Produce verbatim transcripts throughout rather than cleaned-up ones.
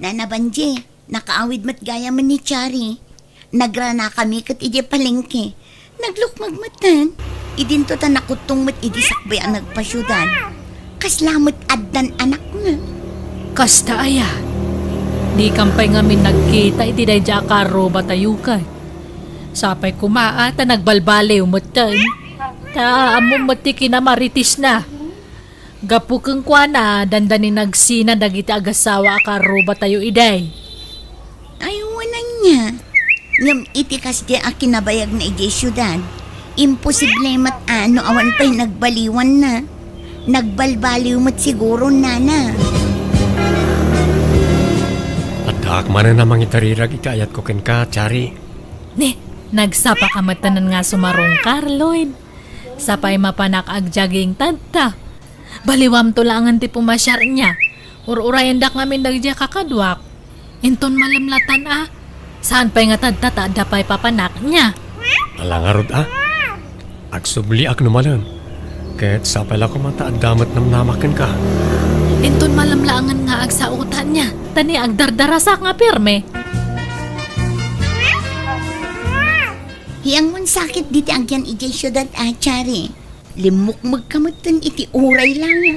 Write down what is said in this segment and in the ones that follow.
Nana Banji, nakaawid met gayamen ni Chari. Nagranakami ket idiay palengke. Naglukmeg metten. Idinto ta nakuttong met idi sakbay a nagpasiudad. Kasla met addan anakna. Kasta aya. Dikan pay ngamin nagkita iti daydiay a karrubatayo ket. Sapay koma a ta nagbalbaliw metten. Ta ammom met ti kinamaritisna. Gapu kenkuana, dandani nagsina dagiti agassawa a karrubatayo idi. Ay, wen ania. Ngem iti kasdi a kinabayagna idiay siudad, imposible met a no awan pay nagbaliwanna. Nagbalbaliw met siguro, nana. Addaak manen a mangitarirag iti ayatko kenka, Chari. Ne, nagsapaka metten nga sumarungkar, Lloyd. Sapay mapanak agjaging tadta. Baliwamto laengen ti pumasiar inia. Ur-urayendak ngamin dagiti kakaduak. Inton malem latan a, saan pay nga tadta ta adda pay papanak inia. Ala ngarud a. Agsubliak no malem. Ket sapay la koma ta adda met namnamak kenka. Inton malem laengen nga agsaota inia, ta ni agdardarasak nga pirme. Hiangon sakit diti agyan idiay siudad a, Chari. Limmukmegka metten iti uray la nga.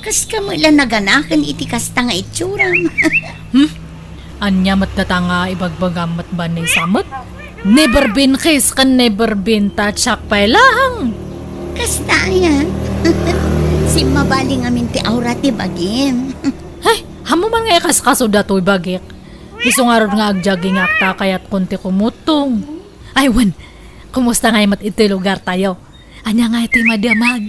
Kaska met la naganaken iti kasta nga itsuram. Hmm? Ania met data nga ibagbagam met, Vanessa met? Never been kiss ken never been touch pay laeng. Kasta aya. Simmabali ngamin ti aura ti bagim. Ay, ammom man nga ikaskaso datoy bagik. Isu ngarud nga agjagingak ta kayatkon ti kumutong. Ay, wen, kumusta ngay met iti lugartayo? Ania ngay ti madamag?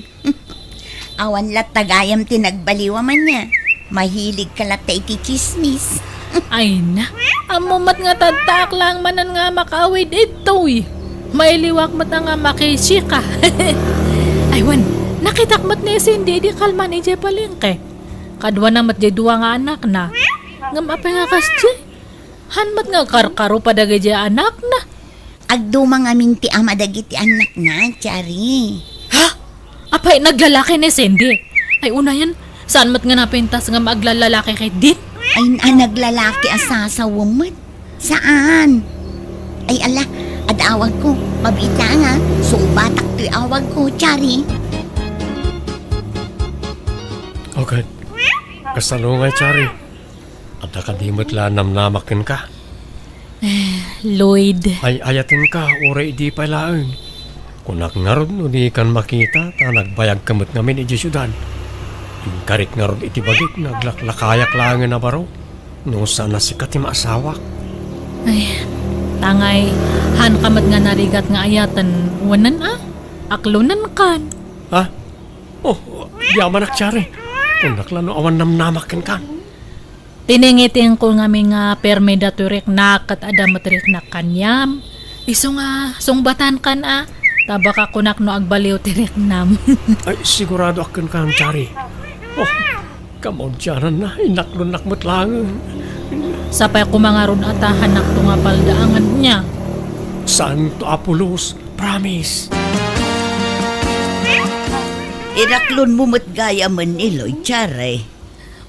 Awan latta gayam ti nagbaliwam ania. Mahiligka latta iti tsismis. Ay na, ammom met nga tadtaak laeng manen nga makaawid ditoy. Mailiwak met nga makisika. Ay, wen, nakitak met ni Cindy idi kalman idiay palengke. Kaduana met diay dua nga anakna. Ngem apay nga kasdi? Han met nga karkaro pa dagiti anakna. Agduma ngamin ti ama dagiti annakna, Chari. Ha? Apay, naglalaki ni Cindy? Ay, unayen, saan met nga napintas nga aglallalaki ketdin? Ay, na, naglalaki a sasawem met. Saan? Ay, ala, adda awagko. Mabiit laeng a, sungbatak toy awagko, Chari. Okay. Kasano ngay, Chari? Adda kadi met la namnamak kenka? Eh, Lloyd. Ay-ayatenka, uray idi pay laeng. Kunak ngarud no dikan makita, ta nagbayagka met ngamin idiay siudad. Inkarik ngarud iti bagik nga aglaklakayak laengen a baro, no saan a sika ti maasawak. Ay, tangay, hanka met nga narigat nga ayaten, wenen a? Aklonenkan. Ha? Oh, di amanak, Chari. Kunak la no awan namnamak kenkan. Tiningitiingko ngamin nga permi datoy riknak ket adda met riknak kaniam. Isu nga sungbatankan a, ta baka kunak no agbaliw ti riknam. Ay, siguradoak kenkan, Chari. Oh, kamaudiananna, inaklonnak met laeng. Sapay koma ngarud a ta hanakto nga paldaangen nia. Saanto a pulos, promise. Inaklonmo met gayamen ni Lloyd, Chari.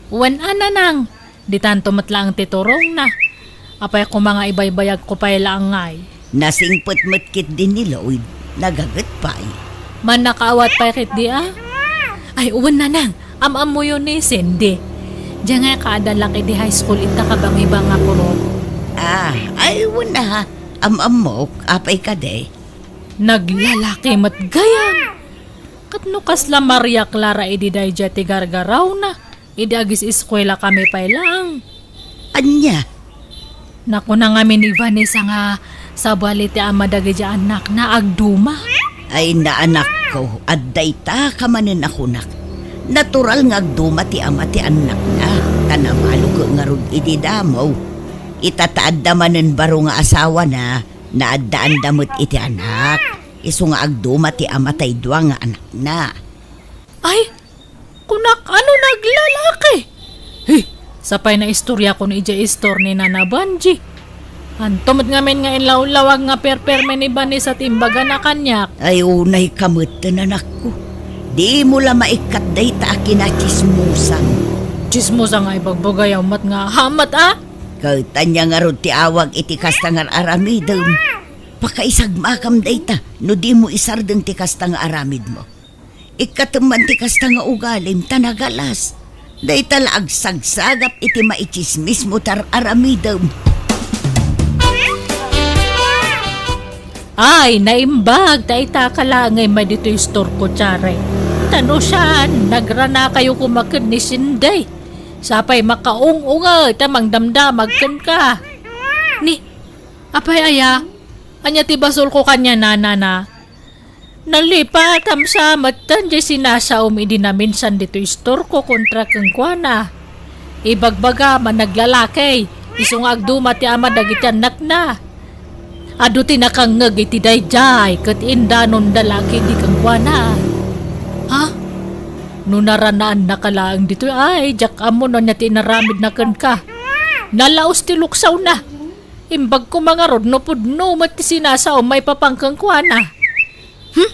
Wen a, nanang, ditanto met laeng ti turongna. Apay koma nga ibaybayagko pay laeng ngay? Nasingpet met ketdi ni Lloyd, nagaget pay. Mannakaawat pay ketdi a? Ay, wen, nanang, am-ammoyo ni Cindy. Diay ngay kaadalak idi high school ita kabangibang a puro. Ah, ay, wen a, am-ammok, apay kadi? Naglalaki met gayam. Ket no kasla Maria Clara idi daydiay ti gargarawna, idi agis-eskuelakami pay laeng. Ania? Nakuna ngamin ni Vanessa nga sabali ti ama dagiti annakna agduma. Ay, naanakko, adda ita ka manen a kunak. Natural nga agduma ti ama ti annakna, ta namaloke ngarud idi damo. Ita ta adda manen baro nga asawana, naaddaanda met iti anak. Isu nga agduma ti ama tay dua nga anakna. Ay, kunak, ano, naglalaki? He, sapay naistoriakon idiay istor ni Nana Banji. Anto met ngamin nga inlawlawag nga perperme ni Vanessa ti imbagana kaniak? Ay, unayka met, anakko. Dimo la maikkat dayta a kinatsismosan. Tsismosa nga ibagbagayo met nga hamat a? Ket ania ngarud ti awag iti kasta nga ar-aramidem? Pakaisagmakam dayta no dimo isardeng ti kasta nga aramidmo. Ikkatem man ti kasta nga ugalim ta nagalas. Dayta la agsagsagap iti maitsismismo ti ar-aramidem. Ay, naimbag ta itaka laeng ngay ditoy istorko, Tiare. Ta no saan, nagranakayo koma ken ni Cindy. Sapay makaung-ungay ta mangdamdamag kenka. Ni, apay aya? Ania ti basolko kaniana, nana? Nalipatam sa metten diay sinasaom idi naminsan ditoy istorko kontra kenkuana. Ibagbagam a naglalaki, isu nga agduma ti ama dagiti annakna. Adu ti nakangngeg iti daydiay ket indanonda la ketdi kenkuana. Ha? No naranaannaka laeng ditoy, ay, diak ammo no ania ti inaramidna kenka. Nalaos ti luksawna. Imbag koma ngarud no pudno met ti sinasaom maipapan kenkuana. Hmm?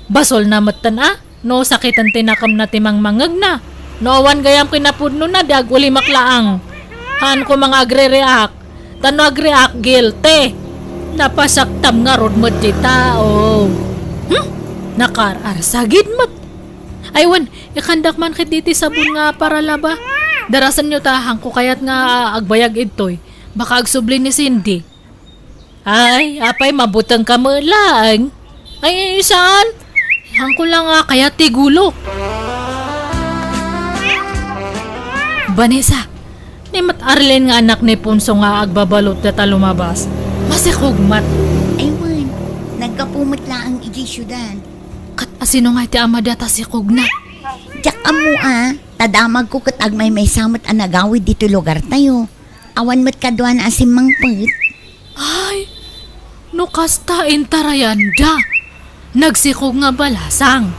Basolna metten a? No sakiten ti nakemna ti mangmangngegna. No awan gayam kinapudnona, di agulimak laeng. Haan koma nga agre-react. Ta no agreact, guilty. Napasaktam ngarud met ti tao. Hmm? Nakaar-arsagid met. Ay wen, ikandak man ketdi ti sabon nga paralaba. Darasenyo ta, haanko kayat nga agbayag idtoy. Baka agsubli ni Cindy. Ay, apay, mabutengka met laeng. Ay, ay, saan? Haanko la nga kayat ti gulo. Vanessa, ni met Arlene nga anak ni Ponso nga agbabalot dita lumabas. Masikog met. Ay wen, naggapu met laeng idiay siudad. Ket asino nga iti ama data sikogna? Diak ammo a, ta damagko ket agmaymaysa met a nagawid ditoy lugartayo. Awan met kaduana a simmangpet. Ay, no kasta, intarayanda. Nagsikog nga balasang.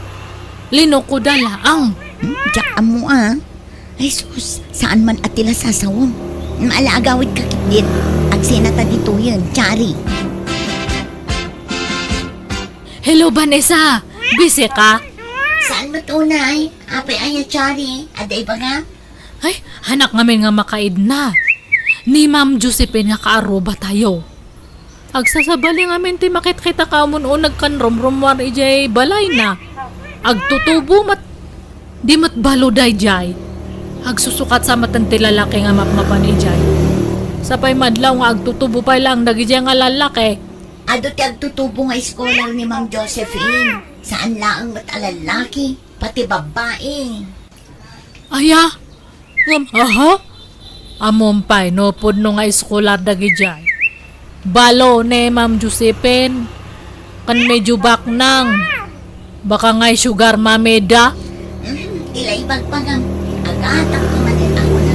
Linukoda laeng. Hmm, diak ammo a. Ay sus, saan man a ti la sasawem. Ala, agawidka ketdin. Agsenata ditoyen, Tiare. Hello, Vanessa. Busy ka? Saan met unay? Apay aya, Tiare? Adda ibagam? Ay, haanak ngamin nga makaidna. Ni Ma'am Josephine nga kaarrubatayo. Agsasabali ngamin ti makitkita a umun-uneg ken rumrummuar idiay balayna. Agtutubo met, di met balo daydiay. Agsusukat sa metten ti lalaki nga mapmapan idiay. Sapay madlaw nga agtutubo pay laeng dagidiay nga lalaki. Adu ti agtutubo nga iskolar ni Ma'am Josephine. Saan laeng met a lalaki, pati babbai. Aya? Ngem, aha? Ammom pay no pudno nga iskolar dagidiay. Balo ni Ma'am Josephine, ken medyo baknang. Baka nga sugar mommy da. Hmm, ti la ibagbagam. Agatak ko manen ako na.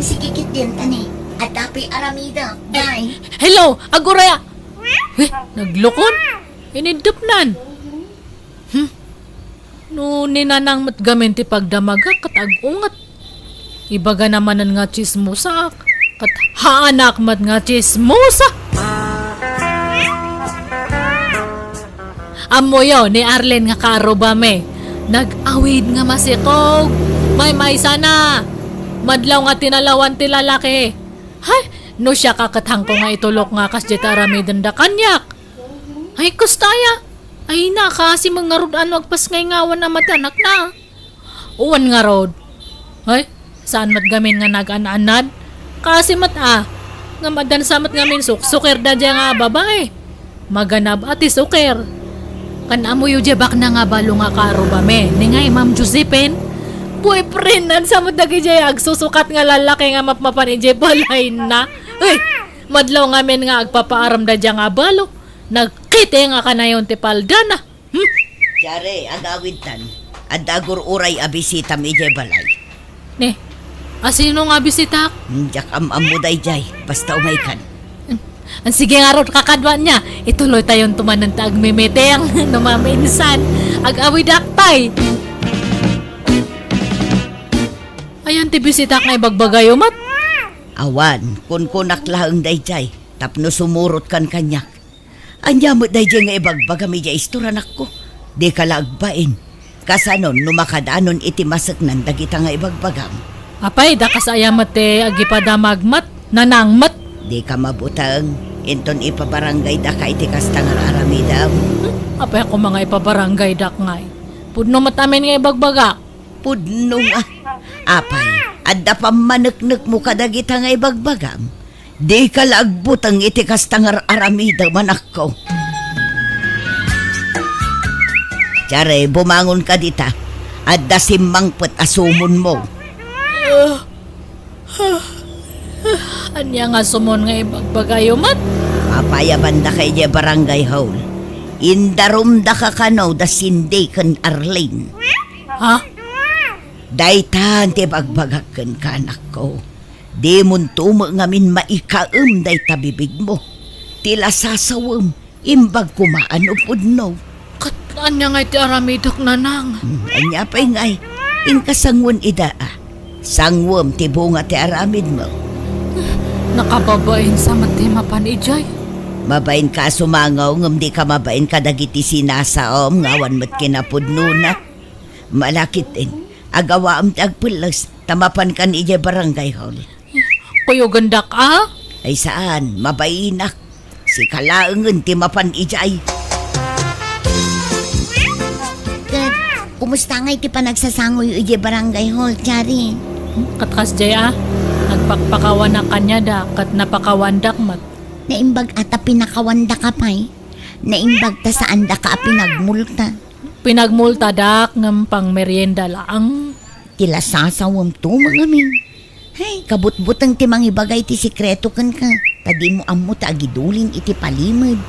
Sige ketdin, tani. Adda pay aramidek. Bye. Hello, aguraya. Eh, naglukon? Inidupnan. Hmm. No ni Nanang met gamin ti pagdamagak ket ag-unget. Ibagana manen nga tsismosaak, ket haanak met nga tsismosa. Ammoyo ni Arlene nga kaarrubami, nag-awid nga masikog. Maymaysana. Madlaw nga tinalawan ti lalaki. Hay, no siak a ket haanko nga itulok nga kasdiay ti aramidenda kaniak. Ay, kasta aya. Ay, nakaasi met ngarud a no agpasngayngawan a mati anakna. Wen ngarud. Ay, saan met gamin nga nagaan-anad? Kaasi met a. Ngem addan sa met ngamin suksuker daydiay nga babai. Maganab a ti suker. Ken ammoyo diay baknang a balo nga kaarrubami, ni ngay Ma'am Josephine? Boyfriend-nan sa met dagidiay agsusukat nga lalaki nga mapmapan idiay balayna. Ay, madlaw ngamin nga agpapaaram daydiay nga balo. Nagkiti nga kanayon ti paldana. Hmm? Tiare, agawidtan. Adda agur-uray a bisitam idiay balay. Ni, asino nga bisitak? Hmm, diak am-ammo daydiay. Basta umaykan. Hmm. Sige ngarud, kakadua nia. Ituloytayon to manen ti agmimeeting no maminsan. Ag-awidak pay. Ayan ti bisitak nga ibagbagayo met? Awan, kunkunak laeng daydiay. Tapno sumurotkan kaniak. Ania met daydiay nga ibagbagam idiay istorya, anakko? Dika la agbain. Kasanon no makadanon iti maseknan dagita nga ibagbagam? Apay, daka sa aya met ti agipadamag met, Nanang met. Dika mabuteng, inton ipabarangaydaka iti kasta nga ar-aramidem. Apay a koma nga ipabarangaydak ngay? Pudno met amin nga ibagbagak. Pudno nga. Apay, adda pammaneknekmo kadagita nga ibagbagam? Dika la agbuteng iti kasta nga ar-aramidem, anakko. Tiare, bumangonka dita. Adda simmangpet a sumonmo. Ah, ah, ania nga sumon nga ibagbagayo met? Papayabandaka idiay barangay hall. Indarumdaka kano da Cindy ken Arlene. Ha? Daytan ti ibagbagak kenka, anakko. Dimonto met ngamin maikaem dayta bibigmo. Ti lasasawem, imbag koma no pudno. Ket ania ngay ti aramidek, Nanang? Hmm, ania pay ngay? Inka sangoen ida, a. Sangoem ti bunga ti aramidmo. Nakababain sa met ti mapan idiay. Mabainka a sumango, ngem dika mabain kadagiti sinasaom nga awan met kinapudnona. Malakit, en. Agawaam ti agpelles, ta mapankan idiay barangay hall. Kuyogendak, a? Ay saan, mabainak. Sika laengen ti mapan idiay. Ket, kumusta ngay ti panagsasangoyo idiay barangay hall, Tiare? Ket kasdiay, a? Nagpakpakawanak kaniada, ket napakawandak met. Naimbag a ta pinakawandaka pay. Naimbag ta saandaka a pinagmulta. Pinagmultadak ngem pangmerienda laeng. Ti lasasawemto met ngamin. Hay, kabutbuteng ti mangibagay ti sekreto kenka. Ta dimo ammo ti agidulin iti palimed.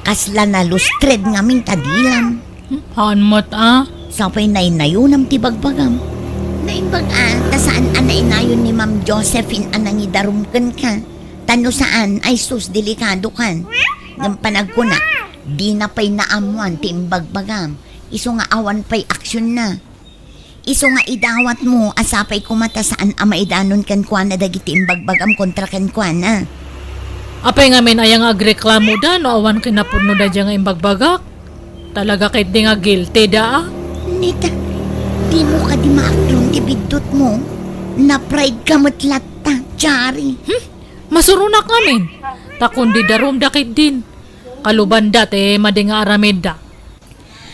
Kasla nalustred ngamin ta dilam. Hmm, haan met, a? Sapay naynayonam ti bagbagam. Naimbag a, ta saan a nainayon ni Ma'am Josephine a nangidarum kenka. Ta no saan, ay sus, delikadokan. Ngem panagkunak, dina pay naammoan ti imbagbagam. Isu nga awan pay aksionna. Isu nga idawatmo a sapay koma ta saan a maidanon kenkuana dagiti imbagbagam kontra kenkuana. Apay ngamin aya nga agreklamoda no awan kinapudnoda diay nga imbagbagak? Talaga ketdi nga guilty da, a? Nita, dimo kadi maaklon ti biddutmo? Na-pride ka met latta, Tiare. Hmm? Masuronak ngamin. Ta kundi darumda ketdin. Kalubanda ti madi nga aramidda.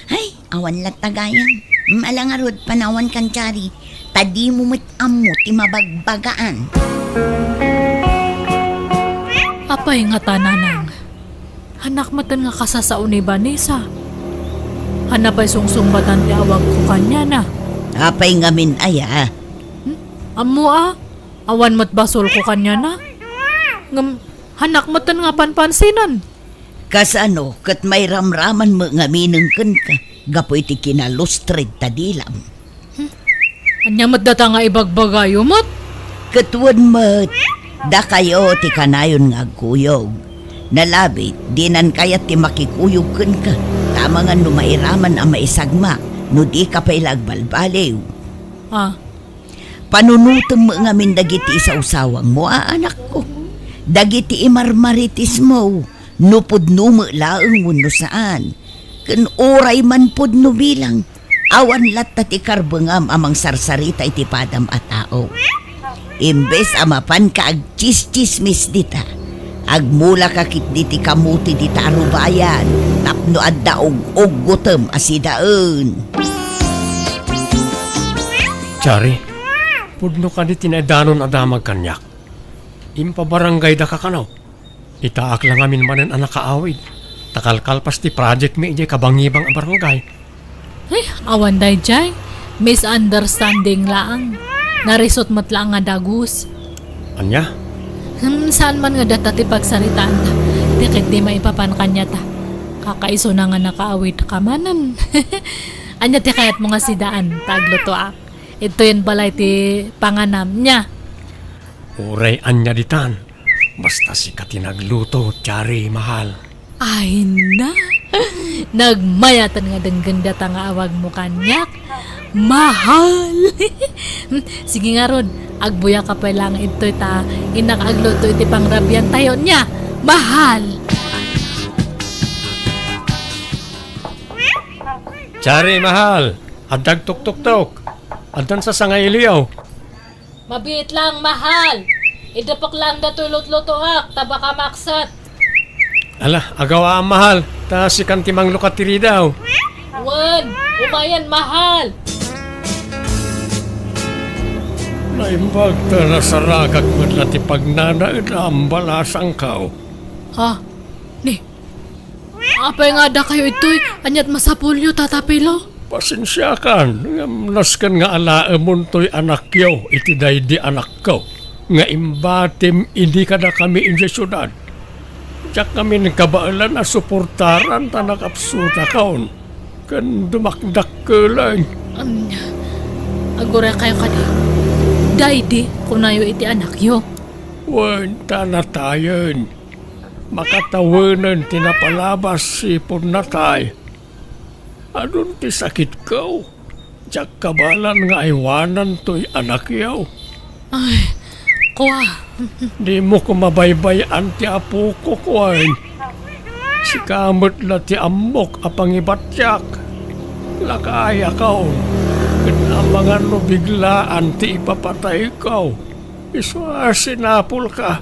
Hay, awan latta gayam. Ala ngarud, panawankan, Tiare, ta dimo met ammo ti mabagbagaan. Apay ngata, Nanang? Hanak metten nga kasasao ni Vanessa. Haan pay sungsungbatan ti awagko kaniana. Apay ngamin aya? Hmm? Ammo a, awan met basolko kaniana. Ngem, hanak metten nga panpansinan. Kasano ket mairamraman met ngaminen kenka gapu iti kinalustred ta dilam? Hmm? Ania met data nga ibagbagayo met? Ket wen met, dakayo ti kanayon nga agkuyog. Nalabit, dinan kayat ti makikuyog kenka, ta amangan no mairaman a maisagmak, no dika pay la agbalbaliw. Ah. Panunotem met ngamin dagiti isawsawangmo a anakko, dagiti imarmaritismo, no pudno met laeng wenno saan. Ken uray man pudno bilang, awan latta ti karbengam a mangsarsarita iti padam a tao. Imbes a mapanka agtsistsismis dita, agmulaka ketdi ti kamote dita a rubayan tapno adda ug-uggotem a sidaen. Tiare, pudno kadi ti naidanon a damag kaniak? Impabarangaydaka kano? Itaak la ngamin manen a nakaawid, ta kalkalpas ti project mi idiay kabangibang a barangay. Ay, awan daydiay. Misunderstanding laang. Narisot met laang nga dagus. Ania? Hmm, saan man nga data ti pagsaritaanta. Di ketdi maipapan kaniata. Kakaisuna nga nakaawid ka manen. Ania ti kayatmo nga sidaan, ta aglutoak? Idtoyen balay ti panganam, nia? Uray ania ditan. Basta sika ti nagluto, Tiare, mahal. Ay na! Nagmayaten nga denggen data nga awagmo kaniak. Mahal! Sige ngarud, agbuyaka pay laeng idtoy ta innak agluto iti pangrabiantayo, nia? Mahal! Tiare, mahal! Adda agtuktoktok! Addan sasanga iliaw! Mabiit lang, mahal. Idepek lang datoy lutlutoak, ta baka maksat. Ala, agawa, mahal. Ta sikan ti manglukat ti ridaw. Wen, umayen, mahal. Naimbag ta nasaragak met la ti pagnanaedam, balasangko. Ha? Ni, apay nga addakayo itoy? Aniat masapulyo, Tata Pilo? Pasensiakan, ngem nasken nga alaemon toy anakyo iti daydi anakko nga imbatim idi kadakami idiay siudad. Diak ngamin kabaelan a suportaran ta nakapsutakon ken dumakdakkelen. Ania, aguraykayo kadi? Daydi, kunayo iti anakyo. Wen, ta natayen. Makatawenen ti napalabas ti ipon natay. Adun ti sakitko. Diak kabaelan nga aywanan toy anakyo. Ay, kua. Dimo koma baybay-an ti apok, kua. Sika met la ti ammok a pangibatiak. Lakaayakon, ket amangan no biglaan ti ipapatayko. Isu a sinapulka.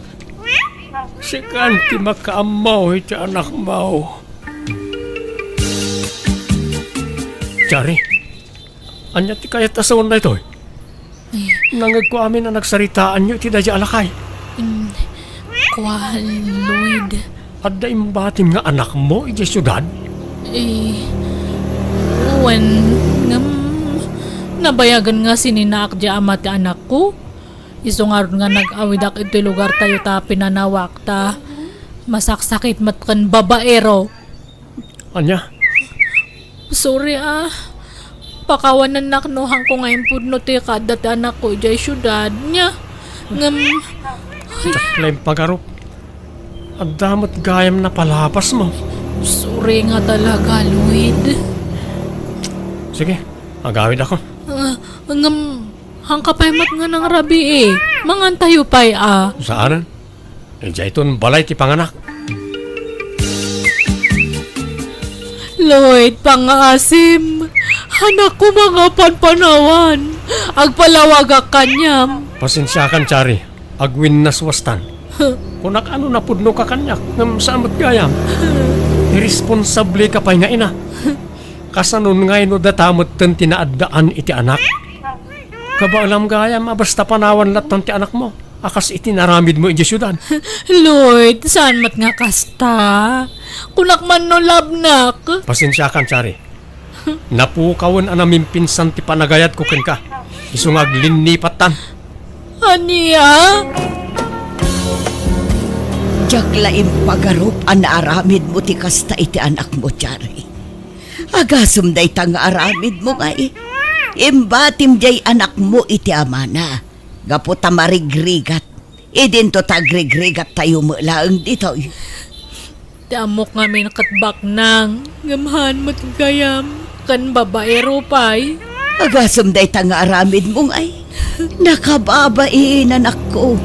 Sikan ti makaammo iti anakmo. Chari, ania ti kayat a sawen daytoy? Eh. Nangngegko amin a nagsaritaanyo iti daydi a lakay. Mm, kua, Lloyd. Adda imbatim nga anakmo idiay siudad? Eh, wen, ngem, nabayagen nga sininaak diay ama ti anakko. Isu ngarud nga nag-awidak iti lugartayo ta pinanawak ta masaksakit met ken babaero. Ania? Sorry, ah. Pakawanennak no haanko nga impudno ti kaadda ti anakko idiay siudad. Nia, ngem, diak la impagarup. Adda met gayam napalabasmo. Sorry nga talaga, Lloyd. Sige, agawidakon. Ah, ngem, haanka pay met nga nangrabii. Mangantayo pay, ah. Saanen? Idiayton balay ti panganak. Lloyd, pangngaasim. Haannak koma nga panpanawan. Agpalawagak kaniam. Pasensiakan, Chari. Agwinnaswastan. Kunak a no napudnoka kaniak, ngem saan met gayam. Irresponsableka pay nga ina. Kasanon ngay no data metten ti naaddaan iti anak? Kabaelam gayam a basta panawan lattan ti anakmo a kas iti inaramidmo idiay siudad. Lloyd, saan met nga kasta? Kunak man no labnak. Pasensiakan, Chari. Napukawen a namimpinsan ti panagayatko kenka. Isu nga aglinnipattan. Ania? Diak la impagarup a naaramidmo ti kasta iti anakmo, Chari. Agasem dayta nga aramidmo ngay. Imbatim diay anakmo iti amana. Gapu ta marigrigat. Idinto ta agrigrigattayo met laeng ditoy. Ti ammok ngamin ket baknang, ngem haan met gayam, ken babaero pay. Agasem dayta nga aramidmo ngay. Nakababain, anakko.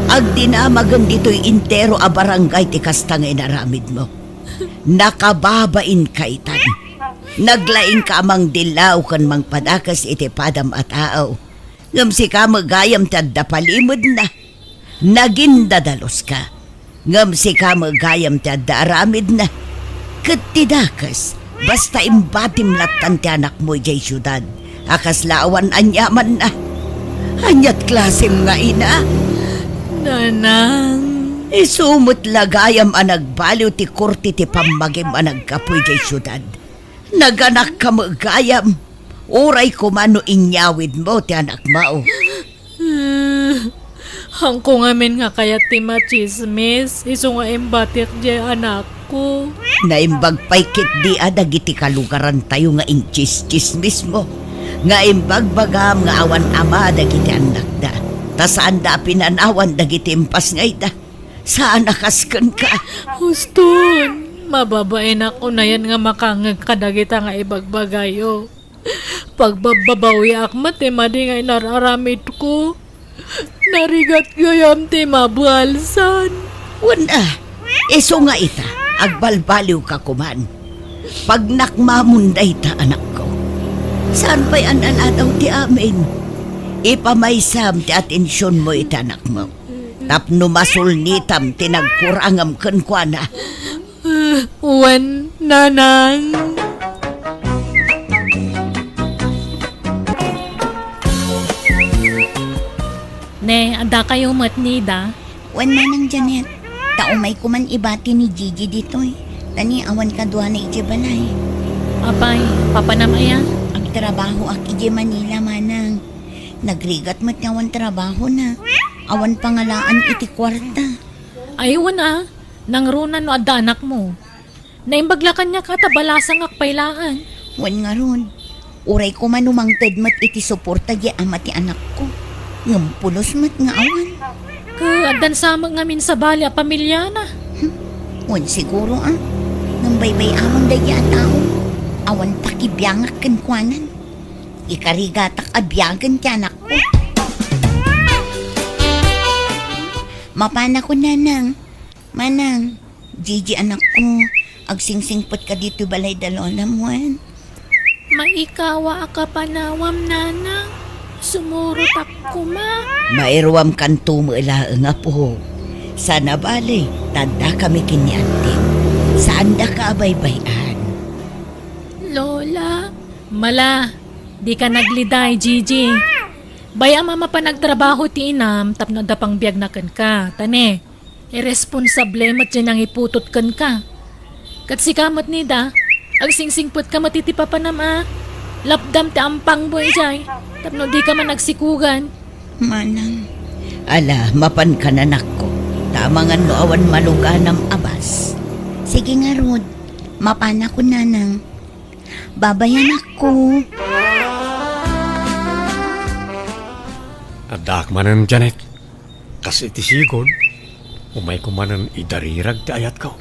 Agdinamagen ditoy entero a barangay ti kasta nga inaramidmo. Nakababain kaitan. Naglaingka a mangdillaw ken mangpadakes iti padam a tao. Ngem sika met gayam ti adda palimedna. Nagindadaluska. Ngem sika met gayam ti adda aramidna. Ket ti dakes, basta imbatim lattan ti anakmo idiay siudad a kasla awan aniamanna. Ania ti klasem nga ina? Nanang. Isu met la gayam a nagbaliw ti korte ti pammagim a naggapu idiay siudad. Naganakka met gayam. Uray koma no inyawidmo ti anakmo. Haanko ngamin nga kayat ti matsismis, isu nga imbatik diay anakko. Naimbag pay ketdi a dagiti kalugarantayo nga intsistsismismo, nga imbagbagam nga awan ama dagiti annakda, ta saanda a pinanawan dagiti impasngayda. Saan a kas kenka. Huston, mababainak unayen nga makangngeg kadagita nga ibagbagayo. Pagbabbabawiak met ti madi nga inar-aramidko. Narigat gayam ti mabalsan. Wen a, isu nga ita, agbalbaliwka koman. Pagnakmamon dayta, anakko. Saan pay a naladaw ti amin? Ipamaysam ti atensionmo iti anakmo tapno masulnitam ti nagkurangam kenkuana. Wen, nanang. Ne, addakayo met, Nida? Wen, Manang Janet, ta umayko man ibati ni Gigi ditoy. Ta ni awan kaduana idiay balay. Apay, papanam aya? Agtrabahoak idiay Manila, Manang. Nagrigat met nga awan trabahona. Awan pangalaan iti kuarta. Ay, wen a, nangrunan no adda anakmo. Naimbag la kaniak a ta balasangak pay laeng. Wen ngarud, uray koma no mangted met iti suporta diay ama ti anakko, ngem pulos met nga awan. Ket addan sa met ngamin sabali a pamiliana. Hmm, wen siguro a, ngem baybay-awan daydiay a tao, awan pakibiangak kenkuanan. Ikarigatak a biagen ti anakko. Mapanakon, Nanang. Manang, Gigi anakko, agsingsingpetka ditoy balay da lolam wen? Maikawa a kapanawam, Nanang. Sumurotak koma. Mairuamkanto met laeng, apo. Sana bale, ta addakami ken ni antim. Saandaka a baybay-an. Lola, mala, dika nagliday, Gigi. Bay-am a mapan agtrabaho ti inam tapno adda pangbiagna kenka. Ta ne, irresponsable met diay nangiputot kenka. Ket sika met, Nida, agsingsingpetka met iti papanam a lapdam ti ampangmo idiay tapno dika man agsikugan. Manang. Ala, mapankan, anakko, ta amangan no awan maluganam a bas. Sige ngarud, mapanakon, Nanang. Babayanakko. Addaak manen, Janet. Kas iti sigud, umayko manen idarirag ti ayatko.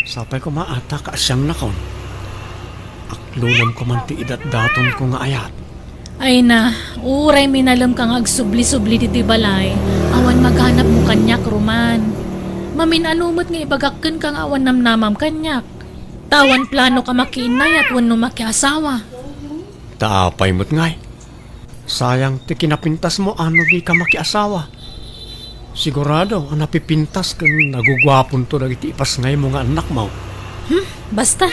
Sapay koma a ta kaasiannakon. Aklonamko man ti idatdatonko nga ayat. Ay na, uray minalemka nga agsubli-subli ditoy balay, awan maganapmo kaniak, Roman. Mamin-ano met nga ibagak kenka nga awan namnamam kaniak. Ta awan planoka makiinnayat wenno makiasawa. Ta apay met ngay? Sayang ti kinapintasmo a no dika makiasawa. Sigurado a napipintas ken naguguaponto dagiti ipasngaymo nga annakmo. Hmm, basta.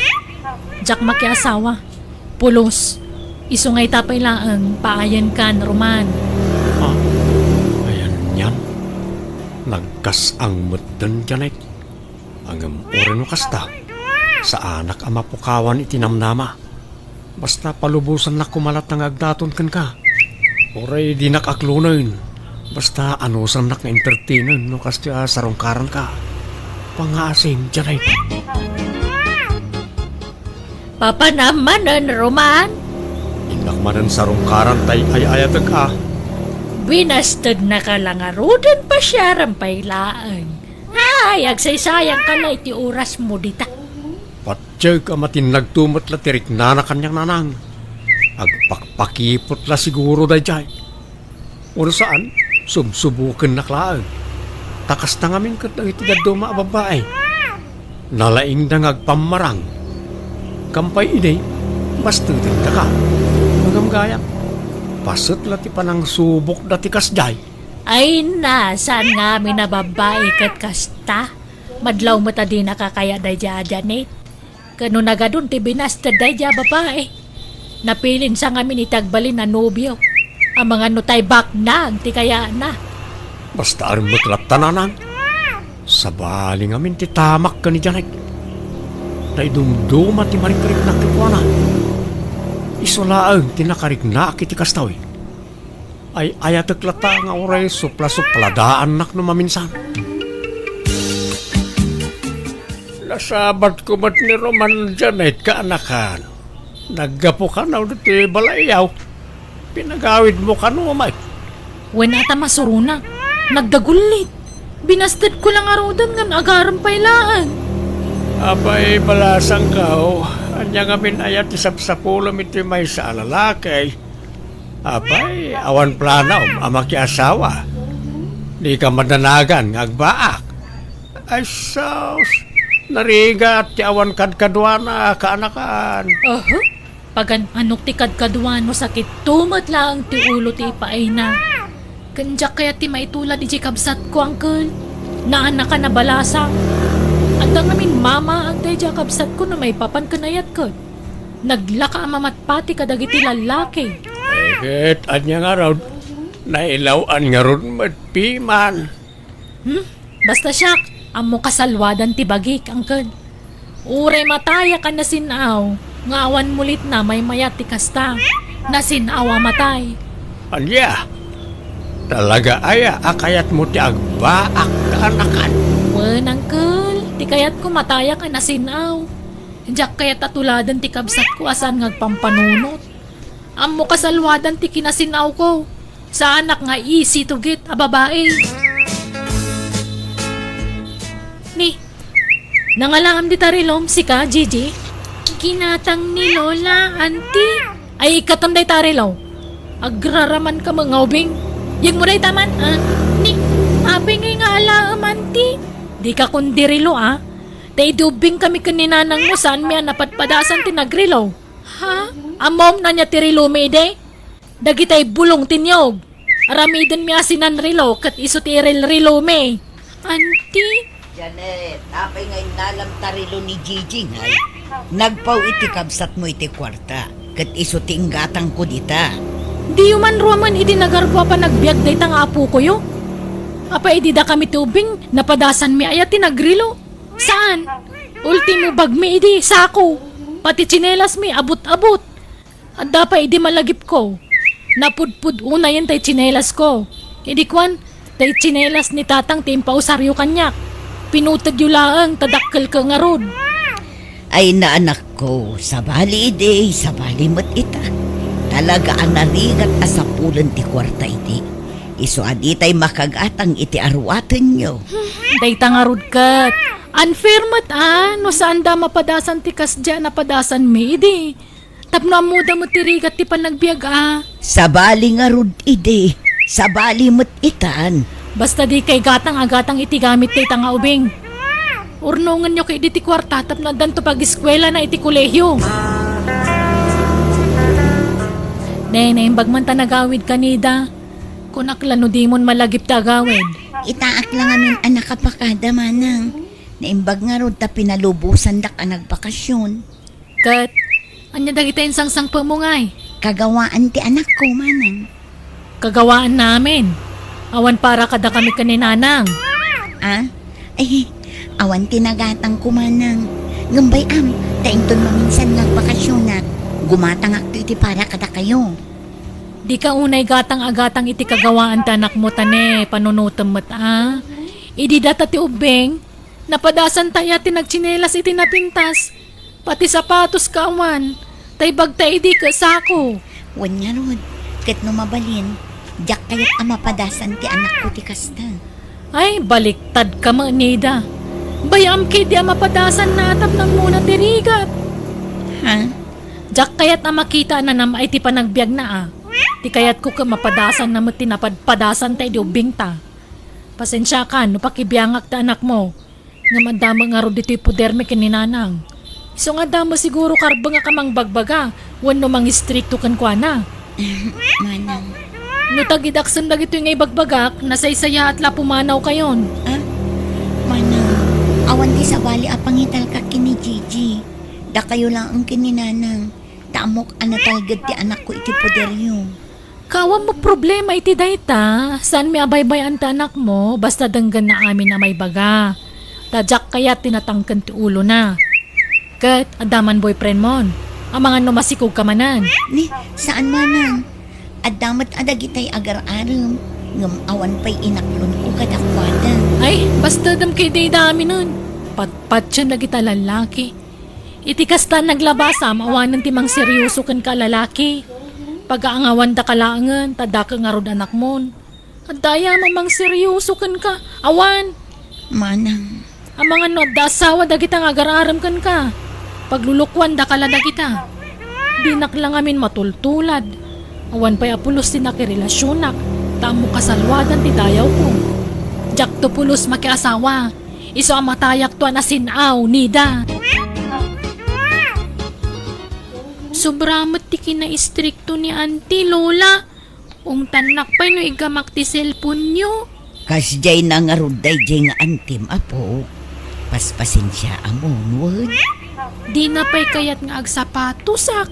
Diak makiasawa. Pulos. Isu nga ita pay laeng, paayankan, Roman. Ah, ayan yan. Nagkas-ang met den, Janet. Ngem uray no kasta, saanak a mapukawan iti namnama. Basta palubosannak koma latta nga agdaton kenka. Uray dinak aklonen, basta anusannak nga entertainen no kastoy a sarungkaranka. Pangngaasim, Janet. Papanam manen, Roman? Innak manen sarungkaran tay ay-ayatek a. Binastednaka la ngaruden, pasiaram pay laeng. Ay, agsaysayangka la iti orasmo dita. Patiek a matinnagto met la ti riknana kaniak, nanang. Agpakpakipot la siguro daydiay. Ono saan, subsubokennak laeng. Ta kasta ngamin ket dagiti dadduma a babbai. Nalaingda nga agpammarang. Kampay idi, bastedendaka. Ngem gayam, paset la ti panangsubokda ti kasdiay. Ay na, saan ngamin a babbai ket kasta? Madlaw met a dinaka kayat daydiay a Janet. Ket no nagadun ti binasted daydiay a babai, napilinsa ngamin iti agbalin a nobio. Amangan no tay baknang ti kayatna. Basta armek latta, nanang. Sabali ngamin ti tamak ken ni Janet. Naidumduma ti marikriknak kenkuana. Isu laeng ti nakariknaak iti kastoy. Ay-ayatek latta nga uray suplasupladaanak no maminsan. Nasabatko met ni Roman, Janet, kaanakan. Naggapuka no ditoy balayyo. Pinagawidmo kano met? Wen a ta, masuronak. Nagdagullit. Binastedko la ngaruden ngem agarem pay laeng. Apay, balasangko, ania ngamin aya ti sapsapulem iti maysa a lalaki? Apay, awan planom a makiasawa? Dika madanagan nga agbaak? Ay sus, narigat ti awan kadkaduana, kaanakan. Aha? Pagan-anok ti kadkaduan no sakitto met laeng ti ulo ti ipaayna. Ken diak kayat ti maitulad idiay kabsatko, Uncle. Naanaka nabalasa. Adda ngamin mamaag daydiay a kabsatko no maipapan ken ayat ket. Naglaka a mamatpati kadagiti lallaki. Ay, ket ania ngarud? Nailaw-an ngarud met piman. Hmm? Basta siak, ammo kasalwadan ti bagik, Uncle. Uray matayak a nasin-aw, nga awan mulitna maymayat ti kasta. Nasin-aw a matay. Ania? Talaga aya a kayatmo ti agbaak kaanakan? Wen, Uncle. Ti kayatko matayak a nasin-aw. Diak kayat a tuladen ti kabsatko a saan nga agpampanunot. Ammo kasalwadan ti kinasin-awko. Saanak nga easy to get a babae. Ni, nangalaam dita rilom, sika, Gigi? Ginatang ni Lola, Auntie. Ay, ikkatam dayta rilo. Agraraman ka nga ubing. Yegmo dayta man, ah? Ni, apay ngay nga alaem, Auntie? Dika kundi rilo, ah? Ta idi ubbing kami ken ni nanangmo, saanmi a napadpadasan ti nagrilo. Ha? Ammom no ania ti rilomi idi? Dagitay bulong ti niyog. Aramidenmi a sinanrilo ket isu ti irilrilomi. Auntie? Janet, apay nga innalam ta rilo ni Gigi, ngay? Nagpaw iti kabsatmo iti kuarta, ket isu ti inggatangko dita. Diyo man ruamen idi nagarbo a panagbiag dayta nga apokoyo? Apay idi dakami ti ubbing, napadasanmi aya ti nagrilo? Saan? Ultimo bagmi idi sako. Pati tsinelasmi, abut-abut. Adda pay idi malagipko. Napudpud unayen tay tsinelasko. Idi kuan, tay tsinelas ni tatang ti impausaryo kaniak. Pinutedyo laeng ta dakkelko ngarud. Ay, naanakko, sabali idi, sabali met ita. Talaga a narigat a sapulen ti kuarta idi. Isu a ditay makagatang iti aruatenyo. Dayta ngarud ket, unfair met a, no saanda mapadasan ti kasdiay a napadasanmi idi. Tapno ammoda met ti rigat ti panagbiag a. Sabali ngarud idi, sabali met itan. Basta dikay gatang a gatang iti gamit dayta nga ubing. Urnongenyo ketdi ti kuarta tapno addanto pagiskuelana iti kolehio. Ne, naimbag man ta nagawid ka, Nida. Kunak la no dimon malagip ti agawid. Itaak la ngamin a nakapakada, manang. Naimbag ngarud ta pinalubosandak a nagbakasyon. Ket, ania dagiti insangsangpetmo ngay? Kagawaan ti anakko, manang. Kagawaan namin. Awan para kadakami ken ni nanang. Ah? Ay, awan ti nagatangko, manang. Ngem bay-am, ta inton maminsan nga agbakasyonak, gumatangakto iti para kadakayo. Dika unay gatang a gatang iti kagawaan ti anakmo ta ne, panunotem met a. Idi data ti ubbing, napadasanta aya ti nagtsinelas iti napintas. Pati sapatos ka awan, tay bagta idi ket sako. Wen ngarud, ket no mabalin, diak kayat a mapadasan ti anakko ti kasta. Ay, baliktad ka met, Nida. Bay-am ketdi a mapadasanna a tapno ammona ti rigat. Ha? Diak kayat a makita a nanam-ay ti panagbiagna a. Ti kayatko ket mapadasanna met ti napadpadasanta idi ubbingta. Pasensiakan no pakibiangak ti anakmo. Ngem adda met ngarud ditoy podermi ken ni nanang. Isu nga adda met siguro karbengak a mangbagbaga wenno mangistrikto kenkuana. Manang. No tagidaksem dagitoy nga ibagbagak, nasaysayaat la a pumanawkayon. Ah? Manang, awan ti sabali a pangitalka ken ni Gigi. Dakayo laeng ken ni nanang. Ta ammok a natalged ti anakko iti poderyo. Kaawan met problema iti dayta, saanmi a baybay-an ti anakmo, basta denggenna amin a maibaga. Ta diak kayat ti natangken ti ulona. Ket, adda man boyfriendmon. Amangan no masikogka manen. Ni, saan manang? Adda met a dagitay agar-arem, ngem awan pay inaklonko kadakuada. Ay, bastedem ketdi idi aminen. Patpatiem dagita lallaki. Iti kasta, naglabasam awanen ti mangserioso kenka a lalaki. Pagaangawandaka laengen, ta daka ngarud anakmon. Adda aya a mangserioso kenka? Awan. Manang. Amangan no adda asawa dagita nga agar-arem kenka. Paglulukuandaka la dagita. Dinak la ngamin matultulad. Awan pay a pulos ti nakirelasionak, ta ammo kasalwadan ti dayawko. Diakto pulos makiasawa. Isu a matayakto a nasin-aw, Nida. Sobra met ti kinaistrikto ni Auntie, Lola. Ungtannak pay no igamak ti cellphone-yo. Kasdiay na ngarud daydiay nga antem, apo. Paspasensiaamon, wen. Dina pay kayat nga agsapatosak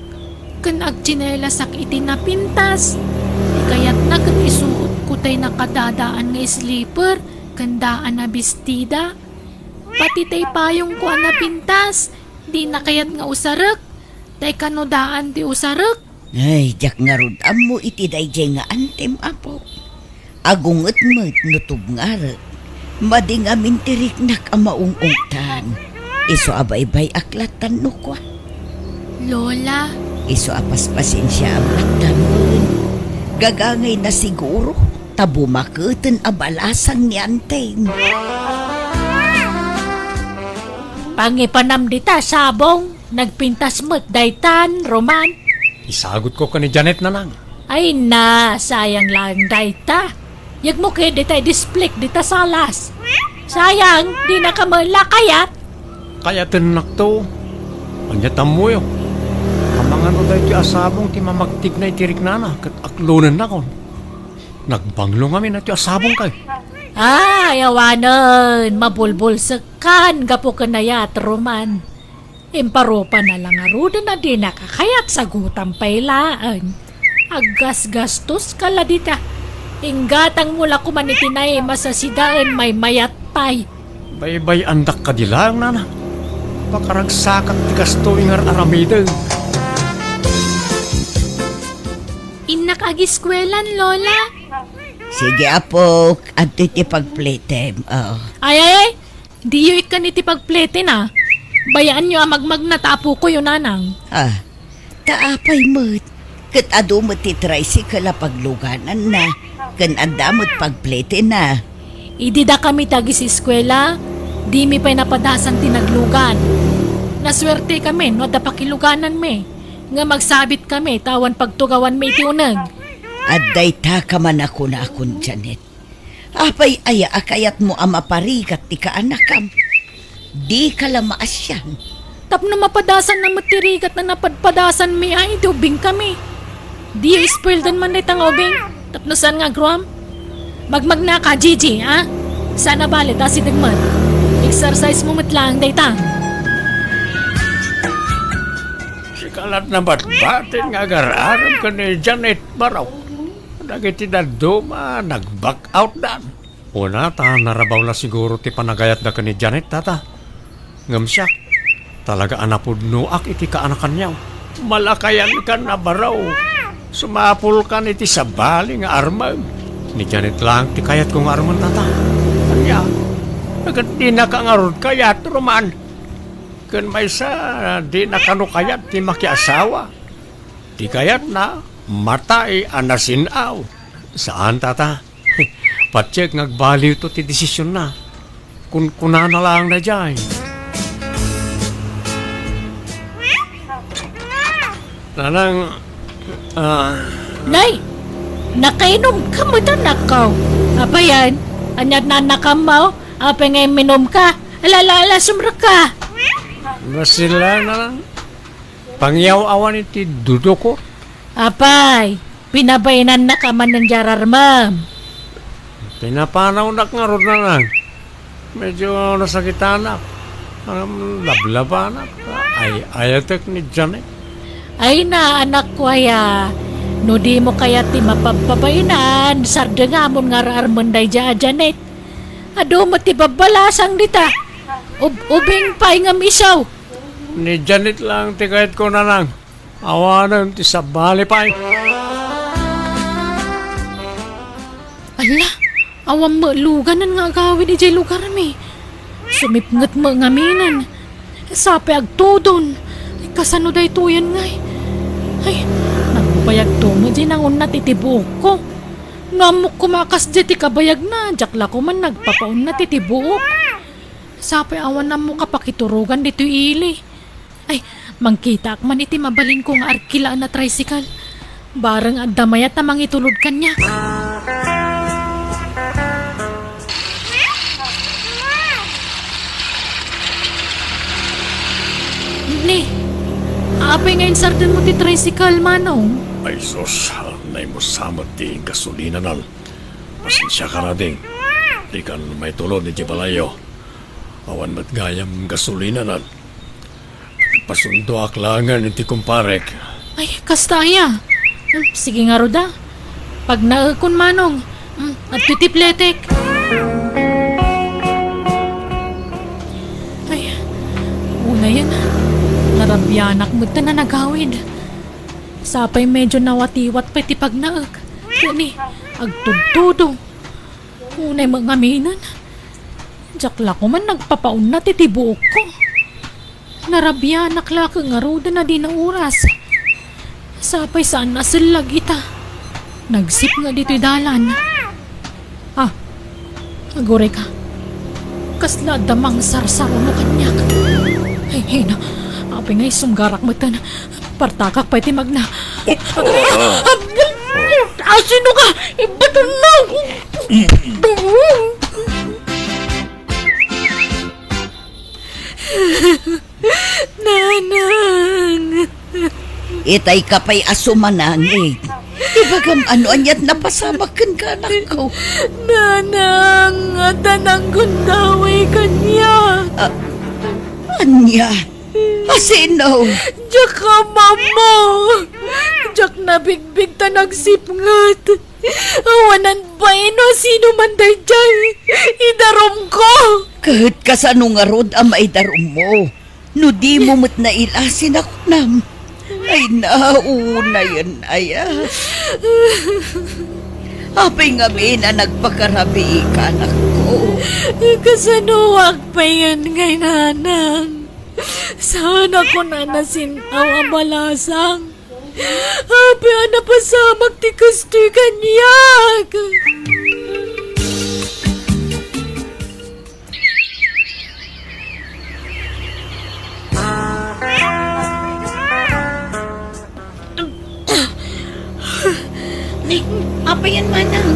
ken agtsinelasak iti napintas. Ti kayatna ket isuotko tay nakadadaan nga slipper ken daan a bestida. Pati tay payongko a napintas, dina kayat nga usarek. Tay kano daan ti usarek? Ay, diak ngarud ammo iti daydiay nga antem, apo. Agunget met no tubngarek. Madi ngamin ti riknak a maung-ungtan. Isu a baybay-ak lattan no kua. Lola. Isu a paspasensiaam lattan wen. Gagangayna siguro, ta bumaketen a balasang ni Anteng. Pangipanam dita sabong, nagpintas met daytan, Roman. Isagutko ken ni Janet, nanang. Ay na, sayang laeng dayta. Yegmo ket dita idisplik dita salas. Sayang, dinaka met la kayat. Kayatennakto. Ania ti ammoyo? Amangan no daytoy a sabong ti mamagtigna iti riknana ket aklonennakon. Nagbanglo ngamin daytoy a sabong kay. Ay, awanen, mabulbulsekkan gapu ken ayat, Roman. Imparupa na la ngaruden a dinaka kayat, sagutam pay laeng. Aggasgastoska la dita. Inggatangmo la koman iti naima sa sidaen, maymayat pay. Baybay-andak kadi laeng, nana. Pakaragsakak ti kastoy nga ar-aramiden. Innak agiskuelan, Lola. Sige, apok. Adtoy ti pagpletem. Oh. Ay, ay, ay. Diyo ikkan iti pagpleten, a. Bayaanyo a magmagna ta apokoyo, nanang. Ah, ta apay met? Ket adu met ti tricycle a paglugananna, ken adda met pagpletena. Idi dakami ti agiseskuela, dimi pay napadasan ti naglugan. Nasuertekami no adda pakilugananmi, ngem agsabitkami ta awan pagtugawanmi iti uneg. Adda ita ka man a kunakon, Janet. Apay aya a kayatmo a maparigat ti kaanakam? Dika la maasian. Tapno mapadasanna met ti rigat a napadpadasanmi a idi ubingkami. Diyo ispoildan man dayta nga ubing tapno saan nga agruam? Magmagnaka, Gigi, a? Saan a bale ta asideg met. Exercise mo met laeng dayta. Sika la't nabatbatin nga agar-arem ken ni Janet Barok. Dagiti dadduma, nag-back out dan. Una ta narabaw la siguro ti panagayatda ken ni Janet, tata. Ngem siak, talaga a napudnoak iti kaanakanyo. Malakayankan a baro. Sumapulkan iti sabali nga armem. Ni Janet laeng ti kayatko nga armen, tata. Ania? Ket dinaka ngarud kayat, Roman? Ken maysa, dina kano kayat ti makiasawa. Ti kayatna, matay a nasin-aw. Saan, tata. Patiek nga agbaliwto ti desisionna. Kunkunana laeng daydiay. Nanang, ah, Nay! Nakainumka met, anakko. Apayen? Ania ti naannakammo? Apay nga imminumka? Ala, ala, ala, sumrekka. Basila, nanang. Pangiyaw-awan iti dudokor. Apay, pinabainannaka manen di ararmem? Pinapanawnak ngarud, nanang. Medyo nasakitanak. Ngem lablabanak. Ay-ayatek ni Janet. Ay na, anakko aya. No dimo kayat ti mapabpabainan, sardengamon nga ar-armen daydiay a Janet. Adu met ti babbalasang dita. Ub-, ubing pay ngem isu. Ni Janet lang ti kayatko, nanang. Awanen ti sabali pay. Alla, awan met luganan nga agawid idiay lugarmi. Sumipnget met ngaminen. Sapay agtudon. Kasano daytoyen ngay? Ay, nagbayagto met diay nangunnat iti buokko. No ammok koma a kasdiay ti kabayagna, diak la koma nagpapaunnat iti buok. Sapay awan ammok a pakiturogan ditoy ili. Ay, mangkitaak man iti mabalinko nga arkilaen a tricycle. Bareng adda mayat a mangitulod kaniak. Ni, apay nga Sardenmo ti tricycle, Manong. Ay sus, naimusa met ti gasolinanan. Pasensiakan, ading. Dikan maitulod idiay balayyo. Awan met gayam gasolinanan. Pasundoak laengen iti kumparek. Ay, kasta aya. Hmm, sige ngarud a. Pagnaekon, Manong. Hmm, adtoy ti pletek. Ay, unayen. Narabianak met ta nanagawid. Sapay medyo nawatiwat pay ti pagnaek. Kani, agtudtudo. Unay met ngaminen. Diak la koman nagpapaunat iti buokko. Narabianak la ket ngaruden a dina oras. Sapay saan a sellag ita. Nagsipnget ditoy dalan. Ah, aguray ka. Kasla adda mangsarsaruno kaniak. Ay, ay na. Apay nga isunggarak metten. Partakak pay ti magna. Asino ka? Ibaton mo! Nanang! Itay ka pay a sumanangit. Ibagam ano aniat napasamak kenka, anakko. Nanang, adda nanggundaway kaniak. Ah, ania? Asino? Diak ammo. Diak nabigbig ta nagsipnget. Awanan bain no sino man daydiay. Idarumko. Ket kasano ngarud a maidarummo? No dimo met naila, sinakunam. Ay, naunayen aya. Apay ngamin a nagpakarabiika, anakko? Kasanoak payen ngay, nanang? Saan a kunana sin-aw a balasang. Apay a napasamak ti kastoy kaniak? Ni, apayan manang.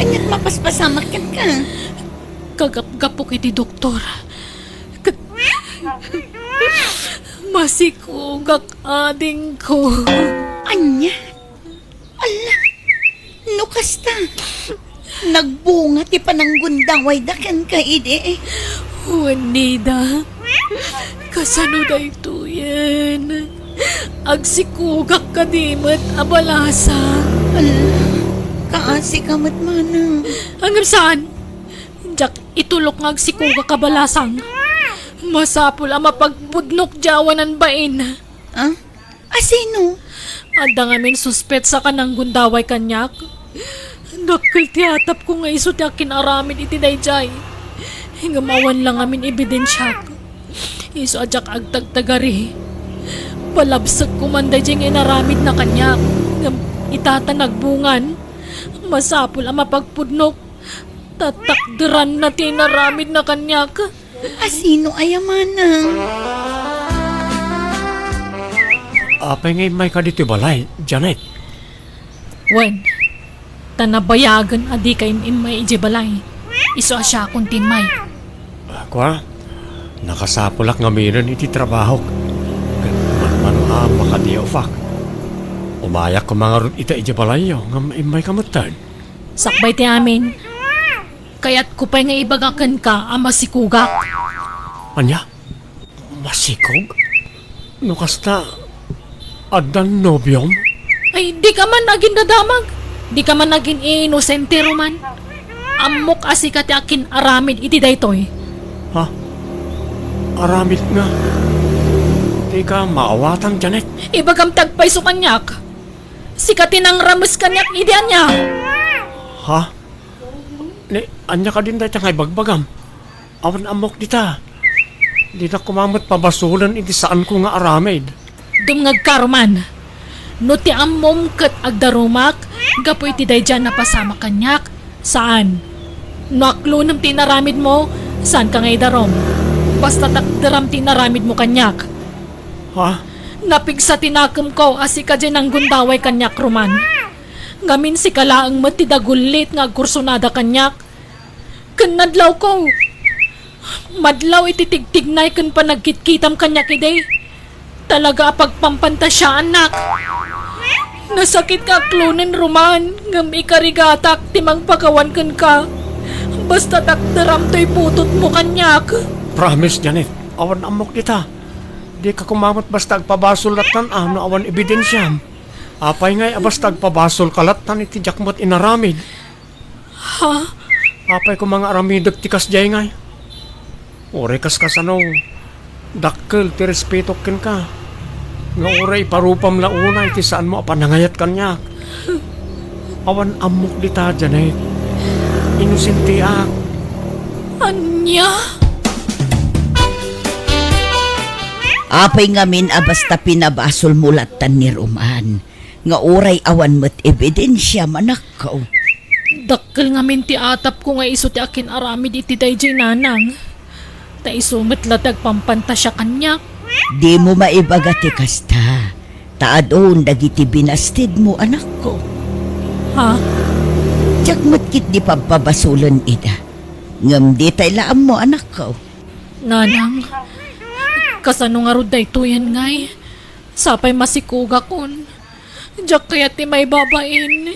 Aniat mapaspasamak kenka? Kagapgapok iti doktor. Masikogak, adingko. Ania? Ala, no kasta, nagbunga ti pananggundawayda kenka idi? Wen, Nida, kasano daytoyen? Agsikogak kadi met a balasang. Ala, kaasi ka met, manang. Ngem saan? Diak itulok nga agsikogak a balasang. Masapul a mapagpudnok diay awanan bain. Ah? Asino? Adda ngamin suspetsa a nanggundaway kaniak. Dakkel ti atapko nga isu ti akin-aramid iti daydiay. Ngem awan la ngamin ebidensiak. Isu a diak agtagtagari. Palabsekko man daydiay nga inaramidna kaniak. Ngem ita ta nagbungan, masapul a mapagpudnok. Tatakderanna ti inaramidna kaniak. Asino aya manang? Apay nga immayka ditoy balay, Janet? Wen, ta nabayagen a dika im-immay idiay balay. Isu a siakon ti immay. Ah, kua, nakasapulak ngaminen iti trabahok. Ket mano a makadiawfak. Umayak koma ngarud ita idiay balayyo ngem immayka metten. Sakbay ti amin. Kayatko pay nga ibaga kenka a masikogak. Ania? Masikog? No kasta, addan nobiom? Ay, dika man agindadamag. Dika man agin-inosente, Roman. Ammok a sika ti akin-aramid iti daytoy. Ha? Aramid nga? Dika maawatan, Janet? Ibagam ti agpayso kaniak. Sika ti nangrames kaniak idi ania? Ha? Ni, ania kadin dayta nga ibagbagam? Awan ammok dita. Dinak koma met pabasolen iti saanko nga aramid. Dumngegka, Roman. No ti ammom ket agdarumak gapu iti daydiay a napasamak kaniak, saan. No aklonem ti inaramidmo, saanka nga idarum. Basta takderam ti inaramidmo kaniak. Ha? Napigsa ti nakemko a sika diay nanggundaway kaniak, Roman. Ngamin sika laeng met ti dagullit nga agkursunada kaniak. Ken nadlawko. Madlaw iti tigtignay ken panagkitkitam kaniak idi. talaga a pagpampantasiaannak. Nasakit nga aklonen, Roman, ngem ikarigatak ti mangpakawan kenka. Basta takderam toy putotmo kaniak. Promise, Janet, awan ammok dita. Dika koma met basta agpabasol lattan a no awan ebidensiam. Apay ngay a basta agpabasol ka lattan iti diak met inaramid? Ha? Apay koma nga aramidek ti kasdiay ngay? Uray kaskasano, dakkel ti respetok kenka. Nga uray iparupam la unay ti saanmo a panangayat kaniak. Awan ammok dita, Janet. Inosentiak. Ania? Apay ngamin a basta pinabasolmo lattan ni Roman, nga uray awan met ebidensiam, anakko? Dakkel ngamin ti atapko nga isu ti akin-aramid iti daydiay, nanang. Ta isu met la ti agpampantasia kaniak. Dimo maibaga ti kasta, ta adun dagiti binastidmo, anakko. Ha? Diak met ketdi pabpabasolen ida. Ngem ditay la ammo, anakko. Nanang, kasano ngarud daytoyen ngay? Sapay masikogakon. Diak kayat ti maibabain.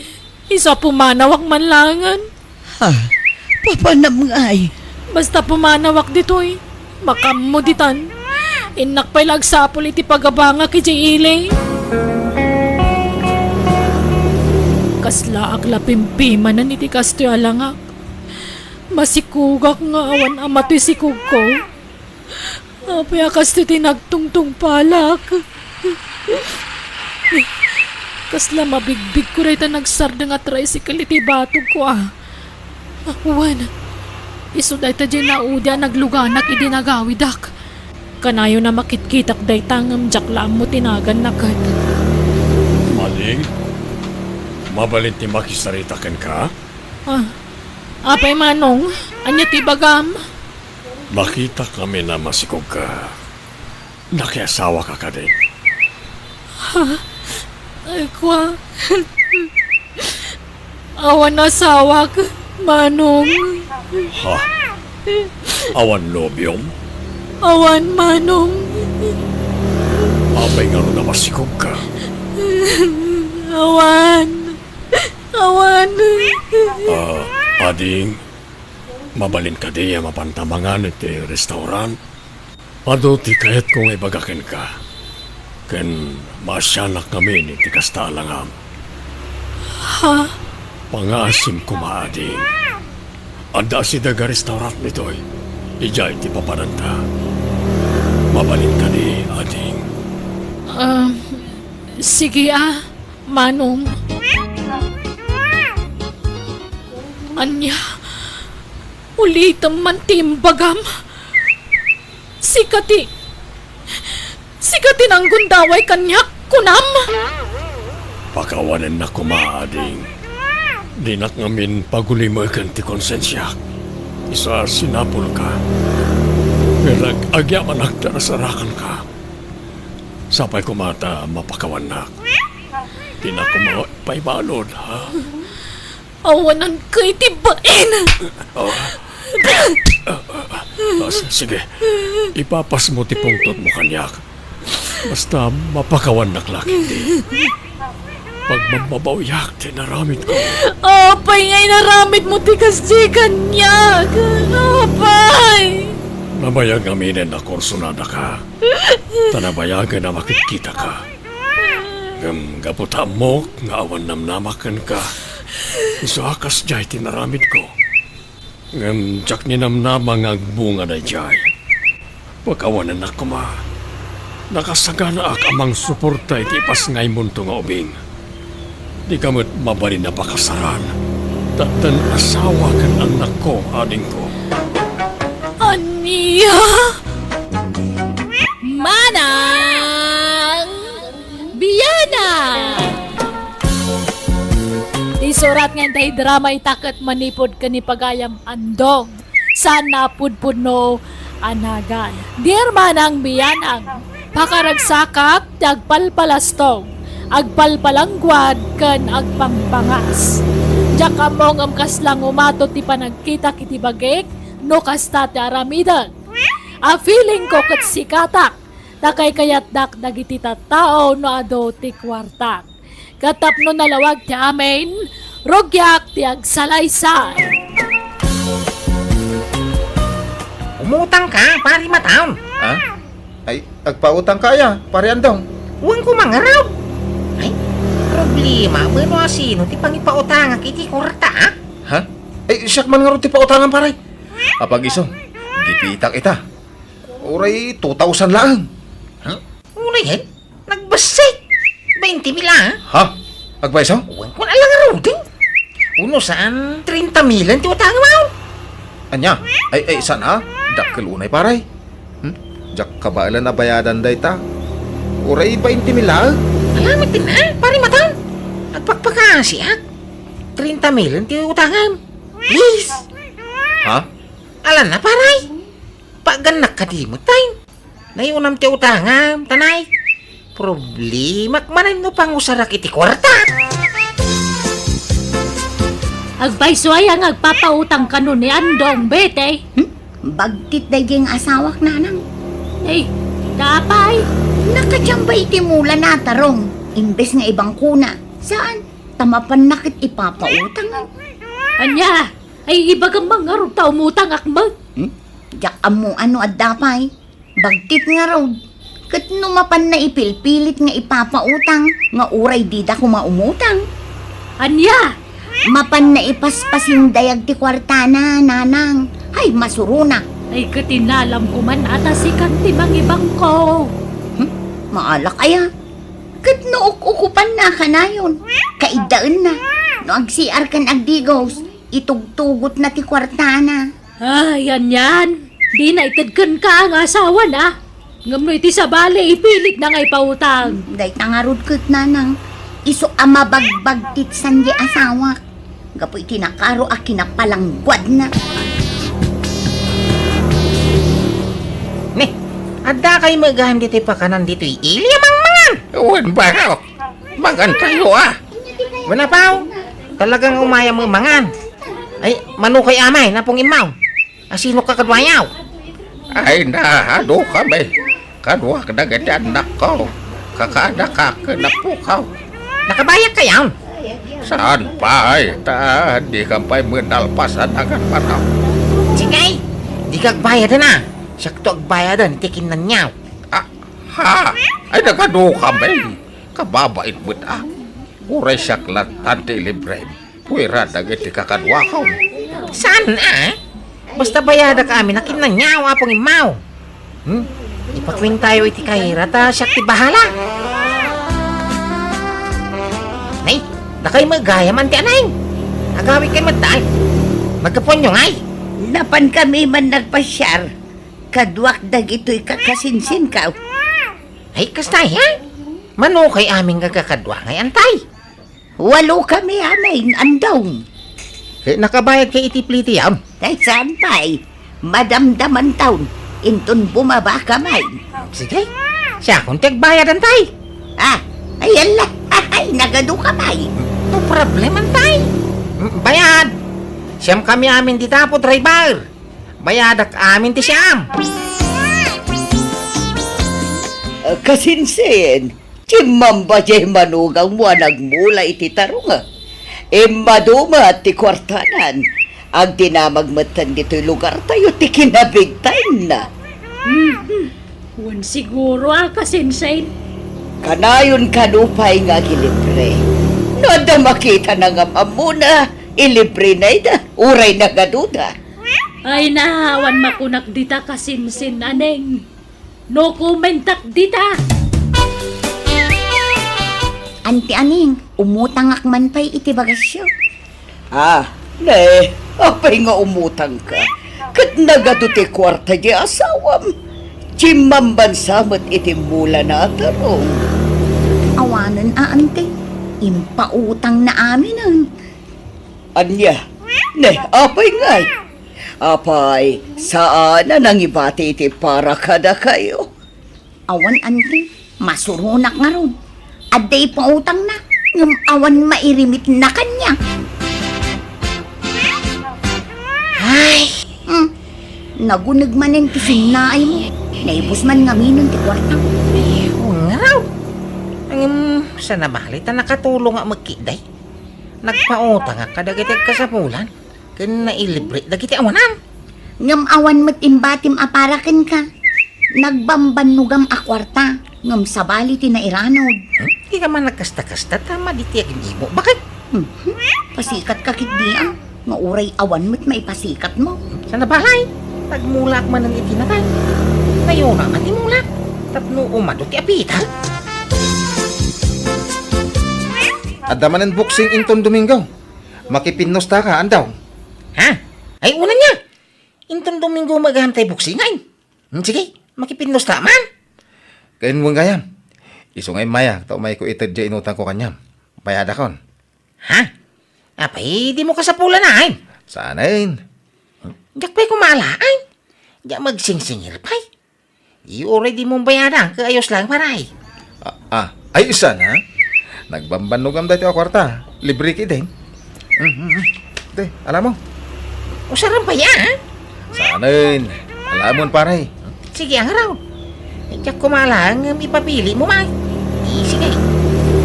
Isu a pumanawak man laengen. Ha? Papanam ngay? Basta pumanawak ditoy, makaammo ditan. Innak pay la agsapul iti pagabangak idiay ili. Kaslaak la pimpimanen iti kastoy a langak. Masikogak nga awan ama toy sikogko. Apay a kastoy ti nagtungtungpalak? Kasla mabigbigko dayta nagsardeng a tricycle iti batogko a. Wen, isu dayta diay naudi a nagluganak idi nagawidak. Kanayon a makitkitak dayta ngem diak la ammo ti naganna ket. Ading, mabalin ti makisarita kenka? Ah, apay, Manong, ania ti ibagam? Nakitak ngamin a masikogka. Nakiasawaka kadi? Ha? Ay, kua. Awan asawak, Manong. Ha? Awan nobiom? Awan, Manong. Apay ngarud a masikogka? Awan. Awan. Ah, ading, mabalin kadi a mapanta mangan iti restaurant? Adu ti kayatko nga ibaga kenka, ken maasianak ngamin iti kasta a langam. Ha? Pangaasim koma, ading. Adda asideg a restaurant ditoy, idiay ti papananta. Mabalin kadi, ading? Um, sige, ah. Manong. Ania? Ulitem man ti imbagam. Sika ti, sika ti nanggundaway kaniak, kunam? Pakawanennak koma, ading. Dinak ngamin pagulimeken ti konsensiak. Isu a sinapulka. Ngem agyamanak ta nasarakanka. Sapay koma ta mapakawannak. Dinak koma paibalud, ha? Awananka iti bain! Oh. Ah, s-, sige. Ipapasmo ti pungtotmo kaniak. Basta mapakawannak la ketdi. Pagmammabawiak ti inaramidko. Apay nga inaramidmo ti kasdi kaniak? Apay! Nabayag ngaminen a kursunadaka. Ta nabayagen a makitkitaka. Ngem gapu ta ammok nga awan namnamak kenka, isu a kasdiay ti naramidko. Ngem diak ninamnama nga agbunga daydiay. Pakawanennak koma. Nakasaganaak a mangsuporta iti ipasngaymonto nga ubing. Dika met mabalin a pakasaran. Tattan asawa ken annakko, adingko. Ania? Manang Bianang! Ti surat nga intay drama ita ket manipud ken ni Pagayam Andong. Saan a pudpudno a nagan. Dear Manang Bianang, pakaragsakak ti agpalpalastog, agpalpalangguad, ken agpampangas. Diak ammo ngem kasla ngumato ti panagkitak iti bagik no kasta ti aramidek. A feeling ko ket sikatak. Ta kaykayatdak dagiti tattao no adu ti kuartak. Ket tapno nalawag ti amin, rugiak ti agsalaysay. Umutang ka, Pari Mataon. Ha? Ay, agpautang ka aya, Pari Andong? Wen ko mangarud. Ay, problema, mano a sino ti pangipautangak iti kuarta, ha? Ha? Ay, siak man ngarud ti pautangan, pare. Apag isu, gipitak ita. Uray two thousand laeng. Ha? Uray, eh? Nagbassit! Baynte mil, ah? Ha? Agpayso? Wen ko na lang ngaruden. Uno saan, treinta mil ti utangam, ah. Ania? Ay, ay, saan, ah? Dakkel unay, pare. Hmm? Diak kabaelan a bayadan dayta. Uray baynte mil, ah? Ala, met din, ah? Pare, matan. Agpakpakasiak. Treinta mil ti utangam. Please. Ha? Ala na, pare. Pagannak ka di mo, tay. Nayunam ti utangam, tanay. Problemak manen no pangusarak iti kuarta. Agpayso aya nga agpapautang kano ni Andong, Betty? Hmm? Bagtit daydi nga asawak, nanang. Ay, apay? Nakadiamba iti mula na, Tarong. Imbes nga ibangkona. Saan? Ta mapanna ket ipapautang. Ania? Ay, ibagam man ngarud ta umutangak met. Hmm? Diak ammo no adda pay. Bagtit ngarud. Ket no mapanna ipilpilit nga ipapautang, nga uray dida koma umutang. Ania? Mapanna ipaspasindayag ti kuartana, nanang. Ay, masuronak. Ay, ket inalam ko man a ta sikan ti mangibangko. Hmm? Maalak aya? Ket no uk-ukupanna kanayon, kaiddaenna. No agsiar ken agdigos, itugtugotna ti kuartana. Ay, anian, dina ited kenka nga asawana. Ngem no iti sabali, ipilitna nga ipautang. Dayta ngarud ket, nanang, isu a mabagbagtit saan diay asawak. Gapu iti nakaro a kinapalangguadna. Ne, adda kay met gayam ditoy pakanan ditoy ili a mangmangan? Wen, barok. Mangan tayo, ah. Wen, apaw. Talagang umayam mangan. Ay, mano kay amay, napong immaw. Asino ka kaduayaw? Ay, naadu kami. Kaduak dagiti annakko. Kakaanakak ken apukaw. Nakabayag kayon? Saan pay, ta di ka pay met nalpas a dagan mataw. Sige, di ka agbayadan a. Siakto agbayadan iti kinnaniaw. Ah, ha? Ay, nagadu kami. Kababait met a. Uray siak lattan ti ilibrem. Puira dagiti kakaduakon. Saan a? Basta bayadak amin a kinnaniaw, Apong Immaw. Hmm? Ipakuentayo iti kayra ta siak ti bahala. Nay, dakay met gayam anti anay. Agawid kay met tay. Nagkapuanyo ngay? Napan kami man nagpasiar. Kaduak dagitoy kakasinsinkaw. Ay, kasta, ha? Mano kay amin nga kakadua ngay antay? Walo kami amin, Andong. Eh, nakabayad kay iti plitiam? Ay, saan pay? Madamdaman taon, inton bumaba kami. Sige, siakon ti agbayad antay. Ah, ay, ala, ay, nagadu kami. No problem antay. Mm, bayad. Siam kami amin dita, apo driver. Bayadak amin ti siam. Ah, kasinsin, Timmamba diay manugangmo a nagmula iti tarunga. Immadu met ti kuartanan. Agdinamag metten ditoy lugartayo ti kinabigtaenna. Hmm. Wen siguro a kasinsin. Kanayon kano pay nga agilibre. No adda makitana ngem ammona, ilibrena ida, uray nagaduda. Ay, naawan makunak dita kasinsin, Aneng. No commentak dita. Anti Aning, umutangak man pay iti bagasyo. Ah, ne, apay nga umutangka? Ket nagadu ti kuarta di asawam. Timmambansa met iti mula na a tarong. Awanen a, anti. Impautang na aminen. Ania? Ne, apay ngay? Apay, saan a nangibati iti para kadakayo? Awan, anti. Masuronak ngarud. Adda ipautangna, ngem awan mairimitna kaniak. Ay! Hmm. Naguneg manen ti sinnaaymo. Naibus man ngaminen ti kuarta. Ay, wen ngarud. Ngem, saan a bali ta nakatulongak met ketdi. Nagpautangak kadagiti agkasapulan, ken nailibre dagiti awanan. Ngem awan met imbatim a para kenka. Nagbambannogam a kuarta, ngem sabali ti nairanod. Hmm? Dika man nagkasta-kasta ta madi ti agim-imo. Bakit? Hmm. Pasikatka ketdi a, nga uray awan met maipasikatmo. Saan a bali, tagmulaak manen iti natay. Nayuna nga ti mulak, tapno umadu ti apita. Adda manen boxing inton Domingo. Makipinnostaka, andam. Ha? Ay, unay ania. Inton Domingo met gayam ti boxing, ay. Hmm, sige, makipinnosta man. Ken wen gayam. Isu nga immayak, ta umayko ited diay inutangko kaniam. Bayadakon. Ha? Apay, dimo kasapulan, ay? Saanen. Diak pay kumala, ay. Diak magsingsingir pay. Uray dimo bayadan, ket ayos lang, pare. Ah, ah, ay, saan a? Nagbambannogam daytoy a kuarta. Libre ketdin. Mm, mm, mm. Te, alammo. Usarem pay, a? Saanen. Alamon, pare. Sige, ngarud. Diak kumala ngem ipapilimo man. Sige.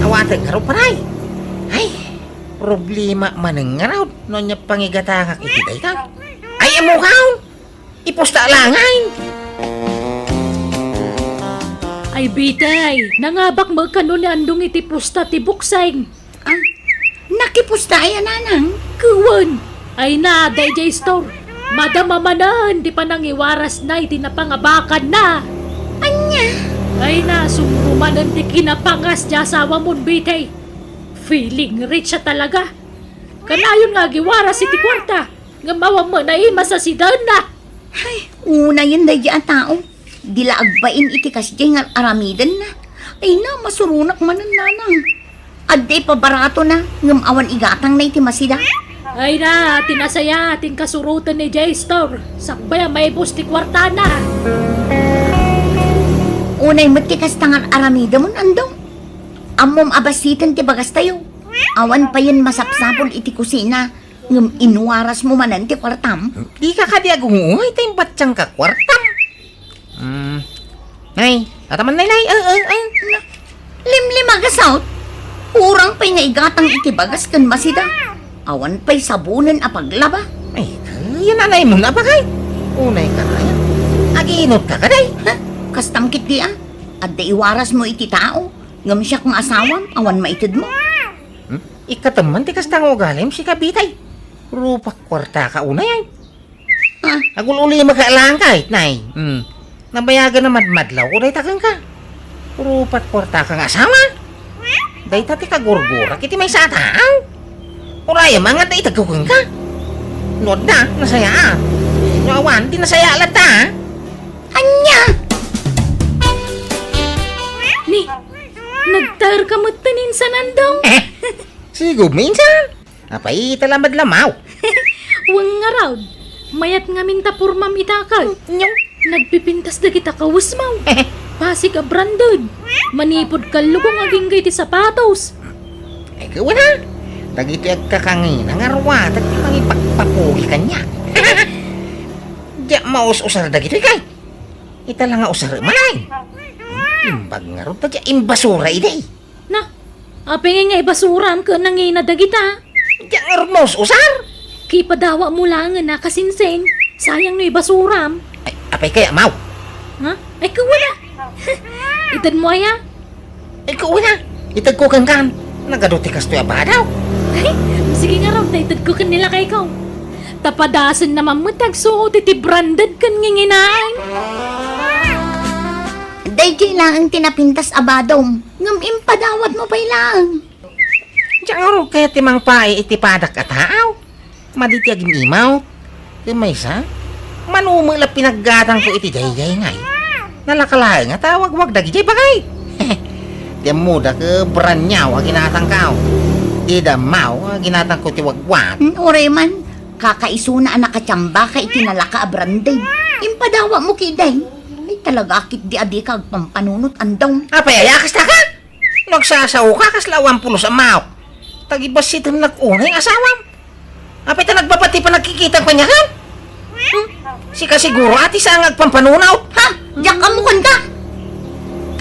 Awatek ngarud, pare. Ay, problema manen ngarud no ania pangigatangak iti dayta. Ay, ammok. Ipusta laeng. Ay, Bitay, nangabak met kano ni Andong iti pusta ti boxing. Ah, nakipusta aya, nanang? Ket wen. Ay na, daydiay store. Madama manen ti panangiwarasna iti napangabakanna. Ania? Ay na, sumro manen ti kinapangas ti asawamon, Bitay. Feeling rich a talaga. Kanayon nga agiwaras iti kuarta. Ngem awan met naimas a sidaenna. Ay, unayen daydiay a tao. Di la agbain iti kasdiay nga ar-aramidenna. Ay na, masuronak manen, nanang. Adda ipabaratona, ngem awan igatangna iti masida. Ay na, ti nasaya, ti inkasuroten ni Jay Store. Sakbay a maibus ti kuartana. Unay met ti kasta nga ar-aramidemon, Andong. Ammom a bassiten ti bagastayo. Awan payen masapsapul iti kusina. Ngem inwarasmo manen ti kuartam? Dika kadi agungoy ta imbatangka kuartam. Hmm. Nay, ataman, nay, nay. Ay, ay, ay. Limlimagas, a. Kurang pay nga igatang iti bagas ken masida. Awan pay sabonen a paglaba. Ay, yan anay mo na ba kay? Unay ka na yan. Agiinot ka ka, day. Ha? Kastam ketdi, a. Adda iwarasmo iti tao. Ngem siak nga asawam, awan maitedmo. Hmm? Ikkatem man ti kasta nga ugalim, sika, Bitay. Rupak kuartaka unay, ay. Ah. Agul-ulimaka laeng kay, nay. Hmm. Nabayagan a madmadlawko dayta kenka. Rupak kuartaka nga asawa. Dayta ti kagurgurak iti maysa a tao. Urayem nga adda itegko kenka. No adda, nasaya a. No awan, di nasaya latta, a. Ania? Ni, nagtaerka metten insan, Andong? Eh, sigom insan. Apay, ita la met la, a. Wen ngarud, mayat ngamin ta pormam ita ket. Nyo? Nagpipintas dagita kawesmo. Pasig a branded. Manipud kallukong agingga iti sapatos. Ay, ket wen a. Dagitoy agkakangina nga ruatek ti mangipakpapugi kaniak. Diak maus-usar dagitoy kay. Ita la nga usarem, ay. Imbag ngarud ta diak imbasura idi. Na, apay ngay nga ibasuram ket nangina dagita? Diak ngarud maus-usar. Kipadawatmo laengen a kasinsin, sayang no ibasuram. Ay, apay kaya, a? Ha? Ay, ket wen a. Itedmo aya? Ay, ket wen a. Itedko kenka. Nagadu ti kastoy a badaw. Ay, sige ngarud ta itedko ken ni lakayko. Ta padasenna man met ti agsuot iti branded ken nginginaen. Daydiay laeng ti napintas a badom, ngem impadawatmo pay laeng. Diak ngarud kayat ti mangpaay iti padak a tao. Madi ti agim-imaw. Ket maysa, mano met la pinaggatangko iti daydiay ngay. Nalaka laeng a tawagwag dagidiay bagay. Ti ammoda ket brand new a ginatangko. Ti dammaw a ginatangko ti wagwag. Hmm, uray man, kakaisuna a nakatiambaka iti nalaka a branded. Impadawatmo ketdi. Ay, talaga ketdi a dika agpampanunot, Andong. Apay aya, kasta ka? No agsasaoka, kasla awan pulos a maok. Tagibasitem nag-unay nga asawam. Apay ta nagbabati pa nagkikita kaniak? Hmm? Sika siguro, ati, saan nga agpampanunot? Ha? Di Ammo kanta.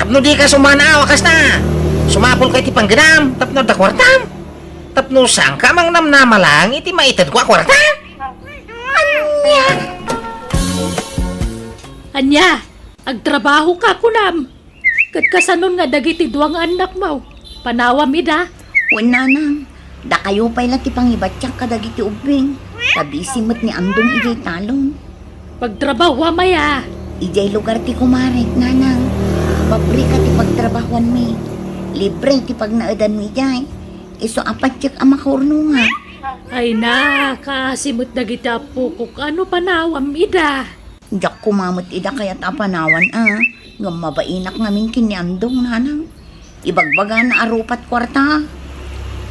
Tapno dika sumanaaw a kasta, sumapulka iti panggenam tapno adda kuartam. Tapno saanka a mangnamnama laeng iti maitedko a kuarta. Ania? Ania? Agtrabahoka, kunam? Ket kasanon nga dagiti dua nga annakmo? Panawam ida? Wen, nanang. Dakayo pay la ti pangibatiak kadagiti ubbing. Ta busy met ni Andong idiay talon. Pagtrabahoam aya? Idiay lugar ti kumarek, nanang. Pabrika ti pagtrabahoanmi. Libre ti pagnaedanmi idiay. Isu a patiek a makaurnongak. Ay na, kaasi met dagiti appokok. Ano panawam ida? Diak koma met ida kayat a panawan a, ngem mabainak ngamin ken ni Andong, nanang. Ibagbagana a rupat kuarta.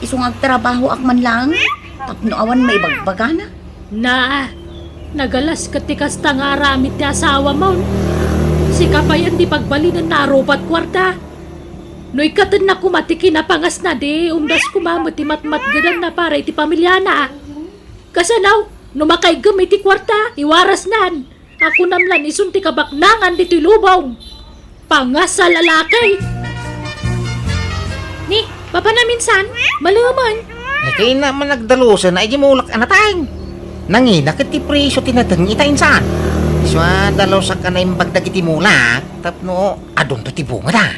Isu nga agtrabahoak man laeng, tapno awan maibagbagana. Na, nagalas ket ti kasta nga aramid ti asawamon. Sika payen ti pagbalidenna a rupat kuarta. No ikkatenna koma ti kinapangasna, di umdas koma met ti matmatgedanna para iti pamiliana. Kasano, no makaiggem iti kuarta, iwarasnan. Akunam lan isun ti kabaknangan ditoy lubong. Pangas a lalaki! Ni, papanam insan, malemen. Ay, kayna man nagdalusen, ay, di mulak a nateng. Nangina ket ti presyo ti nateng ita insan. Isu a dalusak a naimbag dagiti mulak, tapno adunto ti bungada.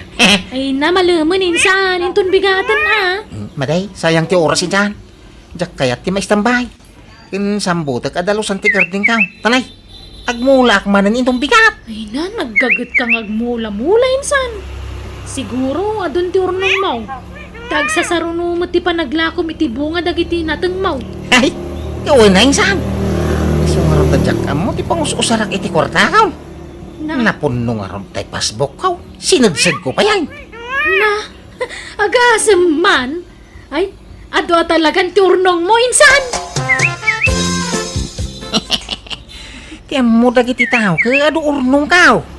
Ay na, malemen insan, inton bigaten a. Hmm, maday, sayang ti oras insan. Diak kayat ti maistambay. Ken sambutek a dalusan ti gardengko. Tanay, agmulaak manen inton bigat. Ay na, naggagetka nga agmula-mula insan. Siguro, adun ti urnongmo. Ta agsasaruno met ti panaglakom iti bunga dagiti natengmo. Ay, kawen na insan. Isu ngarud a diak ammo ti pangus-usarak iti kuartako. Na. Napunno ngarud tay passbookko. Sinedsedko pay. Na, agasem man. Ay, adu a talagan ti urnongmo, insan! Ti ammo dagiti tao, ket adu urnongko.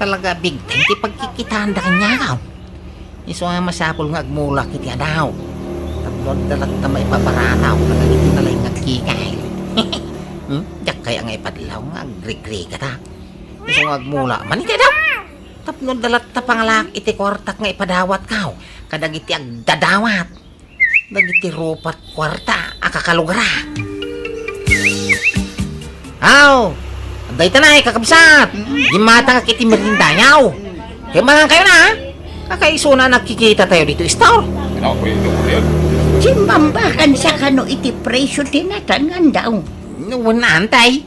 Talaga, big time ti pagkikitaanda kaniak. Isu a masapul nga agmulak iti adaw. Tapno adda latta maipabarataw kadagiti nalaing nga agkikay. Hmm? Diak kaya nga ipadlaw nga agrigrigata. Isu nga agmula man iti adaw. Tapno adda latta pangalak iti kuartak nga ipadawatko kadagiti agdadawat dagiti rupat kuarta a kakalugara. Aw, adda ita nay, kakabsat. Gimmatangak iti meriendayo. Ket mangankayo na, ha? Kakaisuna a nagkikitatayo ditoy store. Simmambakansa kano iti presyo ti nateng, Andong? Wen, antay.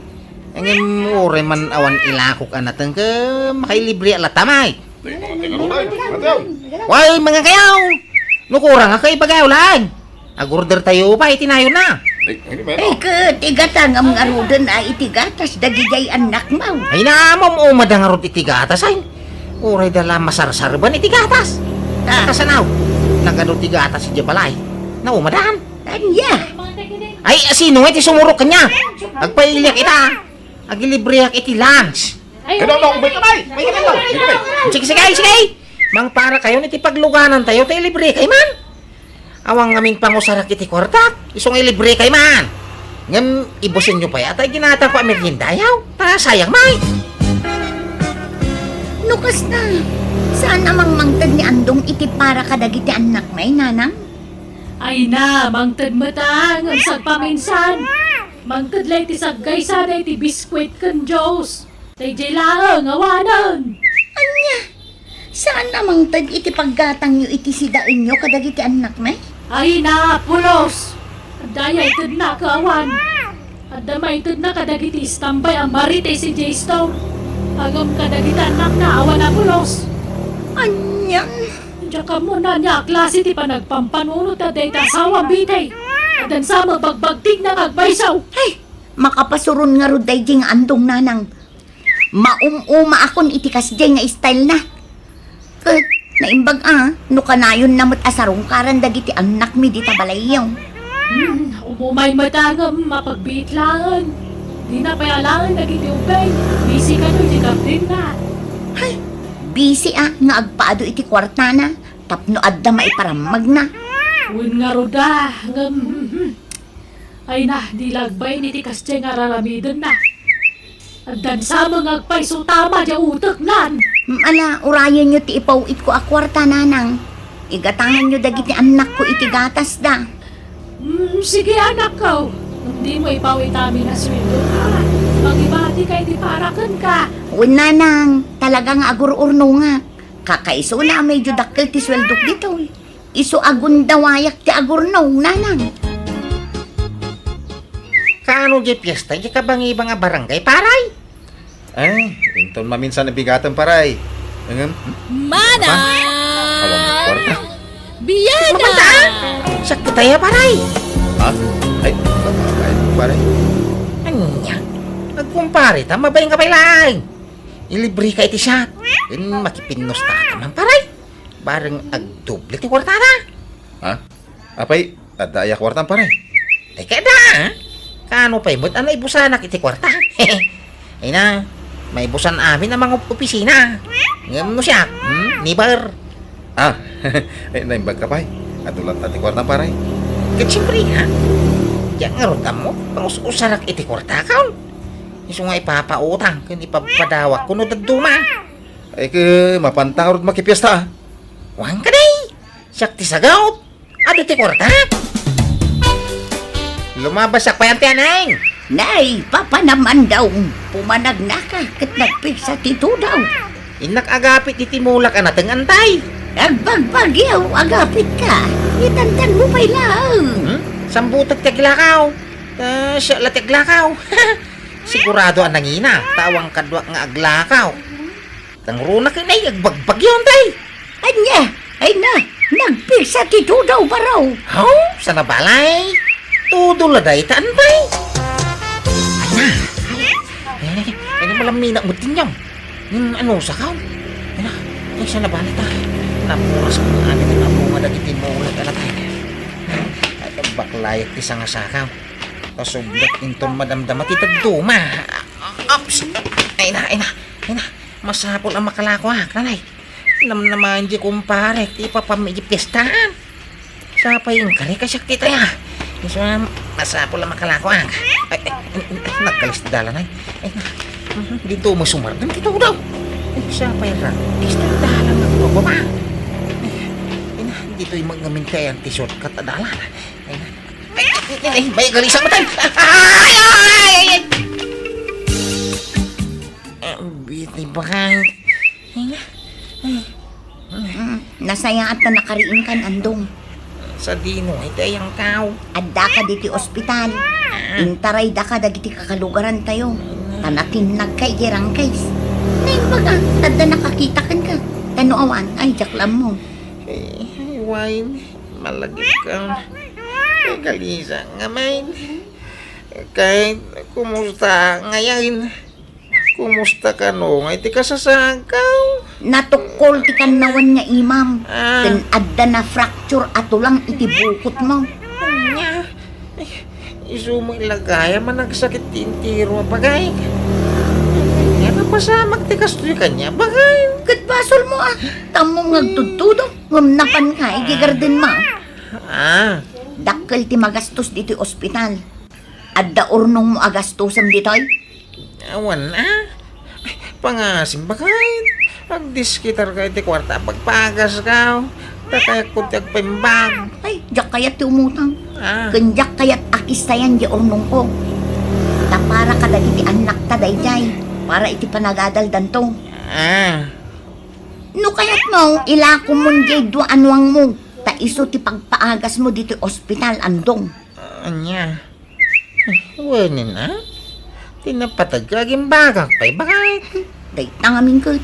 Ngem uray man awan ilakok a nateng ket makailibre latta, may. Way, mangankayo! No kurang a kaibagayo laeng. Agordertayo pay iti nayonna. Ay, ket igatangam ngaruden a iti gatas dagidiay annakmo. Ay, naamam umada ngarud iti gatas, ay. Uray da la masarsarban iti gatas. Ah. Kasanaw, nagadu ti gatas idiay balay. Naumadan. Ania? Ay, sino nga iti sumurok kaniak? Agpailiak ita. Agilibreak iti lunch. Ay, no, no, umay ka, bay! Umay ka, bay! Sige, sige, sige! Mangparakayon iti pagluganantayo, ta ilibrekayo man. Awan ngamin pangusarak iti kuartak, isu nga ilibrekayo man. Ngem ibusenyo pay a tay ginatangko a meriendayo, ta sayang, may. No kasta, saan a mangmangted ni Andong iti para kadagiti annak, may, nanang? Ay na, mangted met a, ngem sagpaminsan. Mangted la iti saggaysada iti biskuit ken juice. Daydiay laeng awanen. Ania? Saan a mangted iti paggatangyo iti sidaenyo kadagiti annakmi? Ay na, pulos! Adda aya itedna ket awan. Adda maitedna kadagiti istambay a marites idiay store. Ngem kadagiti annakna awan a pulos. Anian? Diak ammo no ania a klase ti panagpampanunot dayta asawam, Betty. Addan sa mabagbagtigna nga agbayso. Ay, makapasuron ngarud daydiay nga Andong, nanang. Maum-umaakon iti kasdiay nga style na. Ket naimbag a, no kanayonna met a sarungkaran dagiti annakmi dita balayyo. Hmm, umumay met a ngem mapagbiit laeng. Dina pay alaen dagiti ubbing. Busy kano iti gardenna. Hay, busy a nga agpaadu iti kuartana tapno adda maiparammagna. Wen ngarud a, ngem, hmm, hmm. Ay na, di la agbain iti kasdiay nga ar-aramidenna. Addan sa mangagpayso tama diay uteknan. Ala, urayenyo ti ipaw-itko a kuarta, nanang. Igatanganyo dagiti annakko iti gatasda. Mm, sige, anakko. Ngem dimo ipaw-it amin a sueldo, ha? Mangibatika iti para kenka. Wen, nanang, talaga nga agur-urnongak. Kakaisuna a medyo dakkel ti sueldok ditoy. Isu a gundawayak ti agurnong, nanang. Kaano diay piesta diay kabangibang a barangay, paray? Ay, inton maminsan a bigaten, paray. Ngem, hmm? Manang! Awan kwarta. Biana! Mamanta, ah! Sakit aya, paray! Ha? Ay, ay, paray. Ania? Agkumpare ta, mabain ka pay laeng. Ilibre ka iti siak. Ken makipinnusta ka man, paray. Bareng agdoble ti kuartana. Ha? Apay, adda aya kuartam, pare? Ay, kada, ah. Kaano pay met a naibusanak iti kuarta? Ay na, maibusan amin a mangopisina. Ngem no siak, hmm, never. Ah, ay, naimbag ka pay. Adu latta ti kuartam, pare. Ket siempre, ha? Diak ngarud ammo, pangus-usarak iti kuartakaw. Isu nga ipapautang ken ipapadawak kuno dadduma. Ay, ke, mapanta ngarud makipiesta, ah. Wan ka, day. Siak ti sagut. Adu ti kuarta. Lumabas siak pay, Auntie Aneng. Nay, papanam, Andong, pumanagnaka ket nagpigsa ti tudaw. Innak agapit iti mulak a nateng, Antay. Agbagbagyo, agapit ka. Itantan mo pay laeng. Hmm? Sambutek ti aglakaw. Ah, siya la ti aglakaw. Sigurado a nangina, ta awan kaduak nga aglakaw. Nangruna ken ay agbagbagyo, Antay. Ania? Ay na, nagpigsa ti tudaw, baro. Haw? Sana balay? Tudo la dayta, Antay. Ay na. Ay, ay, ay, malamina mo, Tinyong. Hmm, ano, sakaw? Ay na, ay, sana balay ta. Napuras ko nga amin ang bunga dagiti mulak, anak, ay. Ay, baklayat ti sangasakaw. Kasublat inton madamdama ti dadduma. Ops! Ay na, ay na, ay na. Masapul a makalakoak, nanay. Namnamaen di kumpare, ti ipapam iti piestaan. Sapay inkari kasiak ti taya. Isu nga masapul a makalakoak. Ay, ay, ay, ay, nagkalis ti dalan, ay. Ay, na. Mhm, dito mo sumardeng ti tudaw. Ay, sapay ra. Pista dalan nga baba. Ay, ay, na, dito yung magamin kaya ang t-shirt kat dalan. Ay, na. Ay, ay, ay, may gali sa mata. Ay, ay, ay, ay, ay. Ah, bitay bakay. Ay, na. Ay. Mm, nasayaat ta nakariingkan, Andong. Sadino, iti ayangkaw. Adda ka diti ospital. Ah. Intarayda ka dagiti kakalugaran tayo. Ta natinnag ka iti rangkays. Naimbag a, tadda nakakita kenka. Ta no awan, ay, diak la ammo. Eh, ay, wine. Malagip ka. Ay, kalisa nga, main. Kay, kumusta ngayon? Kumusta kano nga iti kasasagkaw? Natukkol ti kannawan nga imam. Ah. Ken adda na fracture a tulang iti bukot mo. Ania? Ay, isu mo ilagayam a nagsakit ti entero a bagay. Ania, napasamak ti kastoy kaniak a bagay. Ket basol mo, ah. Tammo nga agtudtudo, ngem napan ka iti garden mo. Ah. Dakkel ti magastos ditoy ospital. Adda urnong mo a gastosem ditoy? Awan a. Ay, pangasim, bakay. Agdiskitar ka iti kuarta a pagpagas ka. Tatayakko ti agpaimbag. Ay, diak kayat ti umutang. Ah. Ken diak kayat a kistayan di urnongko. Ta para kadagiti annakta daydiay. Para iti panagadaldanto. Ah. No kayatmo, ilakomon diay dua a nuangmo. Ta isu ti pagpaagasmo ditoy ospital, Andong. Ania? Wen a? Ti napateg ka agimbagak pay, bakay. Dayta ngamin ket,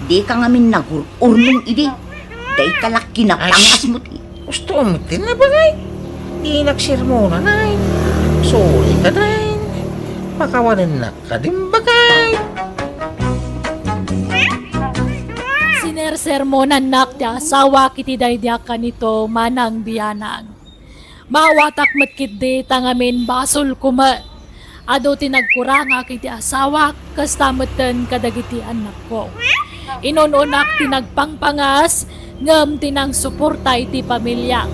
dika ngamin nagur-urnong idi. Dayta la kinapangasmo ti. Gusto mo ti na, bakay? Dinak sermonan, ay. Sorry ka, day. Pakawanennak ka din, bakay. Sinersermonannak ti asawak iti daydiak kanito, manang bianag. Maawatak met ketdi ta ngamin basolko met. Adu ti nagkurangak iti asawak, kasta metten kadagiti annakko. Inun-unak ti nagpangpangas, ngem ti nangsuporta iti pamiliak.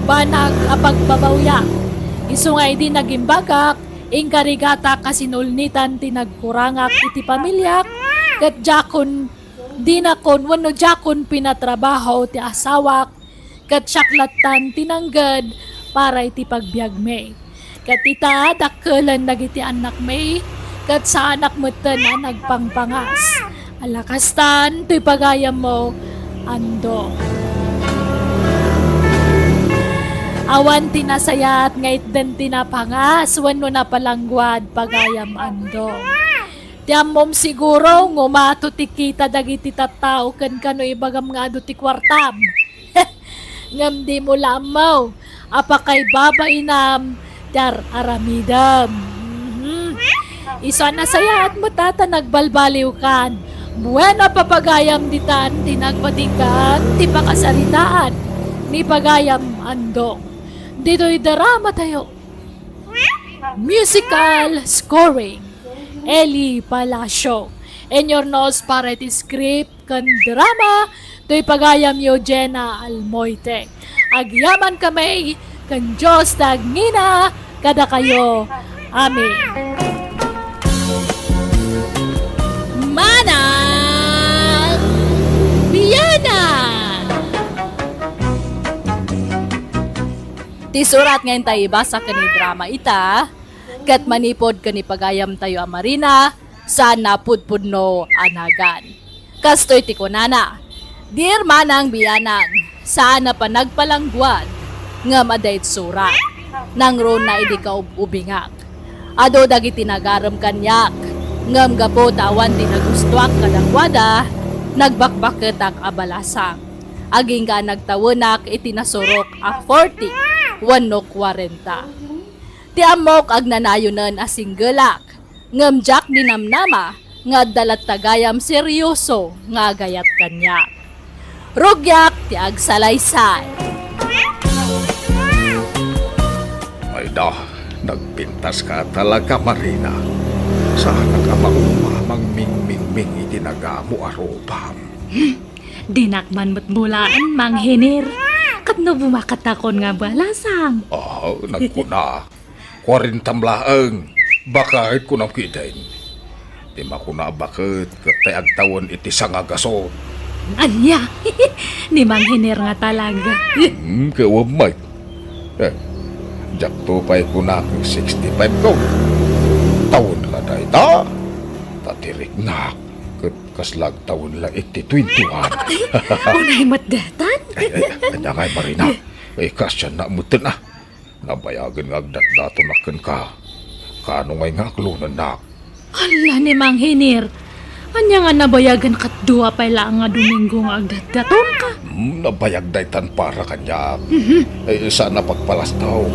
Banag a pagbabawyak. Isu nga idi nagimbagak, Inkarigatak a sinulnitan ti nagkurangak iti pamiliak, ket diakon, dinakon wenno diakon pinatrabaho ti asawak, ket siak lattan ti nangged para iti pagbiagmi. Ket ita, dakkelen dagiti annakmi, ket saanak metten a nagpangpangas. Ala kastan, toy pagayammo, Ando. Awan ti nasayaat nga itden ti napangas wenno napalangguad, pagayam Ando. Ti ammom siguro nga umato ti kita dagiti tattao ken kano ibagam nga adu ti kuartam. Ngem dimo la ammo a pakaibabainam ti ar-aramidem. Mhm. Isu a nasayaat met a ta nagbalbaliwkan. Bueno, papagayam ditan ti nagpatinggaan ti pakasaritaan ni pagayam Andong. Ditoy drama tayo. Musical scoring, Eli Palacio. Inurnos para iti script ken drama, toy pagayamyo, Jenna Almoite. Agyaman kami ken Dios ti agngina kadakayo. Amen. Manang Biana! Ti surat nga intay ibasa ken idrama ita, ket manipud ken ni pagayamtayo a Marina, saan a pudpudno a nagan. Kastoy ti kunana, "Dear Manang Bianang, saan a panagpalangguad, ngem adda iti surat. Nangruna idi kaub-ubingak. Adu dagiti nagarem kaniak, ngem gapu ta awan ti nagustoak kadakuada, nagbakbaketak a balasang. Agingga a nagtawenak iti nasurok a forty wenno kwarenta. Ti ammok, agnanayonen a singgelak, ngem diak dinamnama nga adda latta gayam serioso nga agayat kaniak. Rugiak ti agsalaysay." Ay da, nagpintas ka talaga, Marina. Saanak a mauma a mangmingmingming iti nagamu a rupam. Dinak man met bulaen, Mang Hiner. Ket no bumaketakon nga balasang. Ah, nagkuna. Kuarentam laeng. Baket kunam ketdin. Ti makuna a baket ket tay agtawen iti sangagasut. Ania? Ni Mang Hiner nga talaga. Hmm, kawam met. Eh, diakto pay kunak sixty-five ko. Tawen la dayta. Ta ti riknak ket kasla agtawen la iti twenty-one. Unay met daytan? Ay, ay, ania ngay, Marina? Eh, kasianna metten a. Nabayagen nga agdatdatonak kenka. Kano ngay nga aklonennak? Hala ni Mang Hiner. Ania nga nabayagen ket dua pay laeng nga Domingo nga agdatdatonka? Hmm, nabayag daytan para kaniak. Mhm. Eh, saan a pagpalastaw.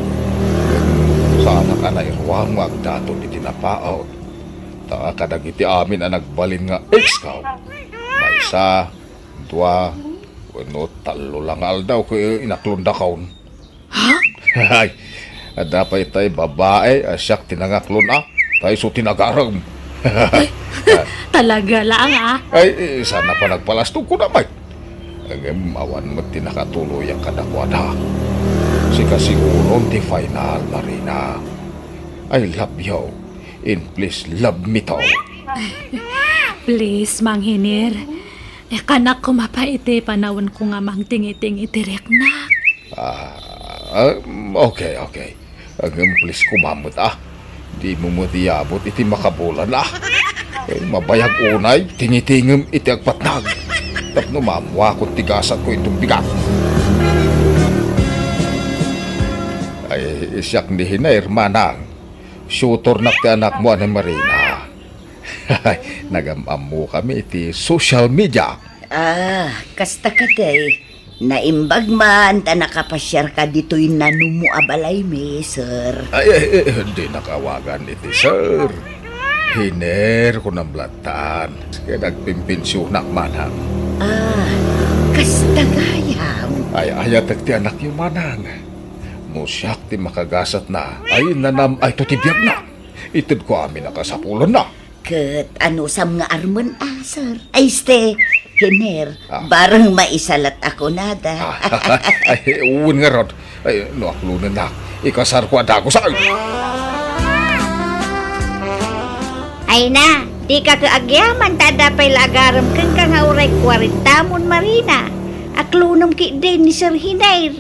Saanak a nairuam nga agdaton iti napaut. Ta kadagiti amin a nagbalin nga ex ko, maysa, dua, wenno tallo la nga aldaw ket inaklondakon. Ha? Ay, adda pay tay babae a siak ti nangaklon a, ta isu ti nagarem. Ay, talaga laeng a. Ay, eh, saan a panagpalastog, kunam met. Ngem awan met ti nakatuloyak kadakuada. Sika siguron ti final, Marina. I love you, and please love me too. Please, Mang Hiner. Ikanak koma pay iti panawenko nga mangtingiting iti riknak. Ah, ah, okay, okay. Ngem please koma met a. Dimo met iyabut iti makabulan a. Eh, mabayag unay, tingitingem iti agpatnag. Tapno maammuakon ti gasatko inton bigat. Ay, siak ni Hiner, Manang. Tutornak ti anakmo a ni Marina. Nagam-ammokami iti social media. Ah, kasta kadi. Naimbag man ta nakapasiarka ditoy nanumo a balaymi, sir. Ay, ay, ay, dinak awagan iti sir. Hiner, kunam lattan. Ket agpimpensionak, Manang. Ah, kasta gayam. Ay, ayatek ti anakyo, Manang. No siak ti makagasatna, ay, nanam-ayto ti biagna. Itedko amin a kasapulanna. Ket anusam nga armen a, sir? Ay, este, Hiner, Ah. bareng maisalat a kunada. Ah, ay, wen ngarud. Ay, no aklonennak, ikasarko a dagus, ay. Ay na, dika ket agyaman ta adda pay la agarem kenka nga uray kuarentamon, Marina. Aklonem ketdin ni Sir Hiner.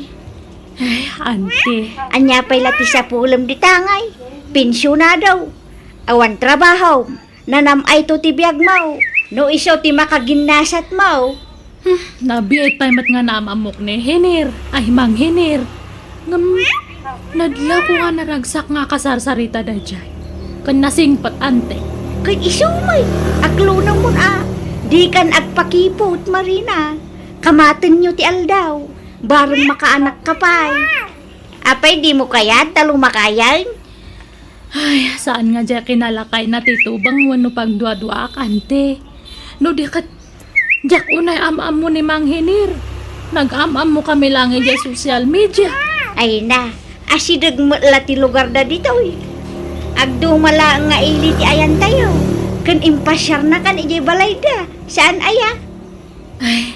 Ay, ante. Ania pay la ti sapulem dita ngay? Pensionado. Awan trabaho. Nanam-ayto ti biagmo. No isu ti makaginnasatmo. Hmm, nabiit pay met nga naam-ammok ni Hiner. Ay, Mang Hiner. Ngem, nadlawko nga naragsak nga akasarsarita daydiay. Ken nasingpet, ante. Ken isu met, aklonemon a. Dikan agpakipot, Marina. Kamatenyo ti aldaw. Bareng makaanakka pay. Apay, dimo kayat ta lumakayen? Ay, saan nga diay kinalakayna ti tubang wenno pagduaduaak, ante. No di ket, diak unay am-ammo ni Mang Hiner. Nag-am-ammokami laeng idiay social media. Ay na, asideg met la ti lugarda ditoy. Agduma laeng nga ili ti ayantayo. Ken impasiarnakan idiay balayda. Saan aya? Ay,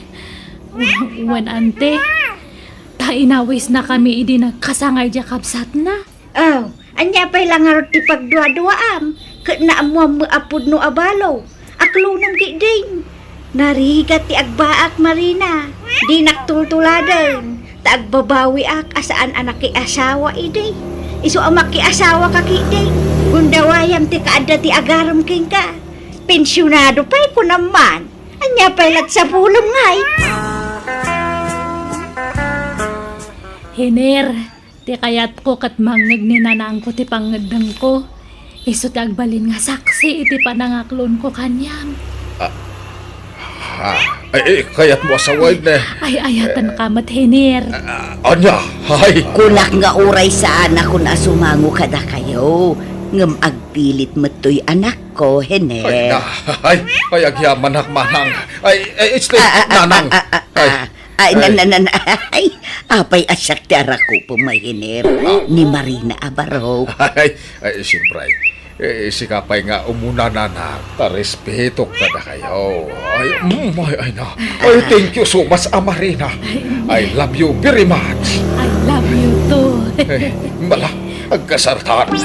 wa-, wen, ante. Ta inawisnakami idi nagkasangay diay kabsatna. Aw, ania pay la ngarud ti pagduaduaam? Ket naammoam met a pudno a balo. Aklonem ketdin. Narigat ti agbaak, Marina. Dinak tultuladen. Ta agbabawiak a saan a nakiasawa idi. Isu a makiasawaka ketdin. Gundawayam ti kaadda ti agarem kenka. Pensionado pay, kunam man. Ania pay la ti sapulem ngay? Hiner, ti kayatko ket mangngeg ni nanangko ti pangngeddengko. Isu ti agbalin nga saksi iti panangaklonko kaniam. Ah, ah, ay, eh, kayatmo a sawen, eh. Ay, ayatenka met, Hiner. Ah, ania? Ay. Kunak nga uray saanakon a sumango kadakayo, ngem agpilit met toy anak ko, Hiner. Ay, na, ay, ay, agyamanak, manang. Ay, ay, it's like, ah, ah, ah, nanang. Ah, ah, ah, ay, ah, ay, ay, na, na, na, na, ay, apay a siak ti arakupem, Hiner. Ah. Ni Marina a barok. Ay, ay, siyempre. Eh, sika pay nga umuna, nanang. Ta respetok kadakayo. Ay, mm, ay, ay, na. Ay, thank you so much, a Marina. I love you very much. I love you too. Eh, bala, agkasartan.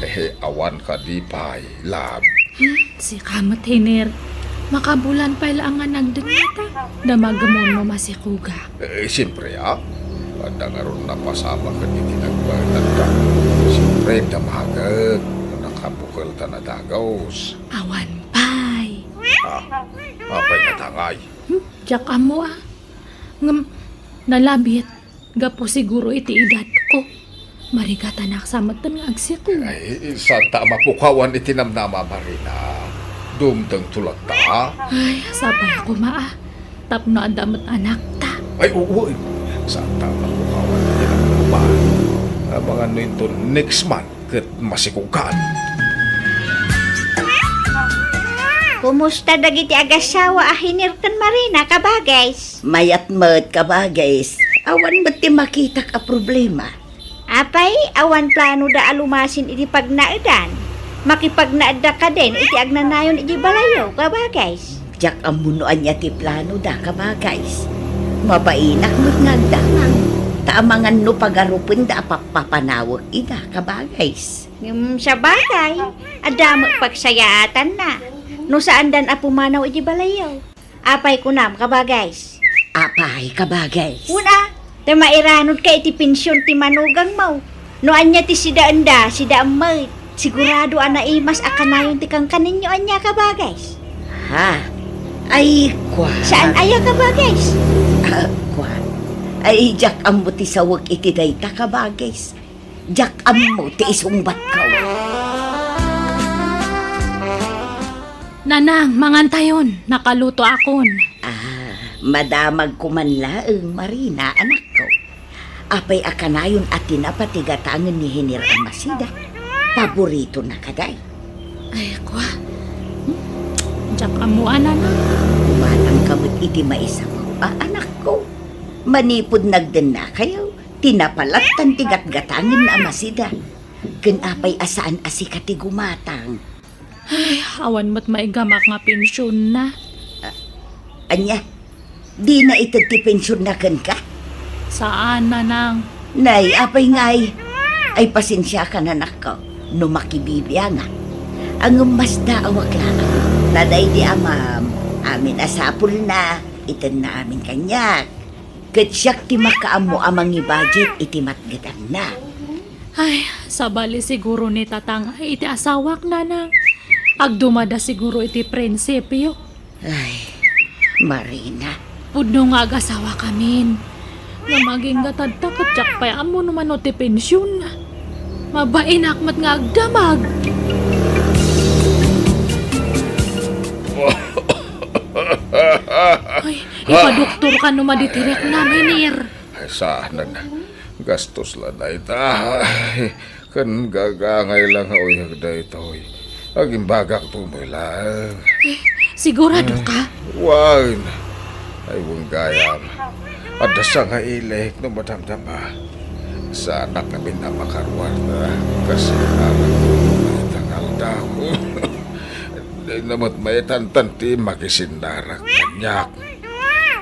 Eh, awan kadi pay, love. Hmm, sika met, Hiner. Makabulan pay la nga nagdengngeta. Damagemon no masikogak. Eh, siyempre, ah. Adda ngarud napasamak iti nagbaetanka. Siyempre, damagek no nakabukel ta nadagus. Awan pay. Ah, apay nga tangay? Hmm? Diak ammo, ah. Ngem, nalabit. Gapu siguro iti edadko. Marigatanak sa metten nga agsiko. Ay, saan ta a mapukawan iti namnama, Marina? Dumtengto latta. Ay, sapay koma, ah. Tapno adda met anakta. Ay, oo, eh. Saan ta a mapukawan iti namnama? Amangan no inton next month ket masikogkan. Kumusta dagiti agassawa a Hiner ken Marina, kabagays? Mayat met, kabagays. Awan met ti makitak a problema. Apay, awan planoda a lumasin iti pagnaedan? Makipagnaedda kadin iti agnanayon iti balayo, kabagays? Diak ammo no ania ti planoda, kabagays. Mabainak met nga agdamag. Ta amangan no pagarupenda a pappapanawek ida, kabagays. Ngem sabagay, adda met pagsayaatanna no saandan a pumanaw iti balayo. Apay kunam, kabagays? Apay, kabagays? Una, ta mairanodka iti pension ti manugangmo. No ania ti sidaenda, sidaem met. Sigurado a naimas a kanayon ti kankanenyo ania, kabagays? Ha? Ay, kua. Saan aya, kabagays? Ah, kua. Ay, diak ammo ti sawek iti dayta, kabagays. Diak ammo ti isungbatko. Nanang, mangantayon, nakalutoakon. Ah, madamagko man laeng, Marina, anakko. Apay a kanayon a tinapa ti gatangen ni Hiner a Masida? Paboritona kadi? Ay, kua. Hmm? Diak ammo, a, Nanang. Gumatangka met iti maisabaw a anakko. Manipud nagdennakayo, tinapa lattan ti gatgatangen a Masida. Ken apay a saan a sika ti gumatang? Ay, awan met maigamak nga pensionna. Ah, ania? Dina ited ti pensionna kenka? Saan, Nanang. Nay, apay ngay? Ay, pasensiakan, anakko, no makibibiangak. Ngem masdaawak laeng. Ta daydi amam, amin a sapulna, itenna amin kaniak. Ket siak ti makaammo a mangibudget iti matgedanna. Ay, sabali siguro ni Tatang iti asawak, Nanang. Agdumada siguro iti prinsipio. Ay, Marina. Pudno nga agasawakamin. Ngem agingga tatta ket diak pay ammo no mano ti pension. Mabainak met nga agdamag. Ay, ipadoktorka no madi ti riknam, Hiner. Ay, saanen. Gastos la dayta. Ay, ken gagangay la nga uyag daytoy. Agimbagak tumoy laeng. Eh, sigurado ka? Wen. Ay, wen gayam. Adda sangailik no madamdama. Saanak ngamin a makaruarda. Kasi anak ko mayat nga aldaw. Dayna met maitantan ti makisinnarak kaniak.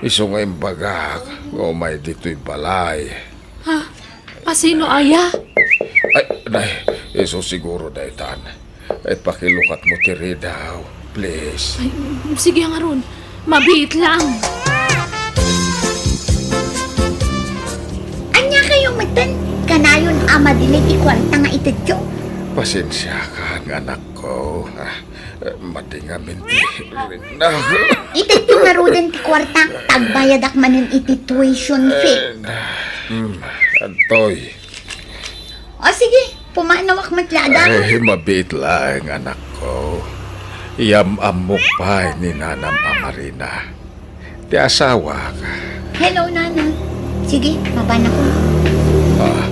Isu nga imbagak nga umay ditoy balay. Ha? A sino aya? Ay, nay, isu siguro daytan. Ay, pakilukatmo ti ridaw, please. Ay, sige ngarud. Mabiit lang. Ania kayo metten? Kanayon a madileg ti kuarta nga itedyo? Pasensiakan, anakko. Ah, Eh, madi ngamin ti rikna. Itedyo ngaruden ti kuarta, ta agbayadak manen iti tuition fee. Eh, hmm, adtoy. O sige, pumanawak met laada. Ay, mabiit laeng, anakko. Iyam-ammok pay ni nanam a Marina. Ti asawak. Hello, Nana. Sige, mapanakon. Ah.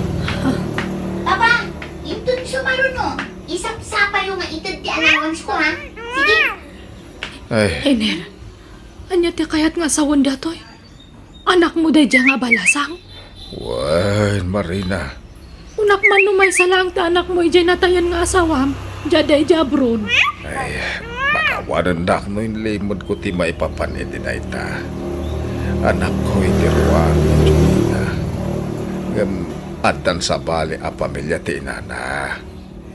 Papa, inton sumaruno, isapsapayo nga ited ti allowance ko, ha? Sige. Ay. Hiner, ania ti kayat nga asawen datoy? Anakmo daydiay nga abalasang? Wen, Marina. Kunak man no maysa laeng ti anakmo idiay natayen nga asawam, diay daydiay abroad. Ay, makawanennak no inlimedko ti maipapan iti dayta. Anakko iti ruar ni Jolina. Ngem addan sabali a pamilia ti inana.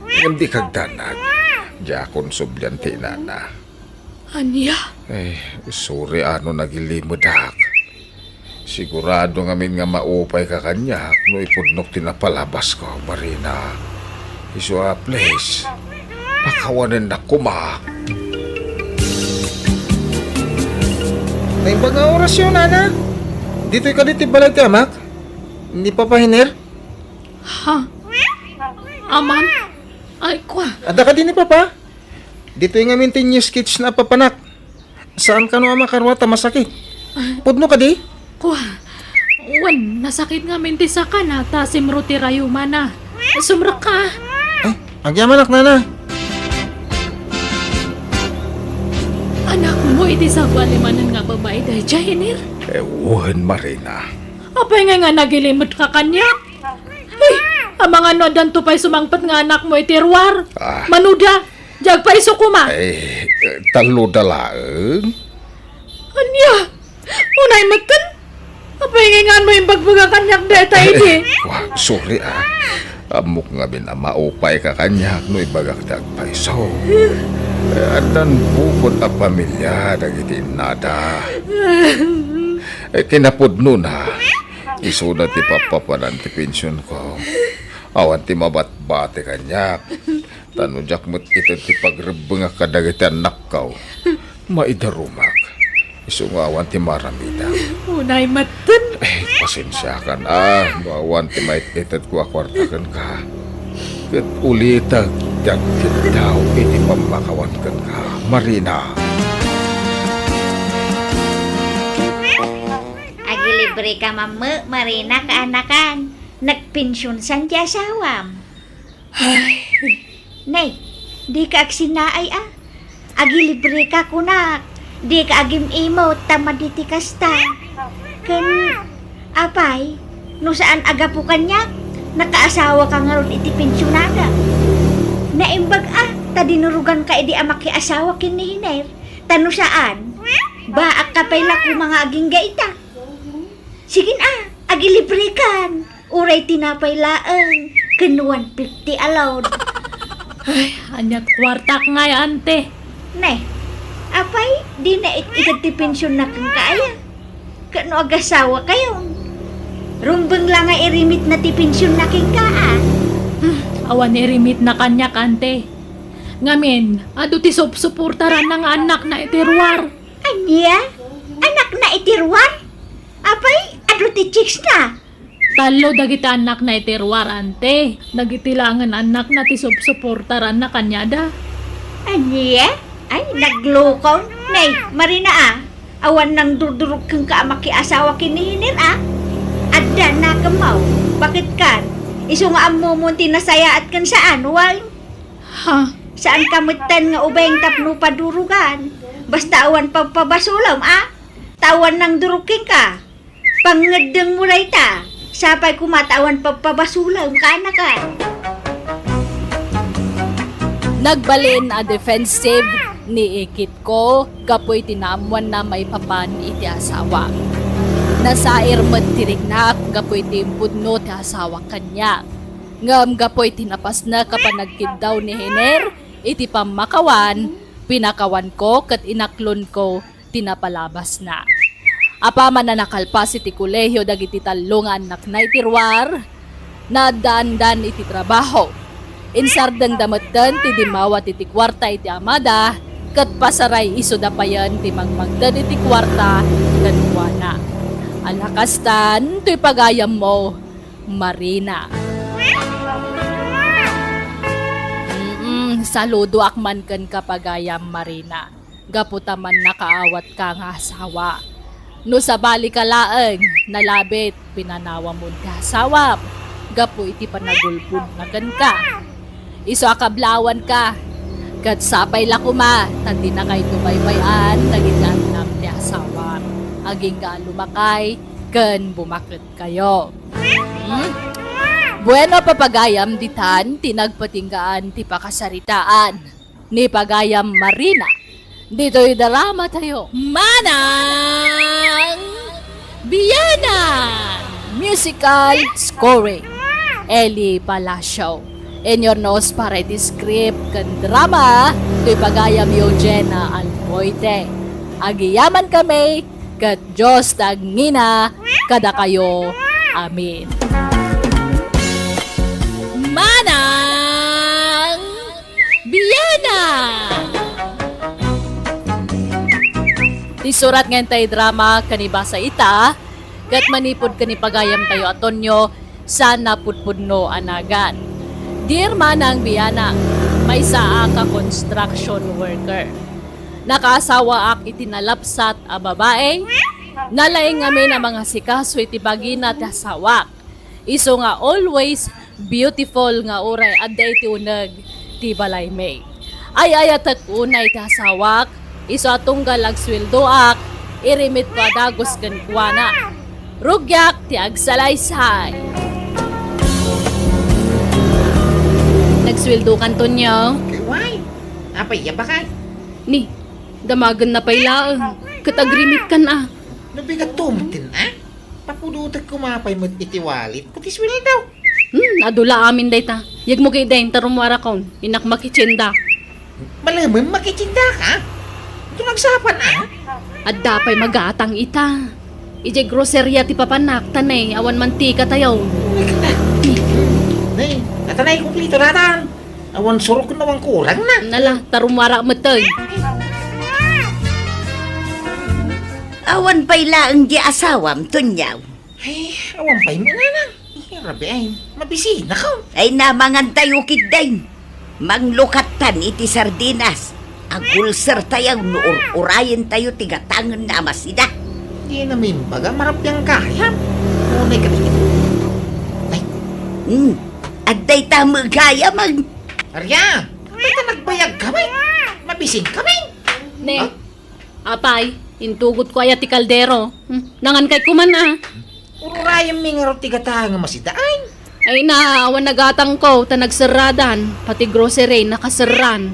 Ngem di kagdanag, diakon sublian ti inana. Ania? Eh, sorry a no nagilimedak. Sigurado ngamin nga maupayka kaniak no ipudnok ti napalabasko, Marina. Isu a, please, pakawanennak koma. Naimbag nga orasyo, Nana. Ditoy kadi ti balay ti amak? Ni Papa Hiner? Ha? Amam? Ay, kua. Adda kadi ni Papa? Ditoy ngamin ti new sketch na papanak. Saan kano a makarua ta masakit? Ah. Pudno kadi? Kua. Wen, nasakit ngamin ti sakana ta simro ti rayumana. Sumrekka. Eh, agyamanak, Nana. Anakmo iti sabali manen nga babai daydiay, Hiner? Eh, wen, Marina. Apay ngay nga nagilimetka kaniak? Ay, amangan no addanto pay sumangpet nga anakmo iti ruar. Ah. Manuda, diay agpaiso koma. Ay, talloda laeng. Ania? Unay metten? Apay ngay nga no imbagbaga kaniak dayta idi? Wa, sorry, ah. Ammok ngamin a maupayka kaniak no ibagak ti agpaiso. Eh, addan bukod a pamilia dagiti innada. Eh, kinapudnona, isuna ti papapanan ti pensionko. Awan ti mabatbati kaniak. Ta no diak met ited ti pagrebbengak kadagiti annakko, maidarumak. Isu nga awan ti maramidam. Unay metten. Eh, pasensiakan, ah, no awan ti maitedko a kuarta kenka. Ket ulitek ti agkiddaw iti pammakawan kenka, Marina. Agilibreka mammo, Marina, kaanakan. Nagpensionsan ti asawam. Ay. Nay, dika agsinnaay a. Agilibreka kunak. Dika agim-imot ta madi ti kasta. Ken, apay, no saan a gapu kaniak, nakaasawaka ngarud iti pensionada. Naimbag a, ta dinuroganka idi a makiasawa ken ni Hiner. Ta no saan, Baak ka pay la koma nga agingga ita. Sige na, agilibrekan. Uray tinapay laeng, ken one fifty a load. Ay, aniat kuartak ngay, ante? Ne, apay, di na it-igad ti pensionna kenka aya? Ket no agasawa kayon, rumbeng la nga irimitna ti pensionna kenka, a? Hmm, awan irimitna kaniak, ante. Ngamin, adu ti supsuportaranna nga annakna iti ruar. Ania? Annakna iti ruar? Apay, adu ti chicks na? Tallo dagiti annakna iti ruar, ante. Dagiti laengen annakna ti supsuportaranna kaniada. Ania? Ay, naglukon. Nay, Marina, a. Awan nangdurdurog kenka a makiasawa ken ni Hiner, a. Adda nakemmo. Baket kan? Isu nga ammomon ti nasayaat ken saan, wen? Ha? Saanka metten nga ubeng tapno padurogan. Basta awan pagpabasolem, a. Ta awan nangdurog kenka. Pangngeddengmo dayta. Sapay koma ta awan pagpabasolem, kanaka. Nagbalin a defensive ni Ikitko gapu iti naammoanna maipapan iti asawa. Nasair met ti riknak gapu iti impudno ti asawa kaniak. Ngem gapu iti napasnek a panagkiddaw ni Hiner iti pammakawan, pinakawanko ket inaklonko ti napalabasna. Apaman a nakalpas iti kolehio dagiti tallo nga annakna iti ruar, naaddaandan iti trabaho. Insardengda metten ti dimmawat iti kuarta iti amada, ket pasaray isuda payen ti magmagted iti kuarta kenkuana. Ala kastan toy pagayammo, Marina. Mm, saludoak man kenka, pagayam Marina. Gapu ta mannakaawatka nga asawa. No sabalika laeng, nalabit, pinanawamon ti asawam gapu iti panagulbodna kenka. Isu a kablawanka, ket sapay la koma ta dinakayto baybay-an dagiti annam ti asawam. Agingga a lumakay ken bumaketkayo. Hmm? Bueno, papagayam, ditan ti nagpatinggaan ti pakasaritaan ni pagayam Marina ditoy drama tayo. Manang Biana! Musical scoring, Eli Palacio. Inurnos para iti script ken drama toy pagayam Eugenia Almoite. Agyamankami ket Dios ti agngina kadakayo. Amen. Manang Biana! Ti surat nga intay drama ken ibasa ita, ket manipud ken ni pagayamtayo a Tonio, saan a pudpudno a nagan. Dear Manang Biana, maysaak a construction worker. Nakaasawaak iti nalapsat a babae. Nalaing ngamin a mangasikaso iti bagina ti asawak. Isu nga always beautiful nga uray adda iti uneg ti balaymi. Ay-ayatek unay ti asawak, isu a tunggal agsueldoak, irimitko a dagus kenkuana. Rugiak ti agsalaysay. Nagsueldokan, Tonio? Kay why? Apay, ya bakay? Ni, damagenna pay laeng, ket agrimitkan a. Nabigat tumtin, a? Papudotek koma pay met iti wallet ko ti sueldo. Hmm, adu la amin dayta. Yegmo ketdin ta rummuarakon, innak makitsinda. Malemem makitsinda ka? Ito nagsapan, a? Adda pay magatang ita. Idiay groceria ti papanak, ta ne, awan mantika tayo. Nay, ata nay, kumplito datan. Awan surok ken awan kurang na. Nala, ta rummuara met, oy. Awan pay laeng di asawam, Tunyaw. Ay, awan pay mananang. Eh, rabi ay, mabisina ka. Ay, namangan tayo, kidding. Manglukattan iti sardinas. Agulser tayo no ur-urayen tayo ti gatangen na amasida. Di na mimbaga, marabiang gayam. Unay ka dagiti. Ay. Hmm. Adday ta met gayam, ang. Arya, ba't ka nagbayag kami? Mabisin kami. Ne. Ha? Apay, intugot ko aya ti kaldero. Hmm, nangan kay kuman, a. Ururayem mi ngarud ti gata nga masidaen. Ay na, awan nagatangko, ta nagserradan. Pati grocery, nakaserran.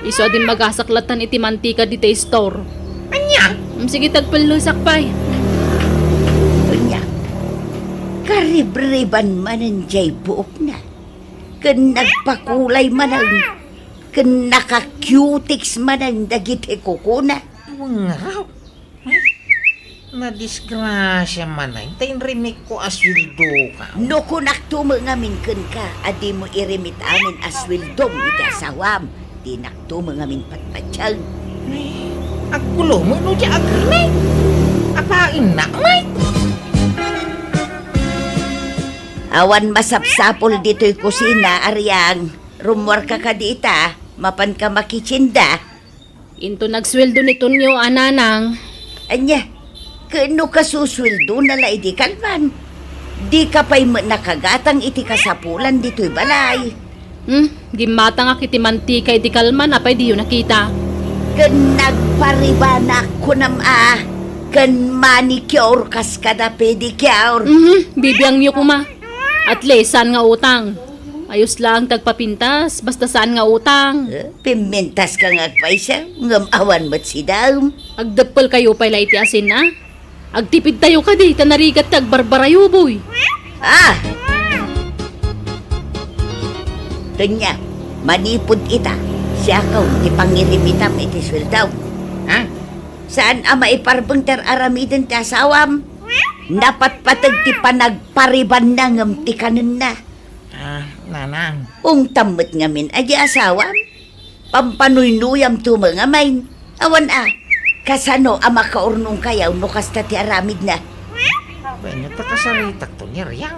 Isu a dimmagasaklattan iti mantika dita store. Anya? Sige, tagpellesak pay. Ania, karibriban manen jay buokna, ken nagpakulay manen, ken naka-cutex manen dagiti kukuna. Wengraw. Ay, nadisgrasia manen, ta inrimikko a sueldoka. No kunakto met ngamin kenka a dimo irimit amin a sueldom iti asawam, dinakto met ngamin patpatien. Ay, aggulo met no di agrimit. Apainnak met. Awan masapsapul ditoy kusina, Ariang. Rummuarka kadi ita, mapanka makitienda. Inton agsueldo ni Tonyo a nanang. Ania, ket no kasusueldona la idi kalman, dika pay met nakagatang iti kasapulan ditoy balay. Hmm, gimmatangak iti mantika idi kalman, apay diyo nakita? Ken nagparibanak kunam a, ken manicure kas kada pedicure. Mhm, bibiangyo koma. At least, saan nga utang? Ayos laeng ti agpapintas, basta saan nga utang. Eh, pimmintaska nga agpayso, ngem awan met sidam. Agdeppelkayo pay la iti asin, a? Agtipidtayo kadi, ta narigat ti agbarbarayo, boy. Ah! Tonyo, manipud ita, siakon ti pangirimitam iti sueldom. Ha? Saan a maiparbeng ti ar-aramiden ti asawam? Napatpateg ti panagparibanna ngem ti kanenna. Ah, nanang. Ungtam met ngamin a di asawam. Pampanuynuyam to met ngamin. Awan a, kasano a makaurnongkayo no kasta ti aramidna? Wenno ta kasaritakto ni Ariang.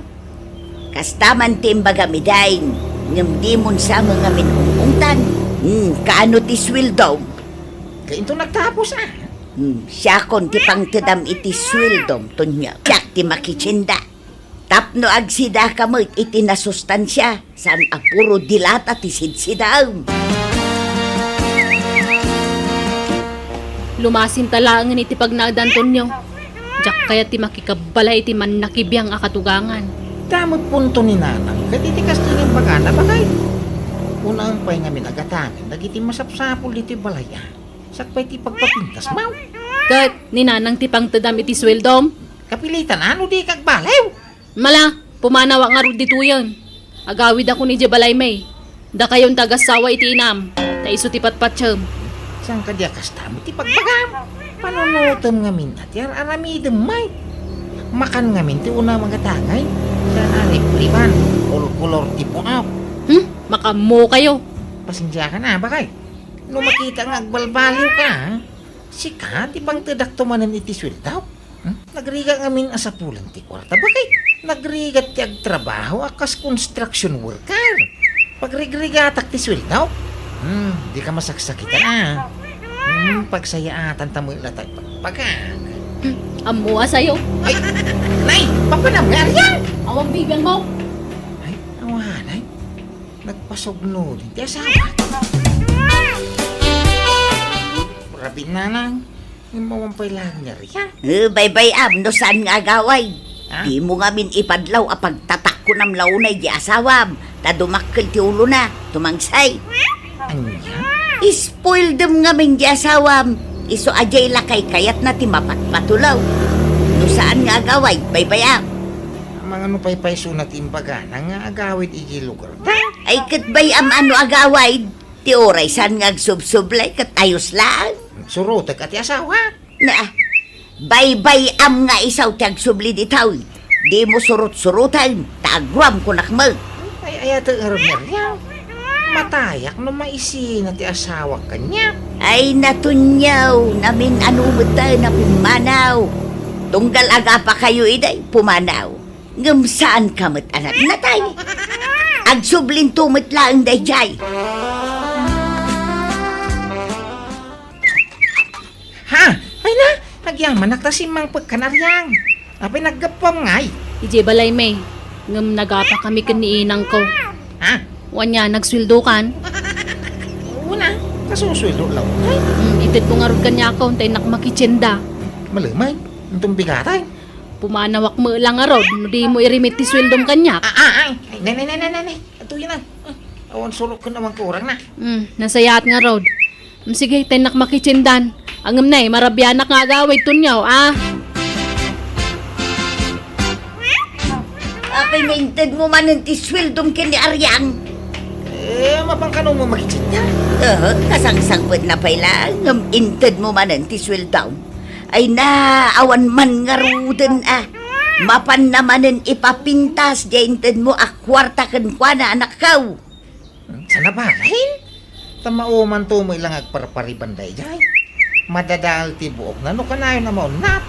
Kasta man ti imbagam idiay, ngem dimon sa met ngamin ung-ungtan. Hmm, kaano ti sueldom? Kainto nagtapos, a? Hmm, siakon ti pangtedam iti sueldom, Tonyo. Siak ti makitienda. Tapno agsidaka met iti nasustansia, saan a puro dilata ti sidsidam. Lumasinta laengen iti pagnaedan, Tonyo. Diak kayat ti makikabbalay iti mannakibiang a katugangan. Damo punto ni nanang, ket iti kastoy nga imbagana, bakay. Unaen pay ngamin a gatangen dagiti masapsapul ditoy balay, a. Sakbay ti pagpapintas, maw. Ket ni nanang ti pangtedam iti sueldom? Kapilitan, a, no dika agbaliw? Mala, pumanawak ngarud ditoyen. Agawidakon idiay balay, may. Dakayon ti agassawa iti inam, ta isu ti patpatiem. Saan kadi a kasta met ti pagbagam? Panunotem ngamin a ti ar-aramidem, may. Makan ngamin ti unam a gatangen. Saan a ribriban, kolkolor ti puno. Hmm? Makaammokayo. Pasensiakan, a, bakay. No makita nga agbalbaliwka, a? Sika ti pangtedakto manen iti sueldok? Hmm? Nagrigat ngamin a sapulan ti kuarta. Bakit? Nagrigat ti agtrabaho a kas construction worker. Pagrigrigatak ti sueldok? Hmm, dika masaksakitan, a. Hmm, pagsayaatan ta met la ti agpagpaga. Hmm, ammo a sayo. Ay, nay, papanam nga, Ariang! Awan bibiang mo. Ay, awanay. Nagpasugno din ti asawa. Rabi, nanang, imawan pay laeng nga riya. Eh, baybay-am no saan nga agaway. Ha? Dimo ngamin ipadlaw a pagtatakkonam la unay di asawam, ta dumakkel ti ulona, tumangsay. Ania? Ispoildem ngamin di asawam, isu a diay la kaykayatna ti mapatpatulo. No saan nga agaway, baybay-am. Mangano pay paysona ti imbagana nga agawid iti lugar? Ay, ket bay-am a no agawid, ti uray saan nga agsubsublay, ket ayos laeng. Surotek a ti asawa. Na, baybay-am nga isu ti agsubli ditoy. Dimo surot-suroten, ta aguram kunak met. Ay, ayatek ngarud, Miriam. Matayak no maisina ti asawak kaniak. Ay, natunyaw, namin-ano met tayo, napimmanaw. Tunggal agapakayo iday, pumanaw. Ngem saanka met a natnatay. Agsublinto met laeng daydiay. Ha? Ay na, agyamanak ta simmangpekkan, Ariang. Apay naggapuam ngay? Idiay balay, May. Ngem nagapakami ken ni inangko. Ha? Wen ania, nagsueldokan? Wen a, kasusueldo laeng. Hmm, itedmo ngarud kaniak, ta innak makitienda. Malemay, inton bigatay. Pumanawak met la ngarud no dimo irimit ti sueldom kaniak. Ah, ah, ay. Ay, ne, ne, ne, ne, ne, ne. Atoyen na. Ah, awan surok ken awan kurang na. Hmm, nasayaat ngarud. Hmm, sige, ta innak makitiendan. Ngem nay, marabianak nga agawid, Tonyo, a? Apay nga intedmo manen ti sueldom ken ni Ariang? Eh, mapan kano mo makitsit niya? Eh, kasangsangpetna pay laeng ngem intedmo manen ti sueldom. Ay na, awan man ngaruden a. Mapanna manen ipapintas diay intedmo a kuarta kenkuana, anakko. Hmm, sana bahin? Ta maumanto met la nga agparpariban daydiay. Madadael ti buokna no kanayon a maunnat.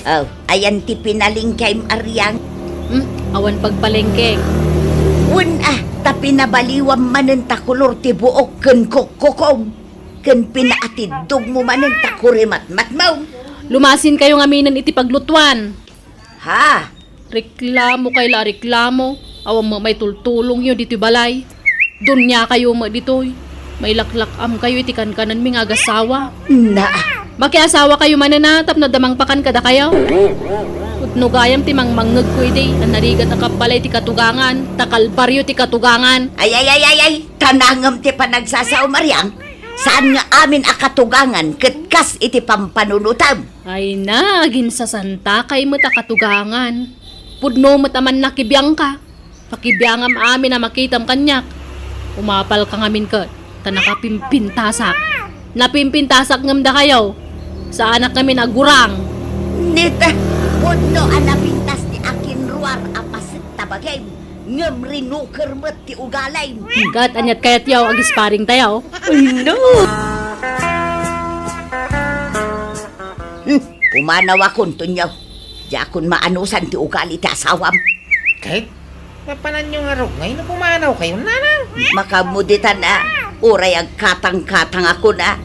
Oh, ayan ti pinalengkem, Ariang. Hmm, awan pagpalengke. Wen a, ta pinabaliwam manen ta kolor ti buok ken kokkokom, ken pinaatiddogmo manen ta kurimatmatmo. Lumasinkayo ngaminen iti paglutuan. Ha? Reklamo kay la a reklamo. Awan met maitultulongyo ditoy balay. Duniakayo met ditoy. Mailaklak-amkayo iti kankanenmi nga agasawa. Na. Makiasawakayo manen a tapno adda mangpakan kadakayo. Pudno gayam ti mangmangngegko idi a narigat a kabbalay ti katugangan, ta kalbaryo ti katugangan. Ay, ay, ay, ay, ay. Kanangem ti panagsasaom, Ariang. Saan nga amin a katugangan ket kas iti pampanunotem. Ay na, aginsasantakay met a katugangan. Pudno met a mannakibiangka. Pakibiangam amin a makitam kaniak. Umapalka ngamin ket, ta nakapimpintasak. Napimpintasak ngem dakayo. Saanak ngamin a gurang. Nita, pudno a napintas ti akinruar a paset ta bagim. Ngem rinuker met ti ugalim. Ket aniat kayatyo, agisparingtayo? Ay, no! Hmm, pumanawakon, Tonyo. Diakon maanusan ti ugali ti asawam. Ket, mapananyo nga rugngay no pumanawkayon, nanang? Makaammo ditan a, uray agkatangkatangakon a.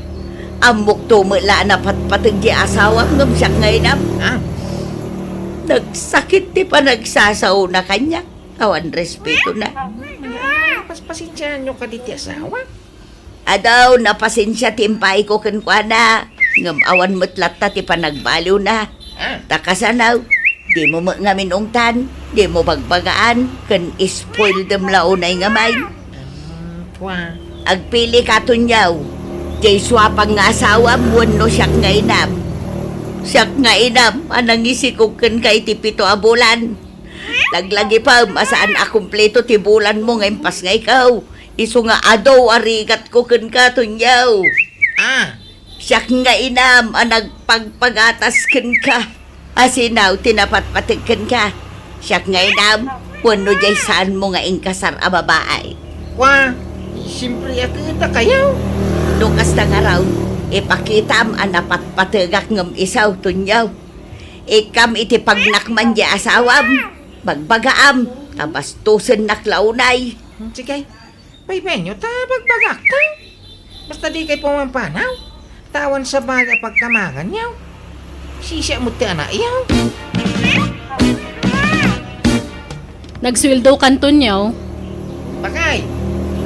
Ammokto met la a napatpateg ti asawam ngem siak nga inam. Ah. Nagsakit ti panagsasaona kaniak. Awan respetona. Paspasensiaanyo kadi ti asawa? Adu, napasensia ti impaayko kenkuana, ngem awan met latta ti panagbaliwna. Ah. Ta kasano, dimo met ngamin ungtan, dimo bagbagaan, ken ispoildem la unay nga main. Ah, kua. Agpilika, Tonyo. Diay suapan nga asawam wenno siak nga inam? Siak nga inam a nangisikog kenka iti pito a bulan. Laglagipem a saan a kumpleto ti bulanmo nga impasngayko, isu nga adu a rigatko kenka, Tonyo. Ah. Siak nga inam a nagpagpagatas kenka. Asino ti napatpateg kenka? Siak nga inam, wenno diay saanmo nga inkasar a babai? Kua, siempre a ket a kayaw. No kasta ngarud, ipakitam a napatpategak ngem isu, Tonyo. Ikkam iti pagnakman diay asawam, bagbagaam, ta bastosennak la unay. Hmm, sige. Paypayenyo ta bagbagakto. Basta dikay pumampanaw. Ta awan sabali a pagkamanganyo. Sisiak met ti anakyo. Nagsueldokan, Tonyo. Bakay.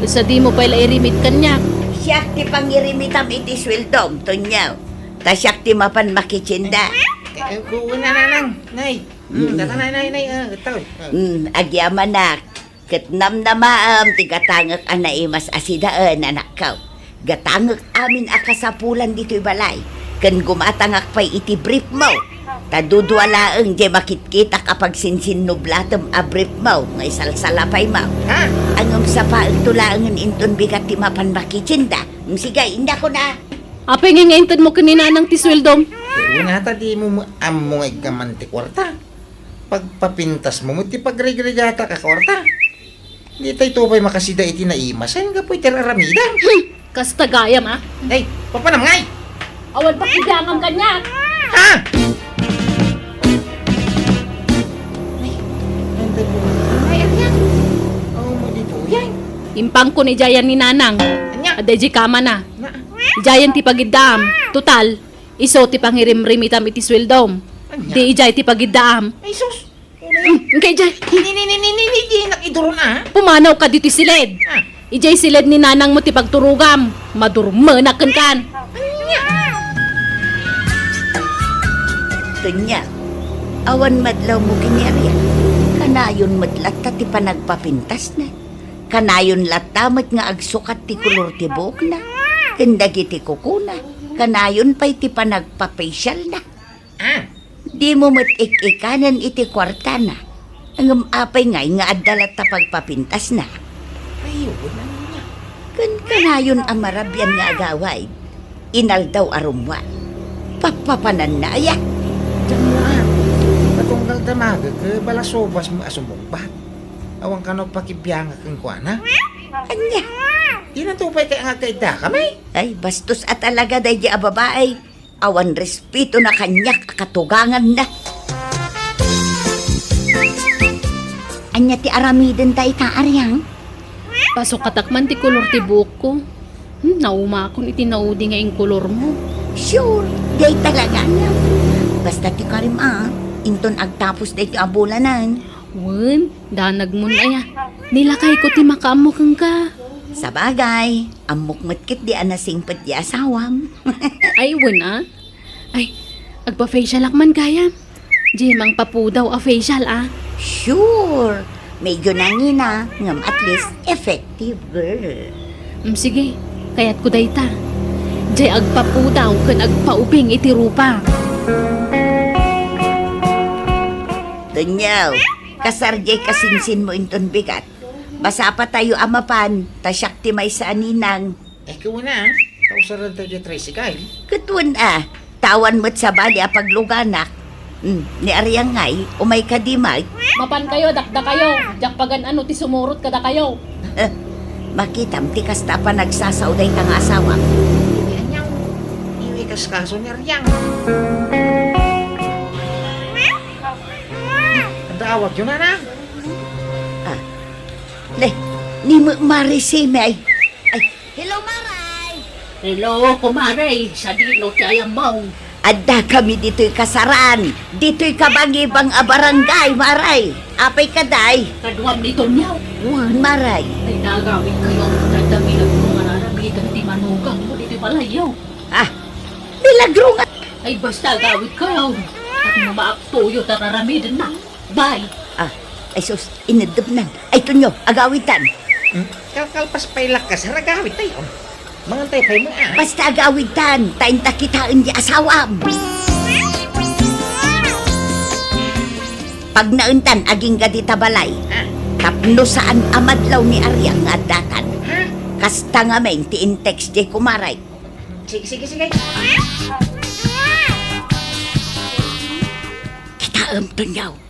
Sa dimo pay la irimit kaniak. Siak ti pangirimitam iti sueldom, Tonyo. Ta siak ti mapan makitienda. Eh, eh, ku-, una, nanang, nay. Mm. Mm, data, nay, nay, nay, ah, ito. Mm, agyamanak. Ket namnamaem ti gatangek a naimas a sidaen, anakko. Gatangek amin a kasapulan ditoy balay, ken gumatangak pay iti briefmo. Ta dudua laeng diay makitkitak a pagsinsinnublatem a briefmo nga isalsalapaymo. Ha? Ngem sapaekto laengen inton bigat ti mapan makitienda. Mm, sige, indakon a. Apay nga intedmo ken ni nanang ti sueldom? Una ta dimo ammo nga iggaman ti kuarta. Pagpapintasmo met ti pagrigrigata a kuarta. Ditay to pay makasida iti naimasen gapu iti ar-aramidem. Hmm, kasta gayam, a. Ay, papanam ngay? Awan pakibiangam kaniak. Ha? Ay, nandun ko. Ay, anya? Aw, madito yan. Impangkon idiayan ni nanang. Anya? Adda idiay kamana. Na. Idiayen ti pagiddaam. Total, isu ti pangirimrimitam iti sueldom. Anya? Di idiay ti pagiddaam. Ay, sus! Hmm, engka idiay. Ni, ni, ni, ni, ni, ni, di nak iduron, ah. Pumanawka ditoy siled. Ah. Idiay siled ni nanangmo ti pagturogam. Madurmenak kenkan. Anya? Tonyo, awan madlawmo ken ni Ariang. Kanayon met latta ti panagpapintasna. Kanayon latta met nga agsukat ti kolor ti buokna. ken dagiti kukuna, kanayon pay ti panagpa-facialna. Ah. Dimo met ik-ikanen iti kuartana. Ngem apay ngay nga adda latta pagpapintasna? Ay, wen, ania? Ken kanayon a marabian nga agawid, inaldaw a rummuar. Pappapananna aya? Diak met. Patunggal damagek, balasubas met a sumungbat. Awan kano pakibiangak kenkuana. Ania? Dina to pay kay nga agkaidakami? Ay, bastos a talaga daydi a babai. Awan respetona kaniak a katuganganna. Ania ti aramidenta ita, Ariang? Pasukatak man ti kolor ti buokko. Hmm, naumakon iti naudi nga inkolormo. Sure, diay talaga ania. Basta ti karim a, inton agtapos daytoy a bulanen. Wen, danagmon aya. Nilakayko ti makaammo kenka. Sabagay, ammok met ketdi a nasingpet ti asawam. Ay, wen a. Ay, agpa-facialak man gayam. Diay mangpapudaw a facial a. Sure, medyo nangina, ngem at least effective, girl. Mm, sige, kayatko dayta. Diay agpapudaw ken agpaubing iti rupa. Tonyo, kasar diay kasinsinmo inton bigat. Masapatayo a mapan, ta siak ti maysa a ninang. Ay, kuna, ta usarentayo diay tricycle. Ket wen a, ta awan met sabali a pagluganak. Hmm, ni Ariang ngay, umay kadi met. Mapankayo, dakdakayo. Diak pagan-ano ti sumurot kadakayo. Makitam ti kasta a panagsasao dayta nga asawam. Ania, iwi kaskaso ni Ariang. Adda awatyo, nana? Ah. Le, ni Marisime ay. Ay, hello, Maray! Hello, kumare. Sadino ti ayammo? Addakami ditoy kasaran. Ditoy kabangibang a barangay, Maray. Apay ka, day? Kaduam ni Tonyo. Wen, Maray. Ay, nagawidkayo. Adda milagro nga aramiden ti manugang mo ditoy balayyo. Ah, milagro nga. Ay, basta agawidkayo. Tapno maaktoyo ta aramidenna. Bay! Ah, ay sus, ineddepnan. Ay, Tonyo, agawidtan. Hmm? Kalkalpas pay la kasar, agawidtayo. Mangantay pay met, ah. Basta agawidtan, ta inta kitaen ti asawam. Pagnaentan, agingga dita balay. Ah. Tapno saan a madlaw ni Ariang nga addatan. Ha? Kasta ngamin ti in-text diay kumarek. Sige, sige, sige. Kitaem, Tonyo.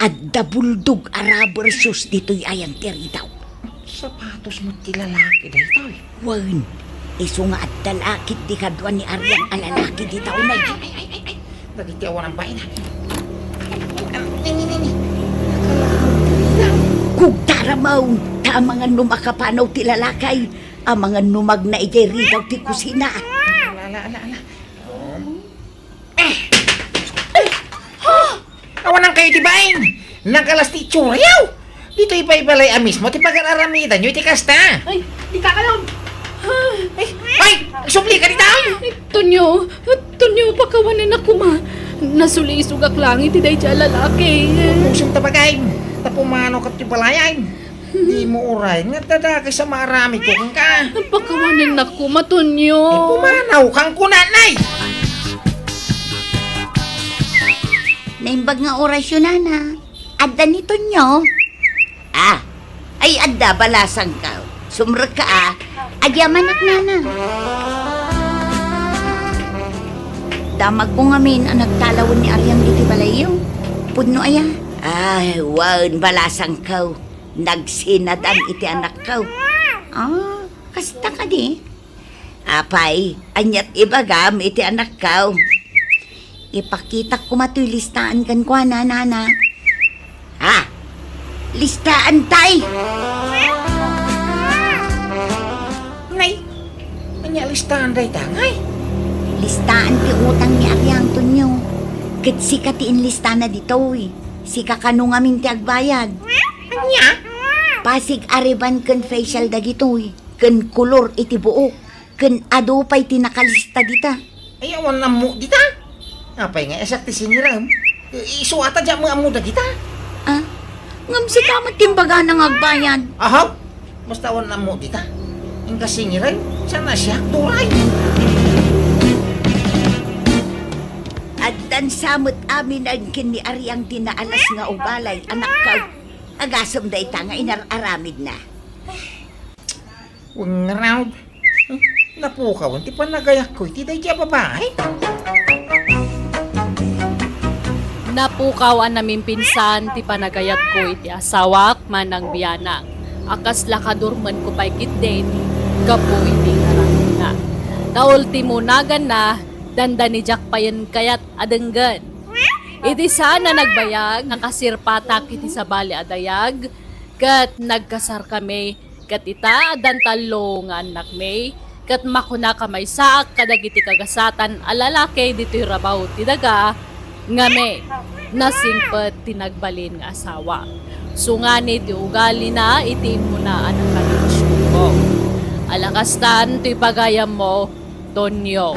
Adda bulldog a rubber shoes ditoy ayan ti ridaw. Sapatos met ti lalaki daytoy. Wen, isu nga adda la ketdi kadua ni Ariang a lalaki dita unay. Ay, ay, ay, ay. Dagiti awan a baina. Ni, ni, ni, ni. Kugtara mawn, ta amangan no makapanaw ti lalaki, amangan no magna idiay ridaw ti kusina. Ala, ala, ala, ala. Um, Eh! Ay! Ha? Awanankayo ti bain! Nakalas ti itsura'yo! Ditoy pay balay a mismo ti pagar-aramidanyo iti kasta! Ay, dikakayo! Ay! Ay! Agsublika dita! Ay, Tonyo! Tonyo, pakawanen a koma! Nasulisogak laeng iti daydiay a lalaki! Pusem ta bagay! Ta pumanaw ket ti balayan! Dimo uray nga adda dakes a maaramidko kenka. Pakawanennak koma, Tonyo. Eh, pumanaw kan kunanay. Naimbag nga orasyo, nana. Adda ni Tonyo. Ah, ay adda, balasangko. Sumrekka, ah. Agyamanak, nana. Damagko ngamin a nagtalawen ni Ariang ditoy balayyo. Pudno aya? Ay, wen, balasangko. Nagsinadan iti anakko. Ah, kasta kadi? Apay, aniat ibagam iti anakko? Ipakitak koma toy listaan kenkuana, nana. Ha? Listaan tay? Nay, ania listaan dayta, ngay? Listaan ti utang ni Ariang, Tonyo. Ket sika ti inlistana ditoy. Sika kano ngamin ti agbayad. Ania? Pasig a riban ken facial dagitoy, ken kolor iti buok, ken adu pay ti nakalista dita. Ay, awan ammo dita. Apay nga isak ti sinirem? I-, isu ata diak ammo dagita. Ah, ngem sika met ti imbagana nga agbayad. Aha? Basta awan ammo dita. Kasingiran, saan a siak, turay? Addan sa met amin ken ni Ariang ti naalas nga ugalay, anakkaw. Agasem dayta nga inar-aramidna. Wengraw, napukawan ti panagayatko iti daydi a babai. Napukaw a namimpinsan ti panagayatko iti asawak, Manang Bianang, a kasla kadurmenko pay ketdin gapu iti inaramidna. Ta ultimo naganna, dandani diak payen kayat a denggen. Iti saan a nagbayag, nakasirpatak iti sabali a dayag, ket nagkasarkami, ket ita, addan tallo nga annakmi, ket makunaka maysaak kadagiti kagasatan a lalaki ditoy rabaw ti daga, ngamin, nasingpet ti nagbalin nga asawa. Sungani ti ugalina iti immuna a nakarelasyon ko. Ala kastan toy pagayammo, Tonyo.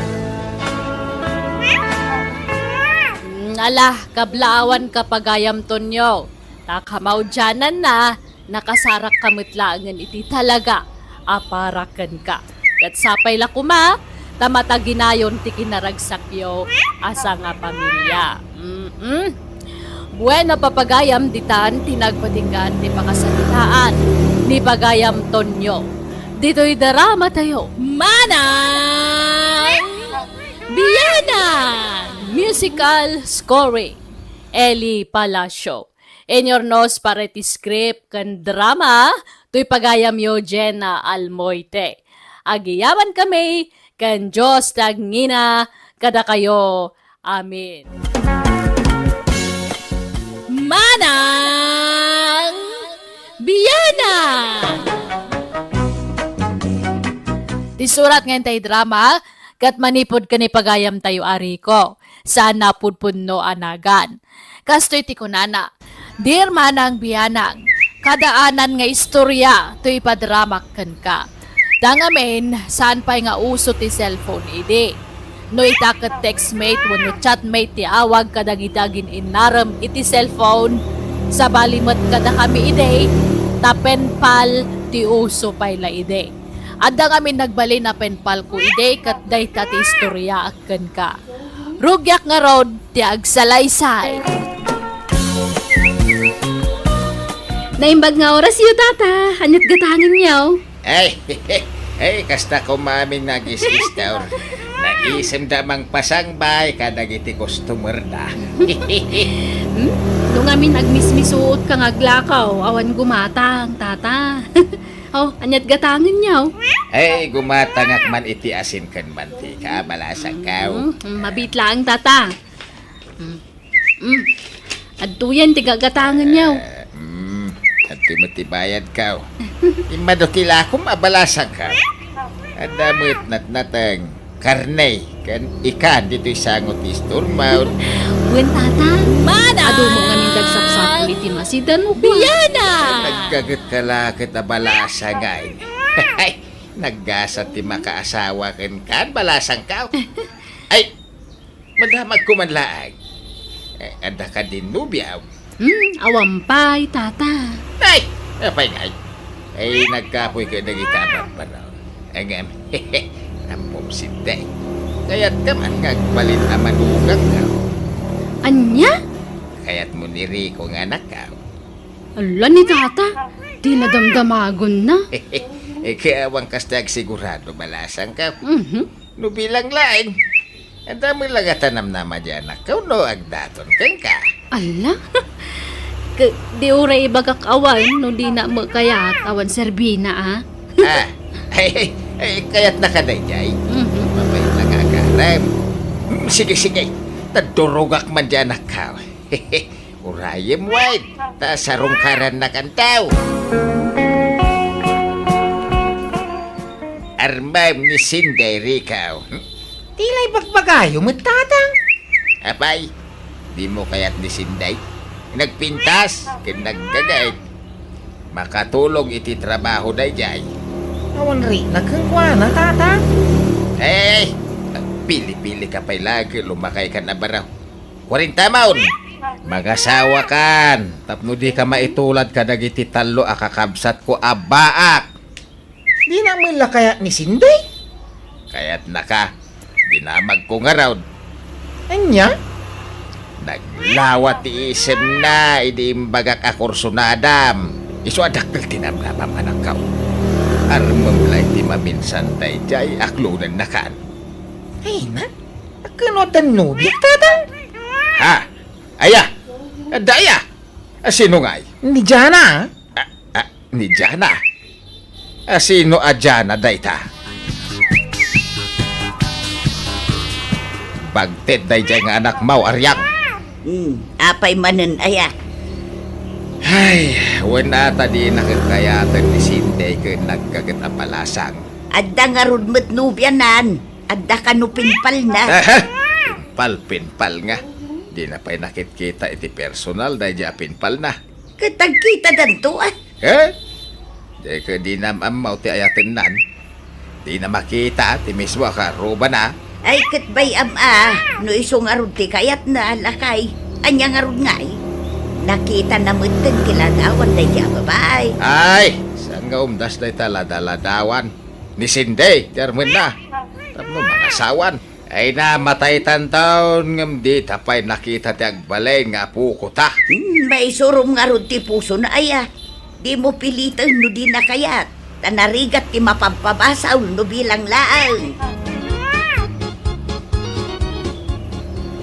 Mm, ala, kablaawanka pagayam, Tonyo. Ta kamaudiananna, nakasarakka met laengen iti talaga a para kenka. Ket sapay la koma, ta mataginayon ti kinaragsakyo a sangapamilia. Mm-mm. Bueno, papagayam, ditan ti nagpatinggaan ti pakasaritaan ni pagayam Tonyo. Ditoy drama tayo, Manang Bianang! Musical scoring, Eli Palacio. Inyornos para iti script ken drama, toy pagayamyo, Jenna Almoite. Agyamankami ken Dios ti agngina kadakayo. Amen. Manang Bianang! Ti surat nga intay drama, ket manipud ken ni pagayam tayo a Rico, saan a pudpudno a nagan. Kastoy ti kunana, "Dear Manang Bianang, kadaanan nga istorya ti ipadramak kenka. Ta ngamin, saan pay nga uso ti cellphone idi. No ita ket textmate wenno chatmate ti awag kadagiti agin-innarem iti cellphone, sabali met kadakami idi, ta penpal ti uso pay la idi. Adda ngamin nagbalin a penpalko idi ket dayta ti istoryaak kenka. Rugiak ngarud ti agsalaysay." Naimbag nga orasyo, Tata. Ania't gatangenyo? Ay, ay, kasta koma amin nga agis-istor. Naisemda mangpasangbay kadagiti customer da. Hmm? No ngamin agmismisuot ka nga aglakaw, awan gumatang, Tata. Oh, ania't gatangenyo? Ay, gumatangak man iti asin ken mantika, balasangkaw. Mm, mm, mabiit laeng, Tata. Mm. Mm. Adtoyen ti gagatangenyo. Eh, mm, adtoy met ti bayadkaw. Immadu ti lakom a balasangkaw. Adda met natnateng, karne, ken ikan ditoy sango ti istormo. Wen, Tata. Manang! Adu mo ngamin dagsapsapul iti masidan mo, Bianang! Nagkaget ka la ket a balasang, ay. Naggasat ti makaasawa kenka, balasangkaw. Ay, madamagko man laeng. Eh, adda kadin nobiam? Hmm, awan pay, Tata. Ay, apay ngay? Ay, nagkapoy kadagita a barbaro. Ngem, ammom, Sinday. Kayatka man nga agbalin a manugangkaw. Ania? Kayatmo ni Rico nga anakkaw? Ala ni Tata, ti nadamdamagonna. Ket awan kasta agsigurado, balasangkaw. Mhm. No bilang laeng, adda met la ngata namnama diay anakkaw no agdaton kenka. Ala? Ke-, di uray ibagak awan no dina met kayat awan serbina, a? Ah, ay, ay, ay, kayatnaka daydiay? Mhm. Mapait nga agarem. Mm, sige, sige. Ta durogak man diay anakkaw. Urayem wen, ta sarungkarannak, antaw. Armam ni Sinday, Rico. Hmm? Ti la ibagbagayo met, Tata. Apay, dimo kayat ni Sinday? Nagpintas ken naggaget. Makatulong iti trabaho daydiay. Awan rikna kenkuana, Tata. Eh, pili-pilika pay laeng, lumakaykan a baro. Kuarenta maon. Mangasawakan tapno dika maitulad kadagiti tallo a kakabsatko a baak. Dina met la kayat ni Cindy? Kayatnaka. Dinamagko ngarud. Ania? Naglawa ti isemna idi imbagak a kursunadam. Isu a dakkel ti namnamam, anakko. Armem la iti maminsan daydiay aklonennakan. Ay na, akin addan nobiak, tata? Ha? Aya? Adda aya? A, sino ngay? Ni Jana. A, a, ni Jana? A, sino a Jana dayta? Bagted daydiay nga anakmo, Ariang. Hmm, apay manen aya? Ay, wen a ta dina ket kayaten ni Cindy ken naggaget a balasang. Adda ngarud met nobianan. Adda kano pinpalna? Aha! Pinpal, pinpal nga. Dina pay nakitkita iti personal daydiay a pinpalna. Ket agkitadanto, a? He? Daytoy dinam ammo ti ayatennan. Dina makita ti mismo a karrubana. Ay, ket bay-am a, no isu ngarud ti kayatna, lakay. Ania ngarud ngay? Nakitana metten ti ladawan daydiay a babai. Ay, saan nga umdas dayta ladaladawan? Ni Cindy, ti armenna. Tapno mangasawan. Ay na, mataytan taon, ngem dita pay nakita ti agbalin nga apokota. Hmm, maisurom ngarud ti pusona aya. Dimo piliten no dina kayat. Ta narigat ti mapampabasol no bilang laeng.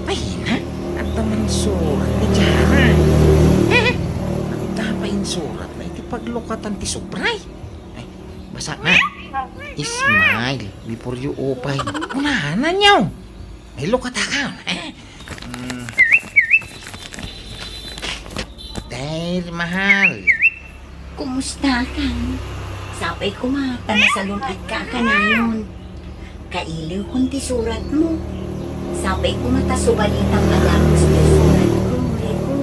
Ay na, adda man surat ni Jana. Adda pay insuratna iti paglukatan ti sobra. Ay, basa na. Smile before you open. Kunana niyo. May lukataka. Mm. Dear mahal. Kumusta ka? Sapay koma ta nasalun-at ka kanayon. Kailiwkon ti surat mo. Sapay koma ta subalitam a dagus ti surat ko, Rico.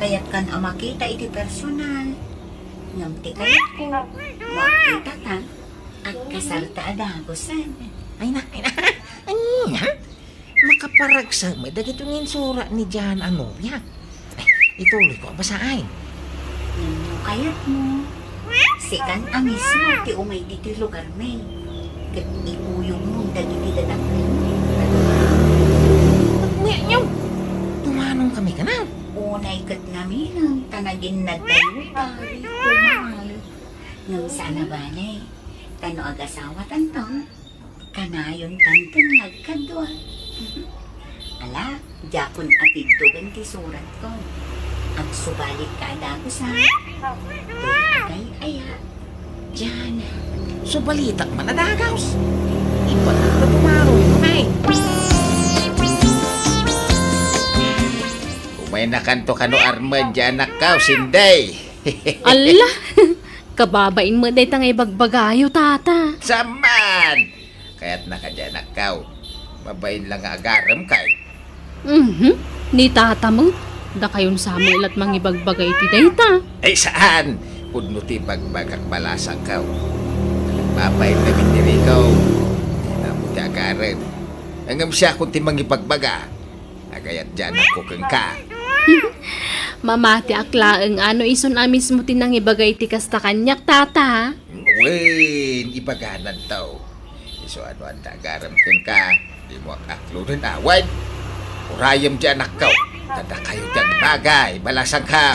Kayatkan a makita iti personal. Ngem ti kayatko, no agkitata, agkasarta a dagusen. Ay na, ay na. Ania? Makaparagsak met dagiti nga insurat ni Jana a nobia. Ay, ituloyko a basaen. Ngem no kayatmo, sikan a mismo ti umay ditoy lugarmi. Ket ikuyogmo dagiti dadakkelmo. Agmekyo! Tumanonkami kano? Unay ket naminom ta naginnadtayo, pare, kumal. Ngem saan a bale, ta no agasawatanto, kanayontanton nga agkadua. Ala, diakon a tiddogen ti suratko. Agsubalitka a dagus, a. Dagay aya. Jana. Subalitak man a dagus. Ibaga ta tumaro, ay. Umaynakanto kano armen, Jana, kaw, Cindy. Alla! Kababain met dayta nga ibagbagayo, tata. Saan man! Kayatna kadi, anakko. Mabain la nga agarem kay. Mhm. Ni tata met, dakayon sa met la ti mangibagbaga iti dayta. Ay, saan! Pudno ti ibagbagak, balasangko. Mabain laeng ti Rico. Dina mo ti agarem. Ngem siakon ti mangibagbaga. Agayat ti anakko kenka. Mamatiak laeng a no isun a mismo ti nangibaga iti kasta kaniak, tata. Wen, ibagananto. Isu a no adda agarem kenka, dimo ak-aklonen a wen. Urayem ti anakko. Ta dakayo ti agbagay, balasangko.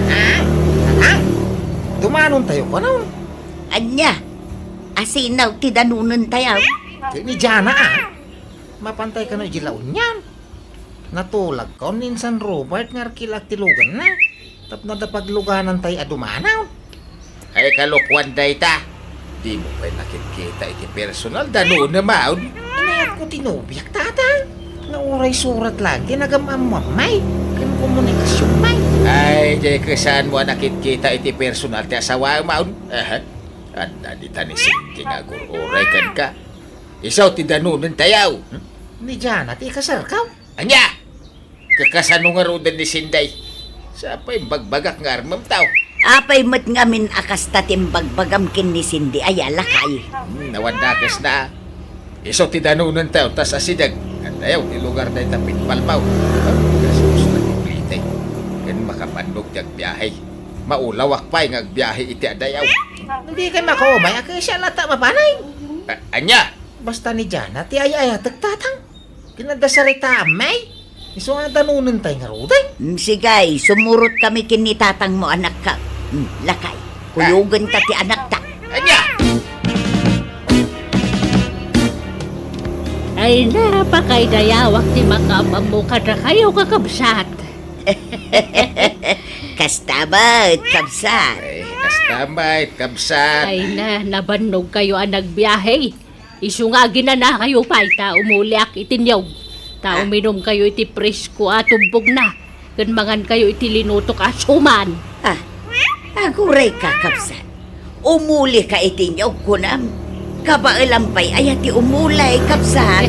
Ha? Ha? Tumanontayo kano? Ania? Asino ti danonentayo? Ken ni Jana, a. Mapantay kano idiay La Union. Natulagko ni Insan Robert nga arkilak ti luganna. Tapno adda pagluganantay a dumanon. Ay, kalokuan dayta. Dimo pay nakitkita iti personal, danonem, a. Inayatko ti nobiak, tata. Nga uray surat laeng ti nagam-ammoam, may. Ken komunikasion, may. Ay, diay ket saanmo a nakitkita iti personal ti asawaem, a. Aha. Adda dita ni Cindy nga agur-uray kenka. Isu ti danonentayo. Hmm? Ni Jana ti ikasarko? Ania? Kakasano ngaruden ni Cindy? Sa pay imbagbagak nga armemto. Apay met ngamin a kasta ti imbagbagam ken ni Cindy, aya, lakay? Hmm, awan dakesna. Isu ti danonentayo, ta asideg. Addayo ti lugar dayta pinpalmo. Kasus na ti plite. Ken makapannong ti agbiahe. Maulawak pay nga agbiahe iti adayaw. Dikay makumay, a, kasian latta mapanay. A-, ania? Basta ni Jana, ti ay-ayatek, tatang. Ken adda saritaam, may. Isu nga danonentay ngaruden. Mm, sige, sumurotkami ken ni tatangmo, anakko. Mm, lakay, kuyogenta ti anakta. Ania? Ay, napakaydayawak ti makaam-ammo kadakayo, kakabsat. Kasta met, kabsat. Ay, kasta met, kabsat. Ay na, nabannogkayo a nagbiahe. Isu nga aginanakayo pay ta umuliak iti niyog. Ta Ah. uminumkayo iti presko a tubbogna, ken mangankayo iti linutok a suman. Ah, aguray ka, kabsat. Umulika iti niyog, kunam. Kabaelam pay aya ti umulay, kabsat.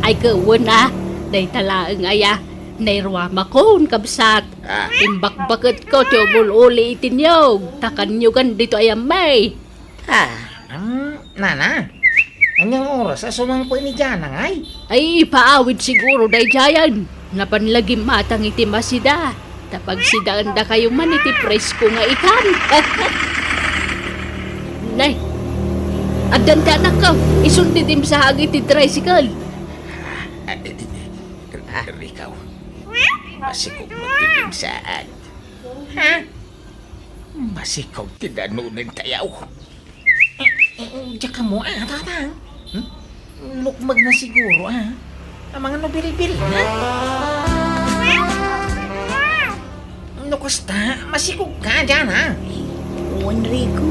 Ay, ket wen a, dayta laeng aya, nairuamakon, kabsat. Ah. Imbakbaketko ti umul-uli iti niyog, ta kanyogan ditoy a may. Ah. Hmm, nana, aniang oras a sumangpet ni Jana ngay? Ay, ipaawid siguro daydiayen. Napan la gimmatang iti masida. Ta pagsidaendakayo man iti presko nga ikan. Nay, addan ti anakko. Isun ti dimsaag iti tricycle. Ah, eh, eh, eh, Rikaw, masikog met ti dimsaag. Ha? Masikog ti danonentayaw. Eh, eh, eh, diak ammo, a, tatang. Hmm? Lukmeg na siguro, a. Amangan no biribiri na. No kasta, masikogka, Jana. Wen, Rico.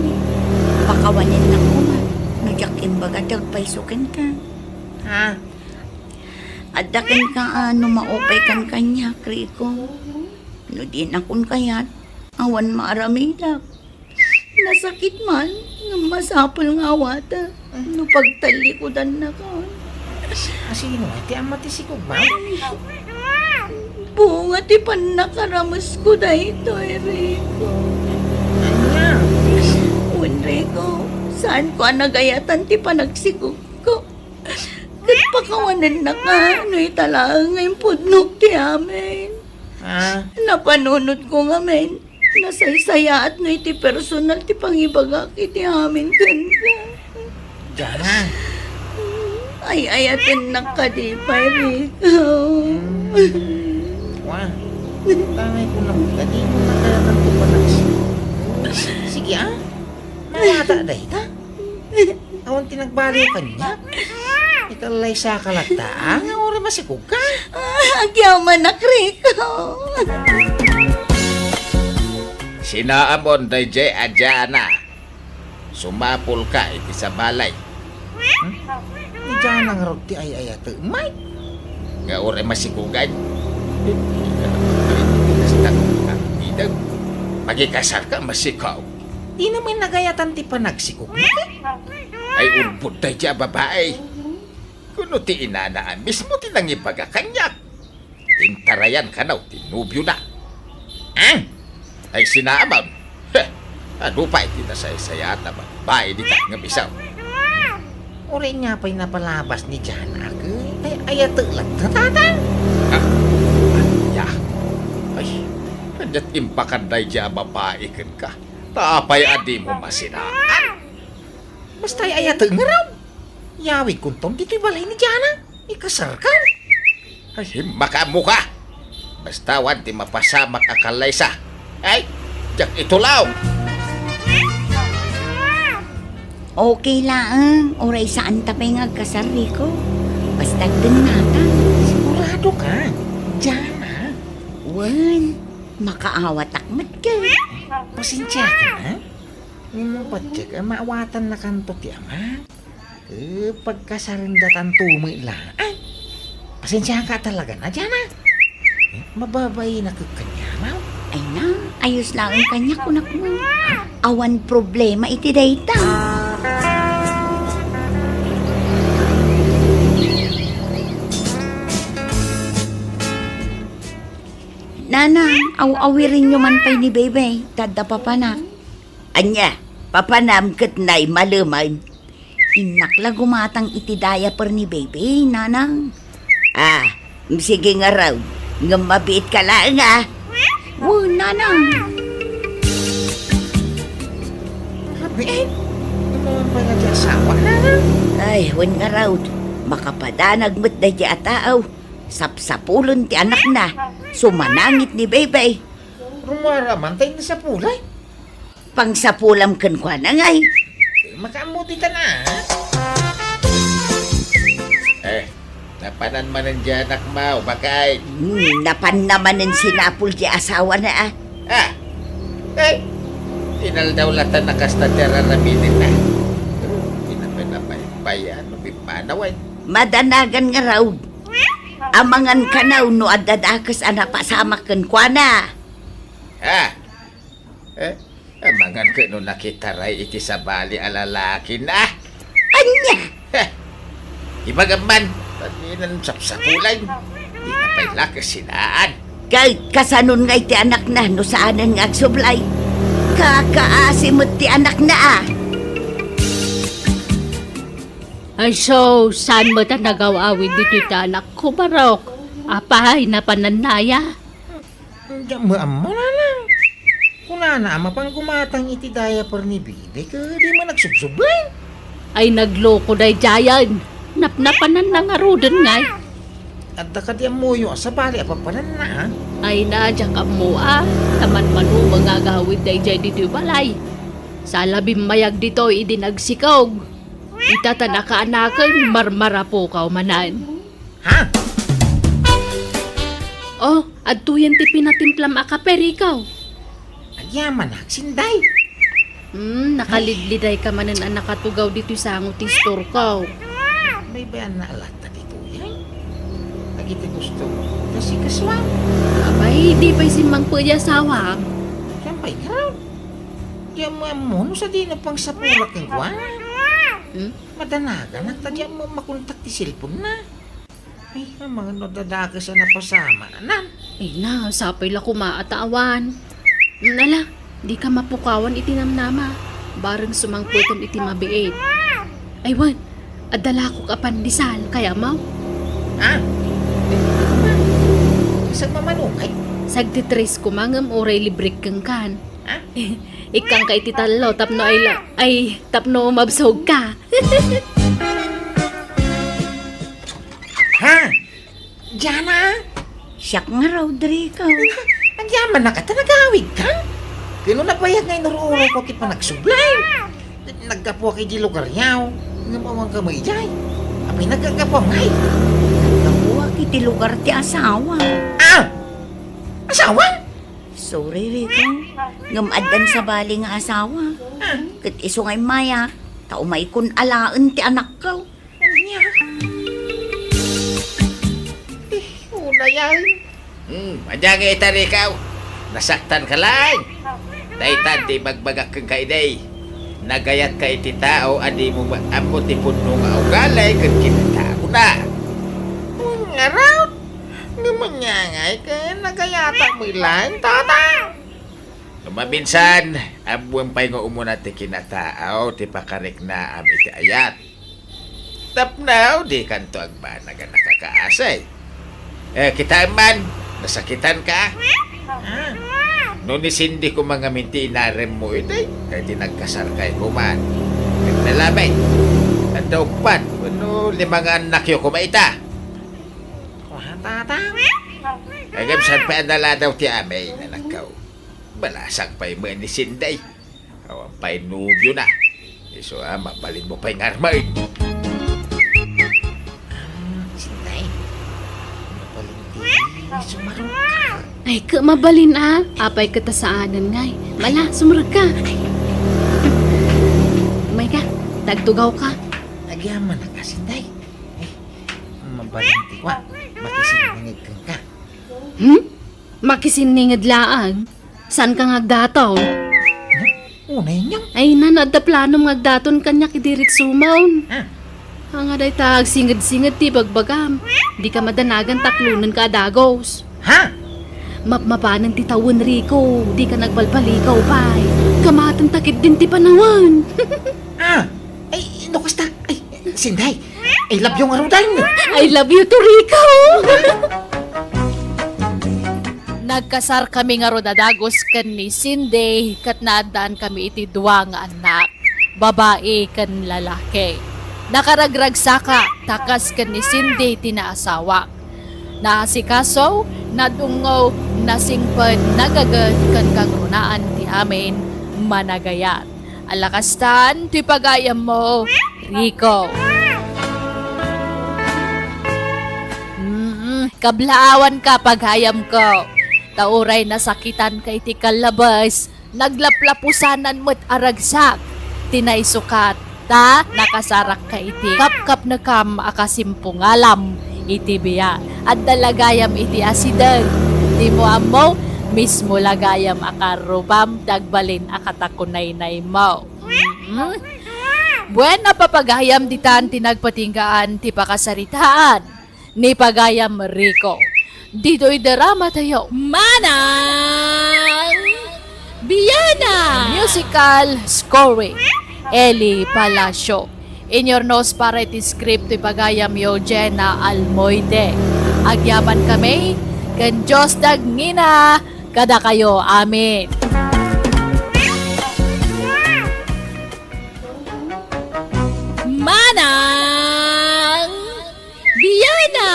Pakawanennak koma no diak imbaga ti agpayso kenka. Ha? Adda kenka a no maupaykan kaniak, Rico. No dinakon kayat, awan maaramidak. Nasakit man, ngem masapul nga awatak no pagtallikudannaka. Asino ti amma ti sikog, ma'am? Bunga ti pannakaramesko daytoy, Rico. Ania? Wen, Rico, saanko a nagayatan ti panagsikogko. Ket pakawanennaka no ita laeng nga impudnok ti amin. Ah. Napanunotko ngamin, nasaysayaat no iti personal ti pangibagak iti amin kenka. Jana. Ay-ayatennak kadi pay, Rico. Hmm. Wa. Tangay ko na, kadi mo na kaya kang kupanagsi. Sige, a. Mawata dayta. Awan ti nagbaliw kaniak. Ikallaysaka latta, a, nga uray masikogka. Ah, agyamanak, Rico. Sinaamon daydiay a Jana. Sumapulka iti sabalay. Hmm? Ni Jana ngarud ti ay-ayatek, Mike. Nga uray masikogan. Ika na pagkain iti kasta nga ideg. Makikasarka, masikog. Dina met nagayatan ti panagsikog. Ay, ulbod daydiay a babai. Kuno ti inana a mismo ti nangibaga kaniak. Intarayan kano ti nobiona. Ah? Ay, sinaamon. Heh, adu pay ti nasaysayaat a babai dita nga bisaw. Uray nga pay napalabas ni Jana ket ay-ayatek latta, tatang. Ah, ania? Ay, ania't impakan daydiay a babai kenka? Ta apay a dimo masinaan? Basta ay-ayatek ngarud. Yawidkonton ditoy balay ni Jana. Ikasarkan. Ay, makaammoka. Basta awan ti mapasamak a kallaysa. Ay, diak itulaw. Okay laeng, uray saanta pay nga agkasar, Rico. Basta agdennata. Siguradoka, Jana? Wen, makaawatak met ket. Pasensiaka, ha? Ngem no patgek a maawatannakanto ti ama. Eh, pagkasarendatanto met laeng. Pasensiaka talaga, Jana. Eh, mababainak kaniak, ma'am. Ay na, ayos laeng kaniak, kunak man. Awan problema iti dayta. Nanang, aw-awirenyo man pay ni Bebe, ta adda papanak. Ania, papanam ket nay malemen? Innak la gumatang iti diaper ni Baby, Nanang. Ah, sige ngarud, ngem mabiitka laeng, a. Wen, Nanang. Biit, imo man pay nga ti asawa, nana? Ay, wen ngarud, makapadanag met daydi a tao. Sapsapulen ti anakna, sumanangit ni Baybay. Rummuar man tay nasapulay. Pangsapulam kenkuana ngay. Makaammo ti tana. Eh, napanan manen di anakmo, bakay? Hmm, napanna manen sinapul ti asawana, a. Ah, eh, inaldaw latta na kasta ti ar-aramidenna. Pinapay-napay, ano, pimmanaw, ay. Madanagan ngarud. Amangan kano no adda dakes a napasamak kenkuana. Ah, eh, amangan ket no nakitaray iti sabali a lalakina. Ania? Heh, ibagam man, tadinan sapsapulay. Di na pay la kasinaan. Kay kasanon nga iti anakna no saanen nga agsublay? Kakaasi met ti anakna, a. Ay, so, saan met a nagaw-awid ditoy ti anakko, Barok? Apay, napanannaya? Diak met ammo, nanang. Kunana a mapan gumatang iti diaper ni Bibi, ket di man agsubsublay. Ay, nagloko daydiayen. Napnapananna ngaruden ngay. Adda kadi ammoyo a sabali a papananna, a? Ay na, diak ammo, a. Ta manmanumeng nga agawid daydiay ditoy balay. Saan la bimmayag ditoy idi nagsikog. Ita ta nakaanaken, marmarapukaw manen. Ha? Oh, adtoyen ti pinatimplam a kape, Rico. Agyamanak, Sinday. Hmm, nakalidlidayka manen a nakatugaw ditoy sango ti istorko. Baybayanna latta ditoyen. Dagiti gusto mo, ta sikasuan. Apay, di pay simmangpet ti asawam? Saan pay ngarud? Di ammo ammo no sadino pangsapulak kenkuana. Hmm? Madanaganak ta di ammo makontak ti cellphone-na. Ay, amangan no adda dakes a napasamanan. Ay na, sapay la koma a ta awan. Mm, ala, dika mapukawan iti namnama. Bareng sumangpetem iti mabiit. Ay wen, adda lakok a pandesal, kayatmo? Ah, eh, saan mamano kay? Sagdi tres koma ngem uray librek kenkan. Ha? Ikkanka iti tallo tapno ay la-, ay, tapno mabsogka. Ha? Diana? Siak nga, Rodrigo. Agyamanak ta nagawidka? Ket no nabayag nga inur-urayko ti panagsublay. Naggapuak iti lugaryo. Ngem awanka met idiay. Apay naggapuam ngay? Naggapuak iti lugar ti asawa. Ah! Asawa? Sorry, Rico. Ngem addan sabali nga asawa. Ah. Ket isu nga immay, ta umaykon alaen ti anakko. Ania? Eh, unay ay. Hmm, ania ngay ita, Rico? Nasaktanka laeng. Dayta ti ibagbagak kenka idi. Nagayatka iti tao a dimo ammo ti pudno nga ugali ken kinataona. Ngarud, ngem ania ngay ket nagayatak met laeng, tata? No maminsan, ammoem pay nga umuna ti kinataaw ti pakariknaam iti ayat. Tapno dikanto agbanag a nakakaasi. Eh, kitaem man, nasakitanka? Ah. No ni Cindy koma ngamin ti inaremmo iti, kay ti nagkasarkay koma. Naglalabay. Adda uppat, wenno lima nga annakyo koma ita. Kuan, tata? Agam saan pay a naladaw ti amin, anakko. Balasang pay met ni Cindy. Awan pay nobiona. Isu a, mabalinmo pay nga armaen. Ah, Cindy. Mabalin ti sumarok. Ay, ket mabalin a. Apay ket ta saanen ngay. Mala, sumrekka. Ay. Umayka, ta agtugawka. Agyamanak, Cindy. Ay, mabalin ti kuan. Makisinninged kenka. Hmm? Makisinninged laeng? Saanka nga agdaton? Unay niya. Ay, nana, adda planom nga agdaton kaniak idi ritsumon. Ah. Ania dayta agsinged-singed ti bagbagam. Dika madanagan ta aklonenka a dagus. Ha? Mapmapanen ti tawen, Rico. Dika nagbalbalikaw pay. Kamatenta ketdin ti panawen. Ah, ay, no kasta, ay, Cindy, I love you ngaruden. I love you too, Rico. Nagkasarkami ngarud a dagus ken ni Cindy, ket naaddaankami iti dua nga annak. babai ken lalaki. Nakaragragsaka ta kas ken ni Cindy ti naasawak. Naasikaso, nadungngo, nasingpet, nagaget ken kagrunaan ti amin, managayat. Ala kastan ti pagayammo, Rico. Mm, kablaawanka, pagayamko. Ta uray nasakitanka iti kallabes, naglaplapusanan met a ragsak ti naisukat, ta nakasarakka iti kapkapnekam a kasimpungalam iti biag. Adda la gayam iti asideg. Dimo ammo, mismo la gayam a karrubam ti agbalin a katakunaynaymo. Mm. Buena, papagayam, ditan ti nagpatinggaan ti pakasaritaan ni pagayam Rico. Ditoy drama tayo. Manang Biana! Musical scoring, Eli Palacio. Inyurnos para iti script ti pagayamyo, Jenna Almoite. Agyaman kami ken Dios dagingna kadakayo amin. Manang Biana!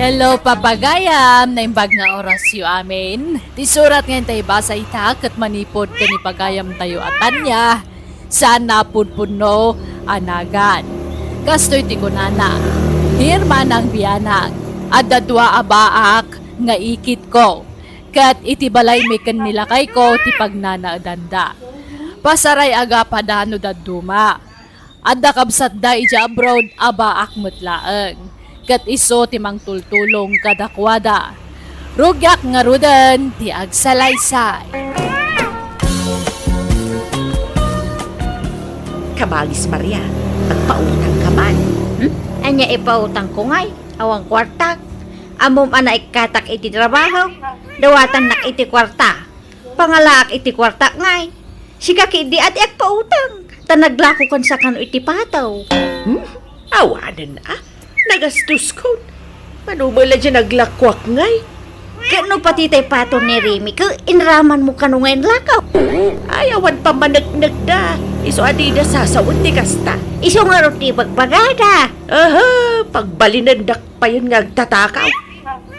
Hello, papagayam! Naimbag nga orasyo amin. Ti surat nga intay basa ita ket manipud ken ni pagayamtayo a Tanya, saan napudpudno a nagan. Kastoy ti kunana, Dear Manang Biana, adda dua a baak nga ikitko, ket iti balaymi ken ni lakayko ti pagnanaedanda. Pasaray a gapada no dadduma. Adda kabsatda idiay abroad a baak met laeng, ket isu ti mangtultulong kadakuada. Rugiak ngaruden ti agsalaysay. Kabagis Maria, agpautangka man. Hmm? Ania ipautangko ngay? Awan kuartak. Ammom a naikkatak iti trabaho. Dawatannak iti kuarta. Pangalaak iti kuartak ngay. Sika ketdi a ti agpautang, ta naglakokansa kano iti pataw. Hmm? Awanen a. Nagastoskon. Mano met la diay naglakoak ngay? Ket no pati tay patong ni Remy, ket inramanmo kano nga inlako? Ay, awan pammaneknekda. Isu a dida sasawen ti kasta. Isu ngarud ti ibagbagada. Aha, pagbalinendak payen nga agtatakaw.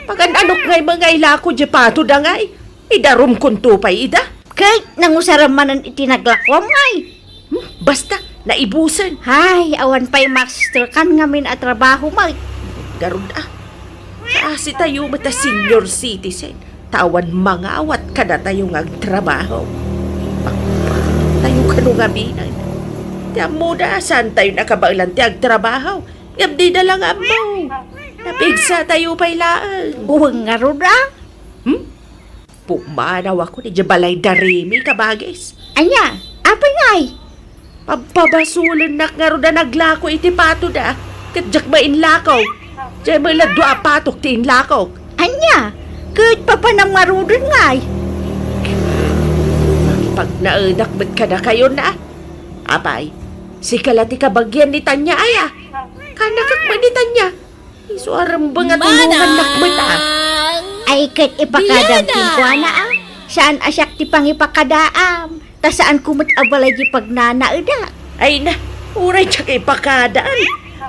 Pagan-anok ngay met nga ilako diay patoda ngay. Idarumkonto pay ida. Ket nangusaram manen iti naglakuam ngay. Hmm, basta, naibusen. Hay, awan pay masterkan ngamin a trabaho met. Garud a. Kaasi tayo met a senior citizen. Ta awan mangawat kadatayo nga agtrabaho. Pakpakitayo kano ngamin. Ti ammoda, saan tayo nakabaelan ti agtrabaho? Ngem dida la nga ammo. Napigsa tayo pay laeng. Uweng ngarud a. Hmm? Pumanawakon idiay balay da Remy, kabagis. Ania? Apay ngay? Pabpabasolennak ngarud a naglako iti patoda, ket diak met inlako. Diay met la dua a patok ti inlakok. Ania? Ket papanam ngaruden ngay? Makipagnaedak met kadakayon a. Apay, sika la ti kabagian ni Tanya aya? Kanakak met ni Tanya. Isu a rembeng a tulongannak met a. Ay, ket ipakadam kenkuana a. Saan a siak ti pangipakadaam. Ta saanko met a balay ti pagnanaedak. Ay na, uray diak ipakadaan.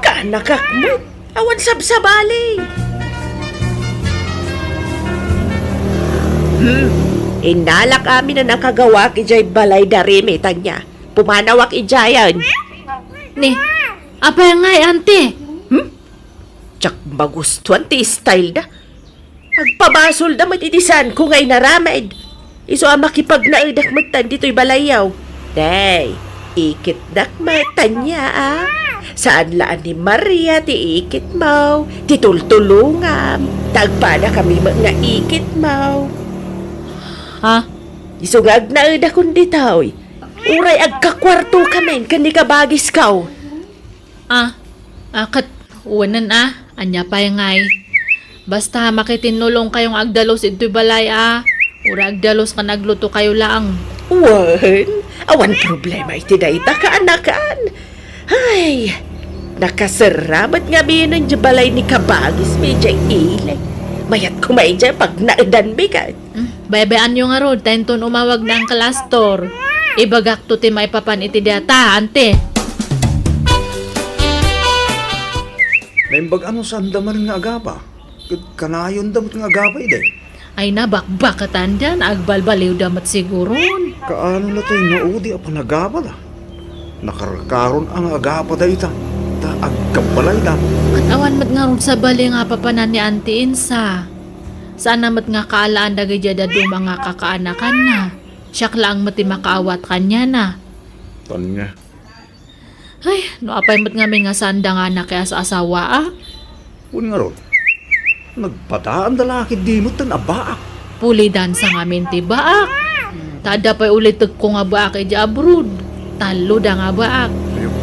Kanakak met. Awan sabsabali. Hmm, innalak amin a nakagawak idiay balay da Remy, Tanya. Pumanawak idiayen. Ni, apay ngay, auntie? Hmm? Diak magustuan ti style da. Agpabasolda met iti saanko nga inaramid. Isu a makipagnaedak metten ditoy balayyo. Day, ikitdak met, Tanya a. Saan la a ni Maria ti ikitmo, ti tultulongam, ta agpadakami met nga ikitmo. Ha? Isu nga agnaedakon ditoy. Uray agkakuartokamin ken ni kabagisko. Ah, ah, ket wenen a, ania pay ngay? Basta makitinnulongkayo nga agdalus ditoy balay a. Uray agdalus ken aglutokayo laeng. Wen, awan problema iti dayta, kaanakan. Ay, nakaserra met ngamin diay balay ni kabagismi idiay ili. Mayat koma idiay pagnaedanmi ket. Hmm, baybay-anyo ngarud, ta inton umawag ni Uncle Astor. Ibagakto ti maipapan iti dayta, anti. Naimbag a no saanda manen nga agapa. Ket kanayonda met nga agapa idi. Ay, nabakbaketanda, agbalbaliwda met siguron. Kaano la tay naudi a panagapada? Nakarkaron a nga agapa dayta, ta agkabbalayda. Ket awan met ngarud sabali nga papanan ni Auntie Insa. Saan a met nga kaalaan dagiti dadduma nga kakaanakanna. Siak laeng met ti makaawat kaniana. Tanya. Ay, no apay met ngamin nga saanda nga nakias-asawa, a? Wen ngarud, nagpadaanda la ketdi metten a baak. Pulidansa ngamin ti baak. Ta adda pay ulitekko nga baak idiay abroad. Talloda nga baak. Ayo.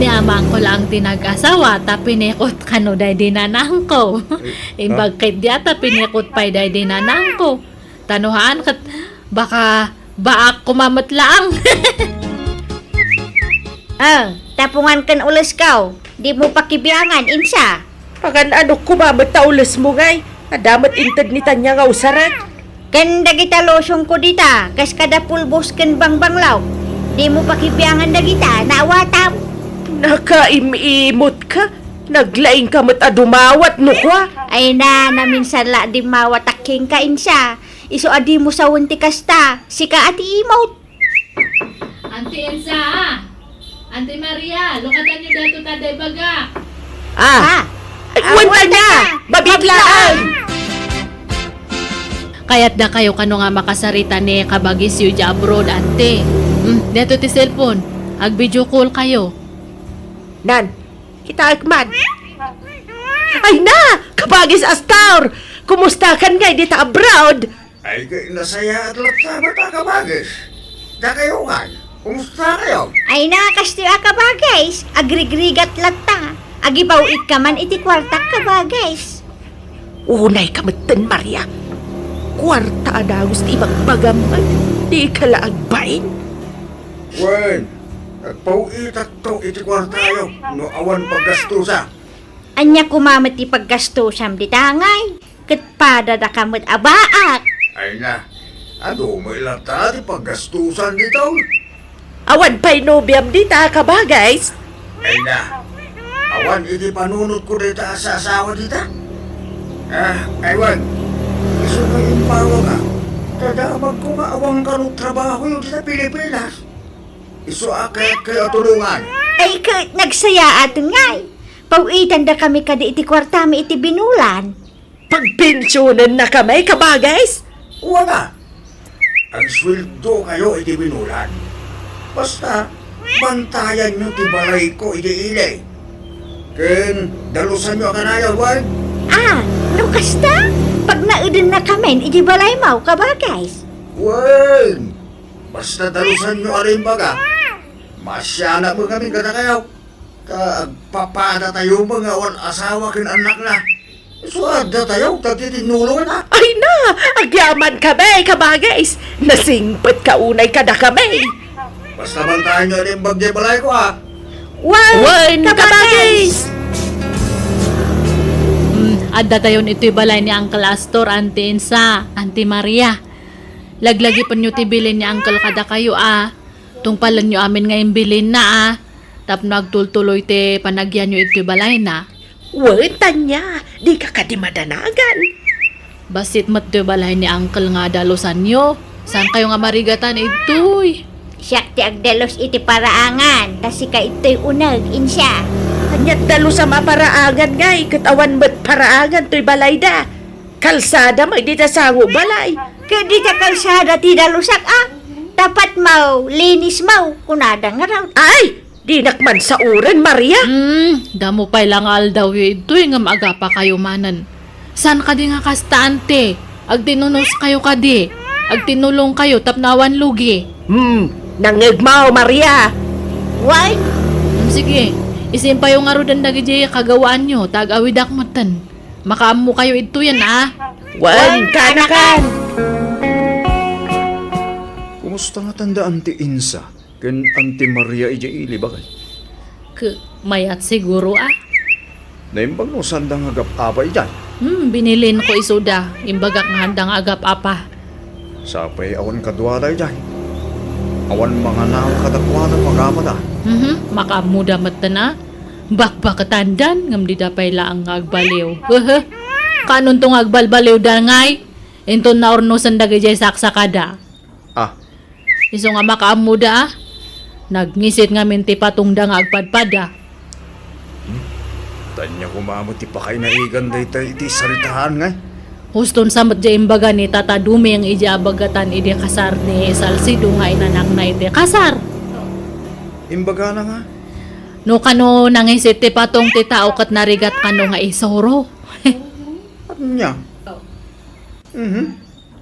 Ni amangko laeng ti nag-asawa, ta pinikot kano daydi nanangko. Ay, imbag ah. Ketdi a ta pinikot pay daydi nanangko. Ta no haan ket baka baak koma met laeng. Ah, tapungan ken ulesko. Dimo pakibiangan, Insa. Pagan-ano koma met ta ulesmo ngay? Adda met inted ni Tanya nga usarek. Ken dagita lotionko dita, kas kada pulbos ken bangbanglaw. Dimo pakibiangan dagita, naawatam. Nakaim-imot ka? Naglaing ka met a dumawat, no kua? Ay na, naminsan la dimmawat a kenka, Insa. Isu a dimo sawen ti kasta, sika a ti imot. Auntie Elsa, ah! Auntie Maria, lukatanyo daytoy ta adda ibagak. Ah! Ah! Ay, ah, wen ta nia! Mabitlaan! Kayatdakayo kano nga makasarita ni kabagisyo idiay abroad, ante. Hmm, daytoy ti cellphone. Ag-video call kayo. Nan, kitaek man. Ay na! Kabagis Astor! Kumustakan ngay dita abroad? Ay, kay nasayaat latta met a kabagis. Dakayo ngay, kumusta kayo? Ay na, kastoy a kabagis, agrigrigat latta. Agibaw-it ka man iti kuartak, kabagis. Unay ka metten, Maria. Kuarta a dagus ti ibagbagam, dika la agbain. Wen, agpaw-itakto iti kuartayo no awan paggastusa. Ania koma met ti paggastusam dita ngay? Ket padadaka met a baak. Ay na, adu met latta ti paggastusan dita. Awan pay nobiam dita, kabagis? Ay na, awan iti panunotko dita a saasawa dita. Ah, aywan. Isu nga impawa ka. Ta damagko nga awan kano trabaho dita Pilipinas. Isu a kayatkayo a tulongan. Ay ket nagsayaaten ngay. Paw-itandakami kadi iti kuartami iti binulan. Pagpensionennakami, kabagis? Wen a. Agsueldokayo iti binulan. Basta, bantayanyo ti balayko idiay ili. Ken dalusanyo a kanayon, wen? Ah, no kasta, pagnaedennakamin idiay balaymo, kabagis. Wen, basta dalusanyo a rimbaga. Maasianak met ngamin kadakayo. Ta agpapadatayo met nga awan asawa ken annakna. Isu a addatayo, dagiti tinulongna. Ay na! Agyaman kami, kabagis! Nasingpet ka unay kadakami! Basta bantayanyo a naimbag diay balayko, a. Wen, wen, kabagis! Kabagis! Mm, addatayon itoy balay ni Uncle Astor, Auntie Insa, Auntie Maria. Laglagipenyo ti bilin ni Uncle kadakayo, a. Tungpalenyo amin nga imbilinna, a. Tapno agtultuloy ti panagyanyo itoy balayna. Wen, Tanya, dika kadi madanagan. Bassit met toy balay ni Uncle nga dalusanyo. Saankayo nga marigatan idtoy? Siak ti agdalus iti paraangan, ta sika idtoy uneg, Insa. Ania ti dalusam a paraangan ngay, ket awan met paraangan toy balayda. Kalsada met dita sango balay. Ket dita kalsada ti dalusak, a. Tapatmo, linismo, kunada ngarud. Ay! Dinak man sauren, Maria. Hmm, damo pay la nga aldawyo idtoy ngem agapakayo manen. Saan kadi nga kasta, ante? Agtinunoskayo kadi. Agtinulongkayo tapno awan lugi. Hmm, nangngegmo, Maria. Wen? Hmm, sige. Isimpayo ngaruden dagiti kagawaanyo, ta ag-awidak metten. Makaammokayo idtoyen, a. Wen, kanakan. Kumusta ngatan da Auntie Insa ken Auntie Maria idiay ili, baket? Ke, mayat siguro, a. Naimbag no saanda nga agap-apa idiay? Hmm, binilinko isuda. Imbagak nga haanda nga agap-apa. Sapay awan kaduada idiay. Awan manganawa kadakuada no agabada. Mhm, makaammoda metten a. Bakbaketandan, ngem dida pay laeng nga agbaliw. Hehe. Kaanonto nga agbalbaliwda ngay? Inton naurnosen dagidiay saksakada. Ah. Isu nga makaammoda a. Nagngisit ngamin ti patongda nga agpadpada. Hmm? Ania koma met ti pakainaigan dayta iti saritaan ngay? Huston sa met diay imbaga ni Tata Duming idiay abagatan idi kasar ni Salcedo nga inanakna iti kasar. Imbagana nga? No kano nangisit ti patong ti tao ket narigat kano nga isuro. Ania? Mhm.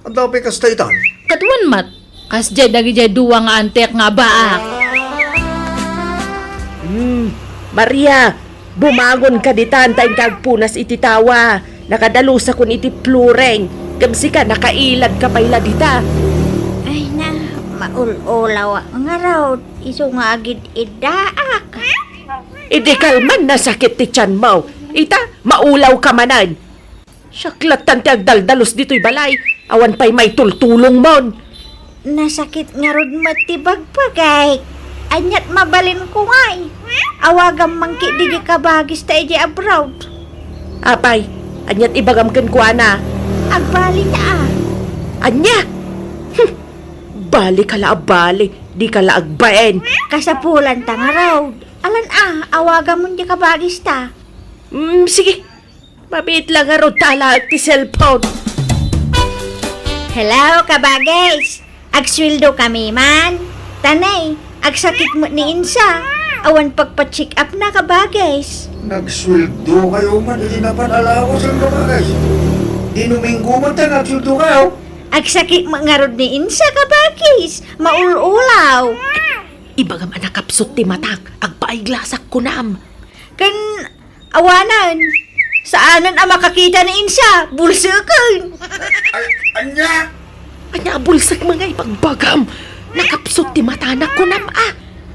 Adda pay kasta itan? Ket wen met, kasdiay dagidiay dua nga antek nga abaak. Hmm, Maria, bumangonka ditan ta inka agpunas iti tawa. Nakadalosakon iti flooring. Ngem sika, nakailadka pay la dita. Ay na, maul-ulaw ngarud, isu nga agid-iddaak. Idi kalman, nasakit ti tianmo. Ita, maulawka manen. Siak lattan ti agdaldalos ditoy balay, awan pay maitultulongmon. Nasakit ngarud met ti bagbagik. Aniat mabalinko ngay? Awagam man ketdi diay kabagista idiay abroad. Apay, aniat ibagam kenkuana? Agbalita a. Ania? Hmm. Bali ka la a bali, dika la agbain. Kasapulanta ngarud. Alan a, awagamon diay kabagista. Mm, sige. Mabiit la ngarud ta alaek ti cellphone. Hello, kabagis. Agsueldokami man. Tanay, agsakit met ni Insa. Awan pagpa-check up na, kabagis. Nagsueldokayo man iti napan a lawas, kabagis. Dinuminggo man ta nagsueldokayo. Agsakit met ngarud ni Insa, kabagis. Maul-ulaw. Ibagam a nakapsut ti matak. Agpaiglasak kunam. Ken Awanen. Saanen a makakita ni Insa. Bulseken. Ay, ania? Ania a bulsek met nga ibagbagam? Nakapsut ti matana, kunam a.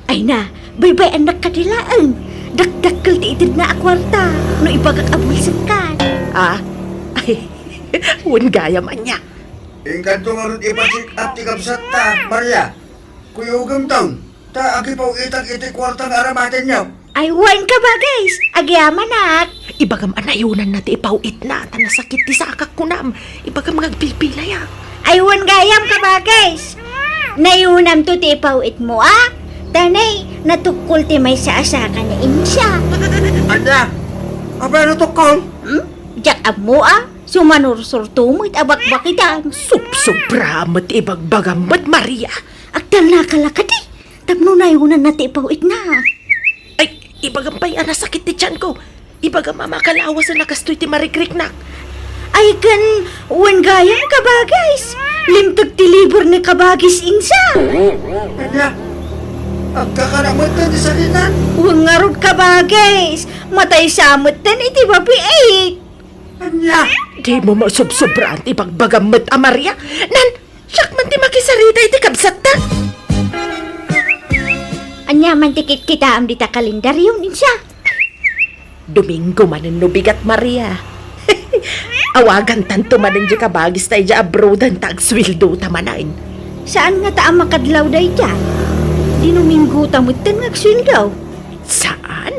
Ay na, baybay-annak kadi laeng. Dakdakkel ti itedna a kuarta no ibagak a bulsekkan. Ah? Ay, wen gayam ania. Inkanto ngarud ipa-check up ti kabsatta, Maria. Kuyogemton, ta agipaw-itak iti kuarta nga aramatenyo. Ay, wen, kabagis, agyamanak. Ibagam a nayunanna ti ipaw-itna, ta nasakit ti sakak, kunam. Ibagam nga agpilpilayak. Ay, wen gayam, kabagis. Nayunamto ti ipaw-itmo, a? Tanay, natukkol ti maysa a saka ni Insa. Ania? Apay a natukkol? Hmm? Diak ammo, a? Sumanursurto met a bakbakitan. Subsobra met ti ibagbagam met, Maria. Agtalnaka la kadi, tapno nayunanna ti ipaw-itna. Ay, ibagam pay a nasakit ti tianko. Ibagam a makalawasen a kastoy ti marikriknak. Ay, ken, wen gayam, kabagis. Limteg ti liber ni kabagis Insa. Ania? Agkakana met ti sakitna? Wen ngarud, kabagis. Matay sa met iti babiit. Ania? Dimo masobsobraan ti ibagbagam met a, Maria. Nan, siak man ti makisarita iti kabsatta. Ania man ti kitkitaem dita kalendaryo, Insa? Domingo manen no bigat, Maria. Awagantanto manen diay kabagista idiay abroad ta agsueldota manen. Saan ngata a makadlaw dayta? Dinomingo ta metten nga agsueldo. Saan?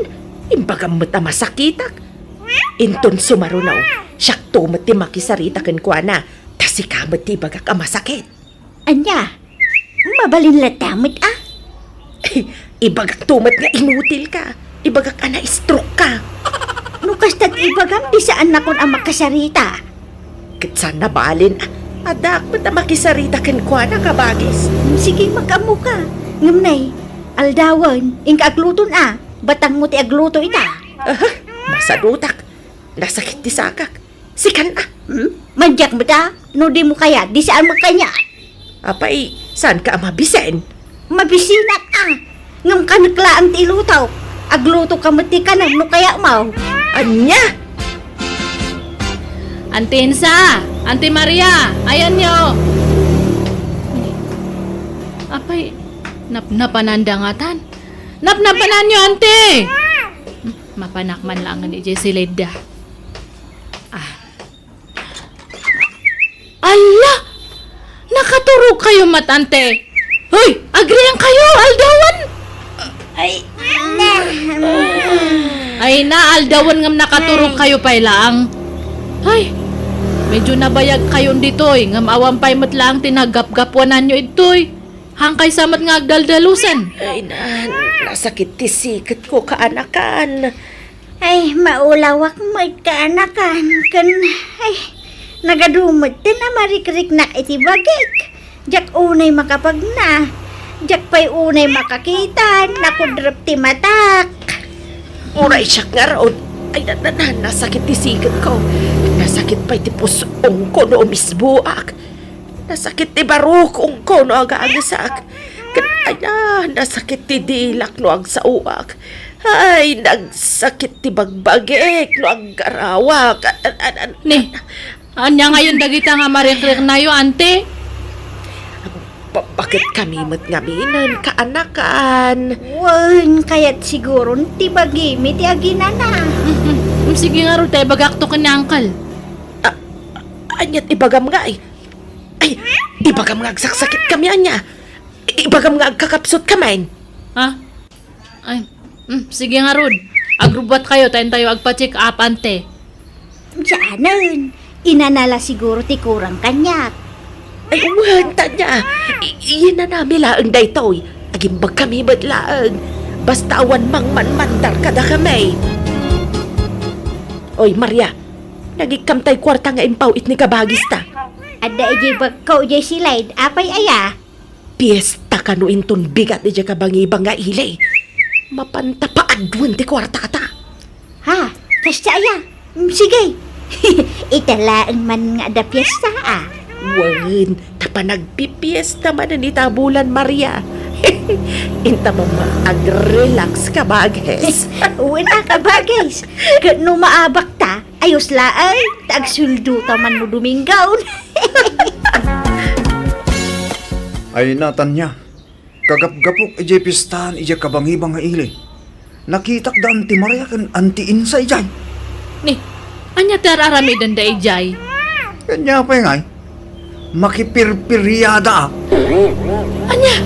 Imbagam met a masakitak. Inton sumaruno, siakto met ti makisarita kenkuana, ta sika met ti ibagak a masakit. Ania? Mabalin latta met a? Ibagakto met nga inutilka. Ibagak a na-stroke ka. No kasta ti ibagam, di saannakon a makasarita. Ket saan a balin a, addaak met a makisarita kenkuana, kabagis. Sige, makaammoka. Ngem nay, aldawen, inka agluton a. Batangmo ti agluto ita. Aha, masadutak. Nasakit ti sakak. Sikan a. Hmm? Madiak met a. No dimo kayat, di saan met kaniak. Apay, saanka a mabisen? Mabisinak a. Ngem kanek laeng ti ilutok. Aglutoka met ti kanem no kayatmo. Ania? Anti Insa! Anti Maria! Ayanyo! Apay, napnapananda ngatan. Napnapananyo, Anti! Mapanak man laengen idiay silidda. Ah. Alla! Nakaturogkayo met, Anti! Hoy! Agrian kayo! Aldawan! Ay, na. Ay na, aldawan ngem nakaturog kayo pay laang. Ay, medyo nabayag kayon ditoy, ngem awan pay met laang ti naggapgapuananyo idtoy. Hankay sa met nga agdaldalusan. Ay na, nasakit ti siketko, kaanakan. Ay, maulawak met, kaanakan, ken, ay, nagadu met ti namarikriknak iti bagik. Diak unay makapagna. Diak pay unay makakita. Nakudrep ti matak. Uray siak ngarud. Ay, na, na, na, nasakit ti siketko. Nasakit pay ti pus-ongko no umisbuak. Nasakit ti barukongko no agangesak. Ket, ay, na, nasakit ti dilak no agsaoak. Ay, nagsakit ti bagbagik no aggarawak. An-, an-, an-, Ni, ania ngayon dagita nga marikriknayo, ante? Ba-, bakit kami met ngamin, kaanakan? Wen, kayat siguron ti bagimi ti aginana. Mm, mm. Sige ngarud, ta ibagakto ken ni Uncle. Ah, aniat ibagam nga, ay? Ay, ibagam nga agsaksakit kami, ania? Ibagam nga agkakapsut kami. Ha? Ay, mm, sige ngarud. Agrubbuat kayo, ta intayo agpa-check up, ante. Saanen, inana la siguro ti kurang kaniak. Ay, wen, Tanya. I-, inanami laeng daytoy. Agimbag kami met laeng. Basta awan mangmanmandar kadakami. Oy, Maria, nagikkam tay kuarta nga impaw-it ni kabagista. Adda idiay bagko idiay silid, apay aya? Piesta kano inton bigat idiay kabangibang nga ili. Mapanta paaduen ti kuartata. Ha? Kasta aya? Mm, sige. Ita laeng man nga adda piesta, a. Wen, ta panagpipiesta manen ita a bulan, Maria. Inta man nga ag-relax, kabages. Wen a, kabages. Ket no maabakta, ayos laeng, ta agsueldota man no Domingo. Ay na, Tanya. Kagapgapok idiay piestaan idiay kabangibang nga ili, nakitak da Anti Maria ken Anti Insa idiay. Ni, ania ti ar-aramidenda idiay? Ania pay ngay? Makipirpiriada, a. Ania?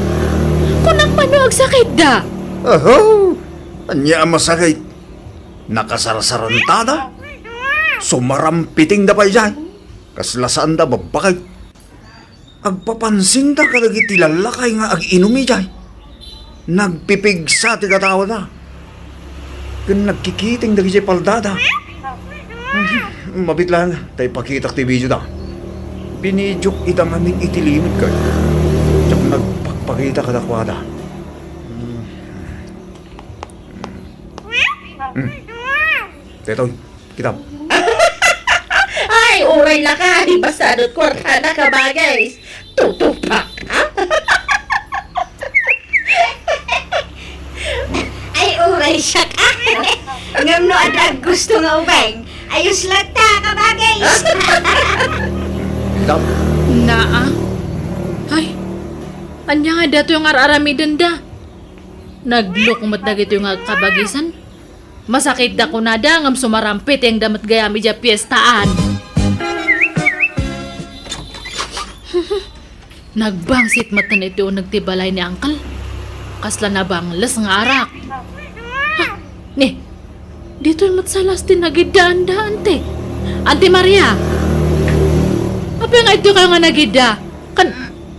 Kunak man no agsakitda? Aho! Ania a masakit? Nakasarsarantada? Sumarampitingda pay idiay. Kasla saanda babbakit. Agpapansinda kadagiti lallakay nga ag-inum idiay. Nagpipigsa ti katawada. Ken nagkikiting dagidiay paldada. Mabit laeng, ta ipakitak ti videoda. Binidiok ida ngamin iti limed kay. Diak nagpakpakita kadakuada. Hmm. Daytoy, kitam. Ay, uray lakay, basta adda kuartana, kabages. Tutupak, ha? Ay, uray siak, a. Ngem no adda aggusto nga ubing, ayos latta, kabages. Kitam. Naa. Ay, ania nga daytoy nga ar-aramidenda? Nagluk met dagitoy nga agkabagisan. Masakitda kunada ngem sumarampitingda met gayam idiay piestaan. Nagbangsit met iti uneg ti balay ni Uncle. Kasla nabangles nga arak. Ha? Ni, ditoy met sa las ti nagiddaanda, ante. Anti Maria! Apay nga idtoy kayo nga nagidda? Kan,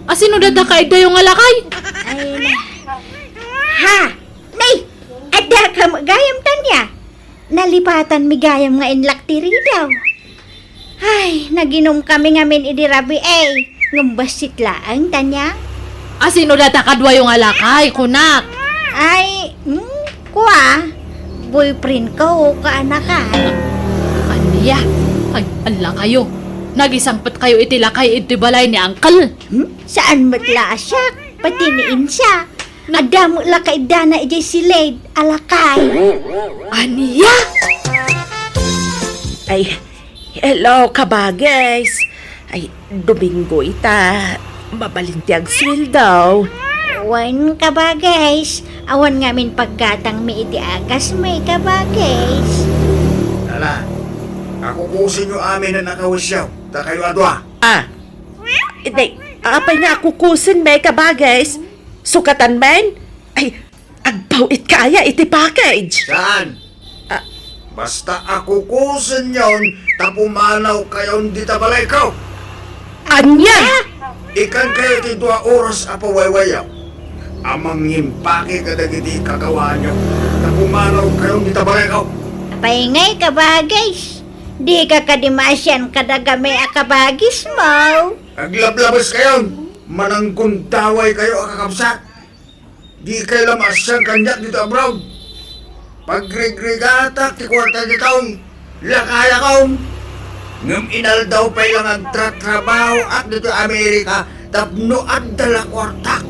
asino data kaiddayo nga lakay? Ay, na. Ha? Nay, adda ka gayam, Tanya? Nalipatanmi gayam nga inlak ti ridaw. Ay, naginum kami ngamin idi rabii, eh. Ngem bassit laeng, Tanya. Asino data kaduayo nga lakay, kunak? Ay, mm, kua, boyfriend ko, kaanakan. Ania? Ay, ala kayo. Nagisangpet kayo iti lakay iti balay ni Uncle. Hmm? Saan met la a siak, pati ni Insa. Adda met la kaiddana idiay silid a lakay. Ania? Ay, hello, kabages. Ay, Domingo ita. Mabalin ti agsueldo. Wen, kabages. Awan ngamin paggatangmi iti agasmi, kabages. Ala, akukusenyo amin a nakawisyo, ta kayo a dua. Ah, Day, apay nga akukusenmi, kabages? Sukatan men? Ay, agpaw-itka aya iti package. Saan? Ah. Basta akukusenyon ta pumanawkayon dita balayko. Ania? Ikankayo ti dua oras a pawaywayaw a mangimpake kadagiti kakawaanyo ta pumanawkayon dita balayko. Apay ngay, kabagis? Dika kadi maasian kadagami a kabagismo? Aglablabeskayon, mananggundawaykayo a kakabsat. Dikay la maasian kaniak ditoy abroad. Pagrigrigatak ti kuarta ditoy, lakayakon. Ngem inaldaw pay la nga agtratrabahoak ditoy Amerika tapno adda la kuartak.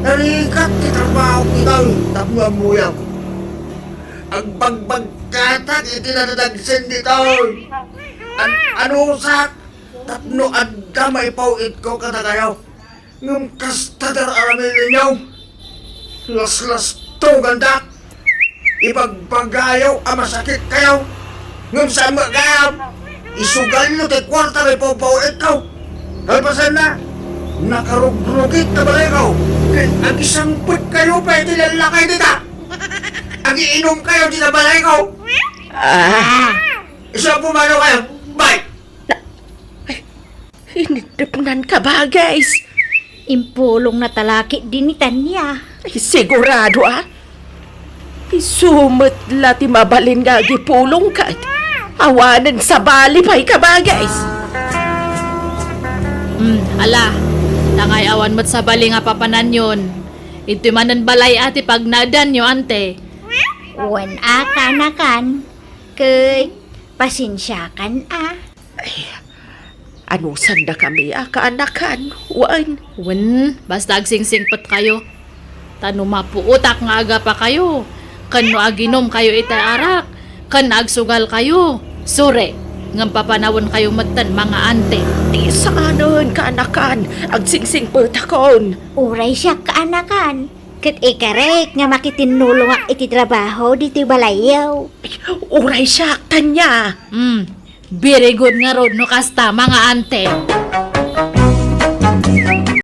Narigat ti trabaho ditoy tapno ammoyak. Agbagbagkatak iti nadadagsen ditoy. An-anusak tapno adda maipaw-itko kadakayo. Ngem kasta ti ar-aramidenyo. Laslastogandak. Ibagbagayo a masakitkayo. Ngem saan met gayam. Isugalyo ti kuarta nga ipaw-itko. Kalpasanna, nakarugrugit ta balayko. Ket agisangpetkayo pay iti lallakay dita. Agiinumkayo dita balayko. Ah. Isu a pumanawkayo. Bye! Ay, inidepnan, kabagis. Impulongna ta la ketdi ni Tania. Ay, sigurado, a. Isu met la ti mabalin nga agipulong ket awanen sabali pay, kabagis. Hmm, ala, ta ngay awan met sabali nga papananyon. Iti manen balay a ti pagnaedanyo, ante. Wen a, kaanakan, ket pasensiakan a. Ay, anusandakami a kaanakan, wen. Wen, basta agsingpetkayo. Ta no mapuotak nga agapakayo, ken no aginumkayo iti arak, ken agsugalkayo, sure, ngem papanawenkayo metten, mga ante. Ti saanen, kaanakan, agsingpetakon. Uray siak, kaanakan, ket ikarek nga makitinnulongak iti trabaho ditoy balayyo. Uray siak, Tania. Hmm, very good ngarud no kasta, mga ante.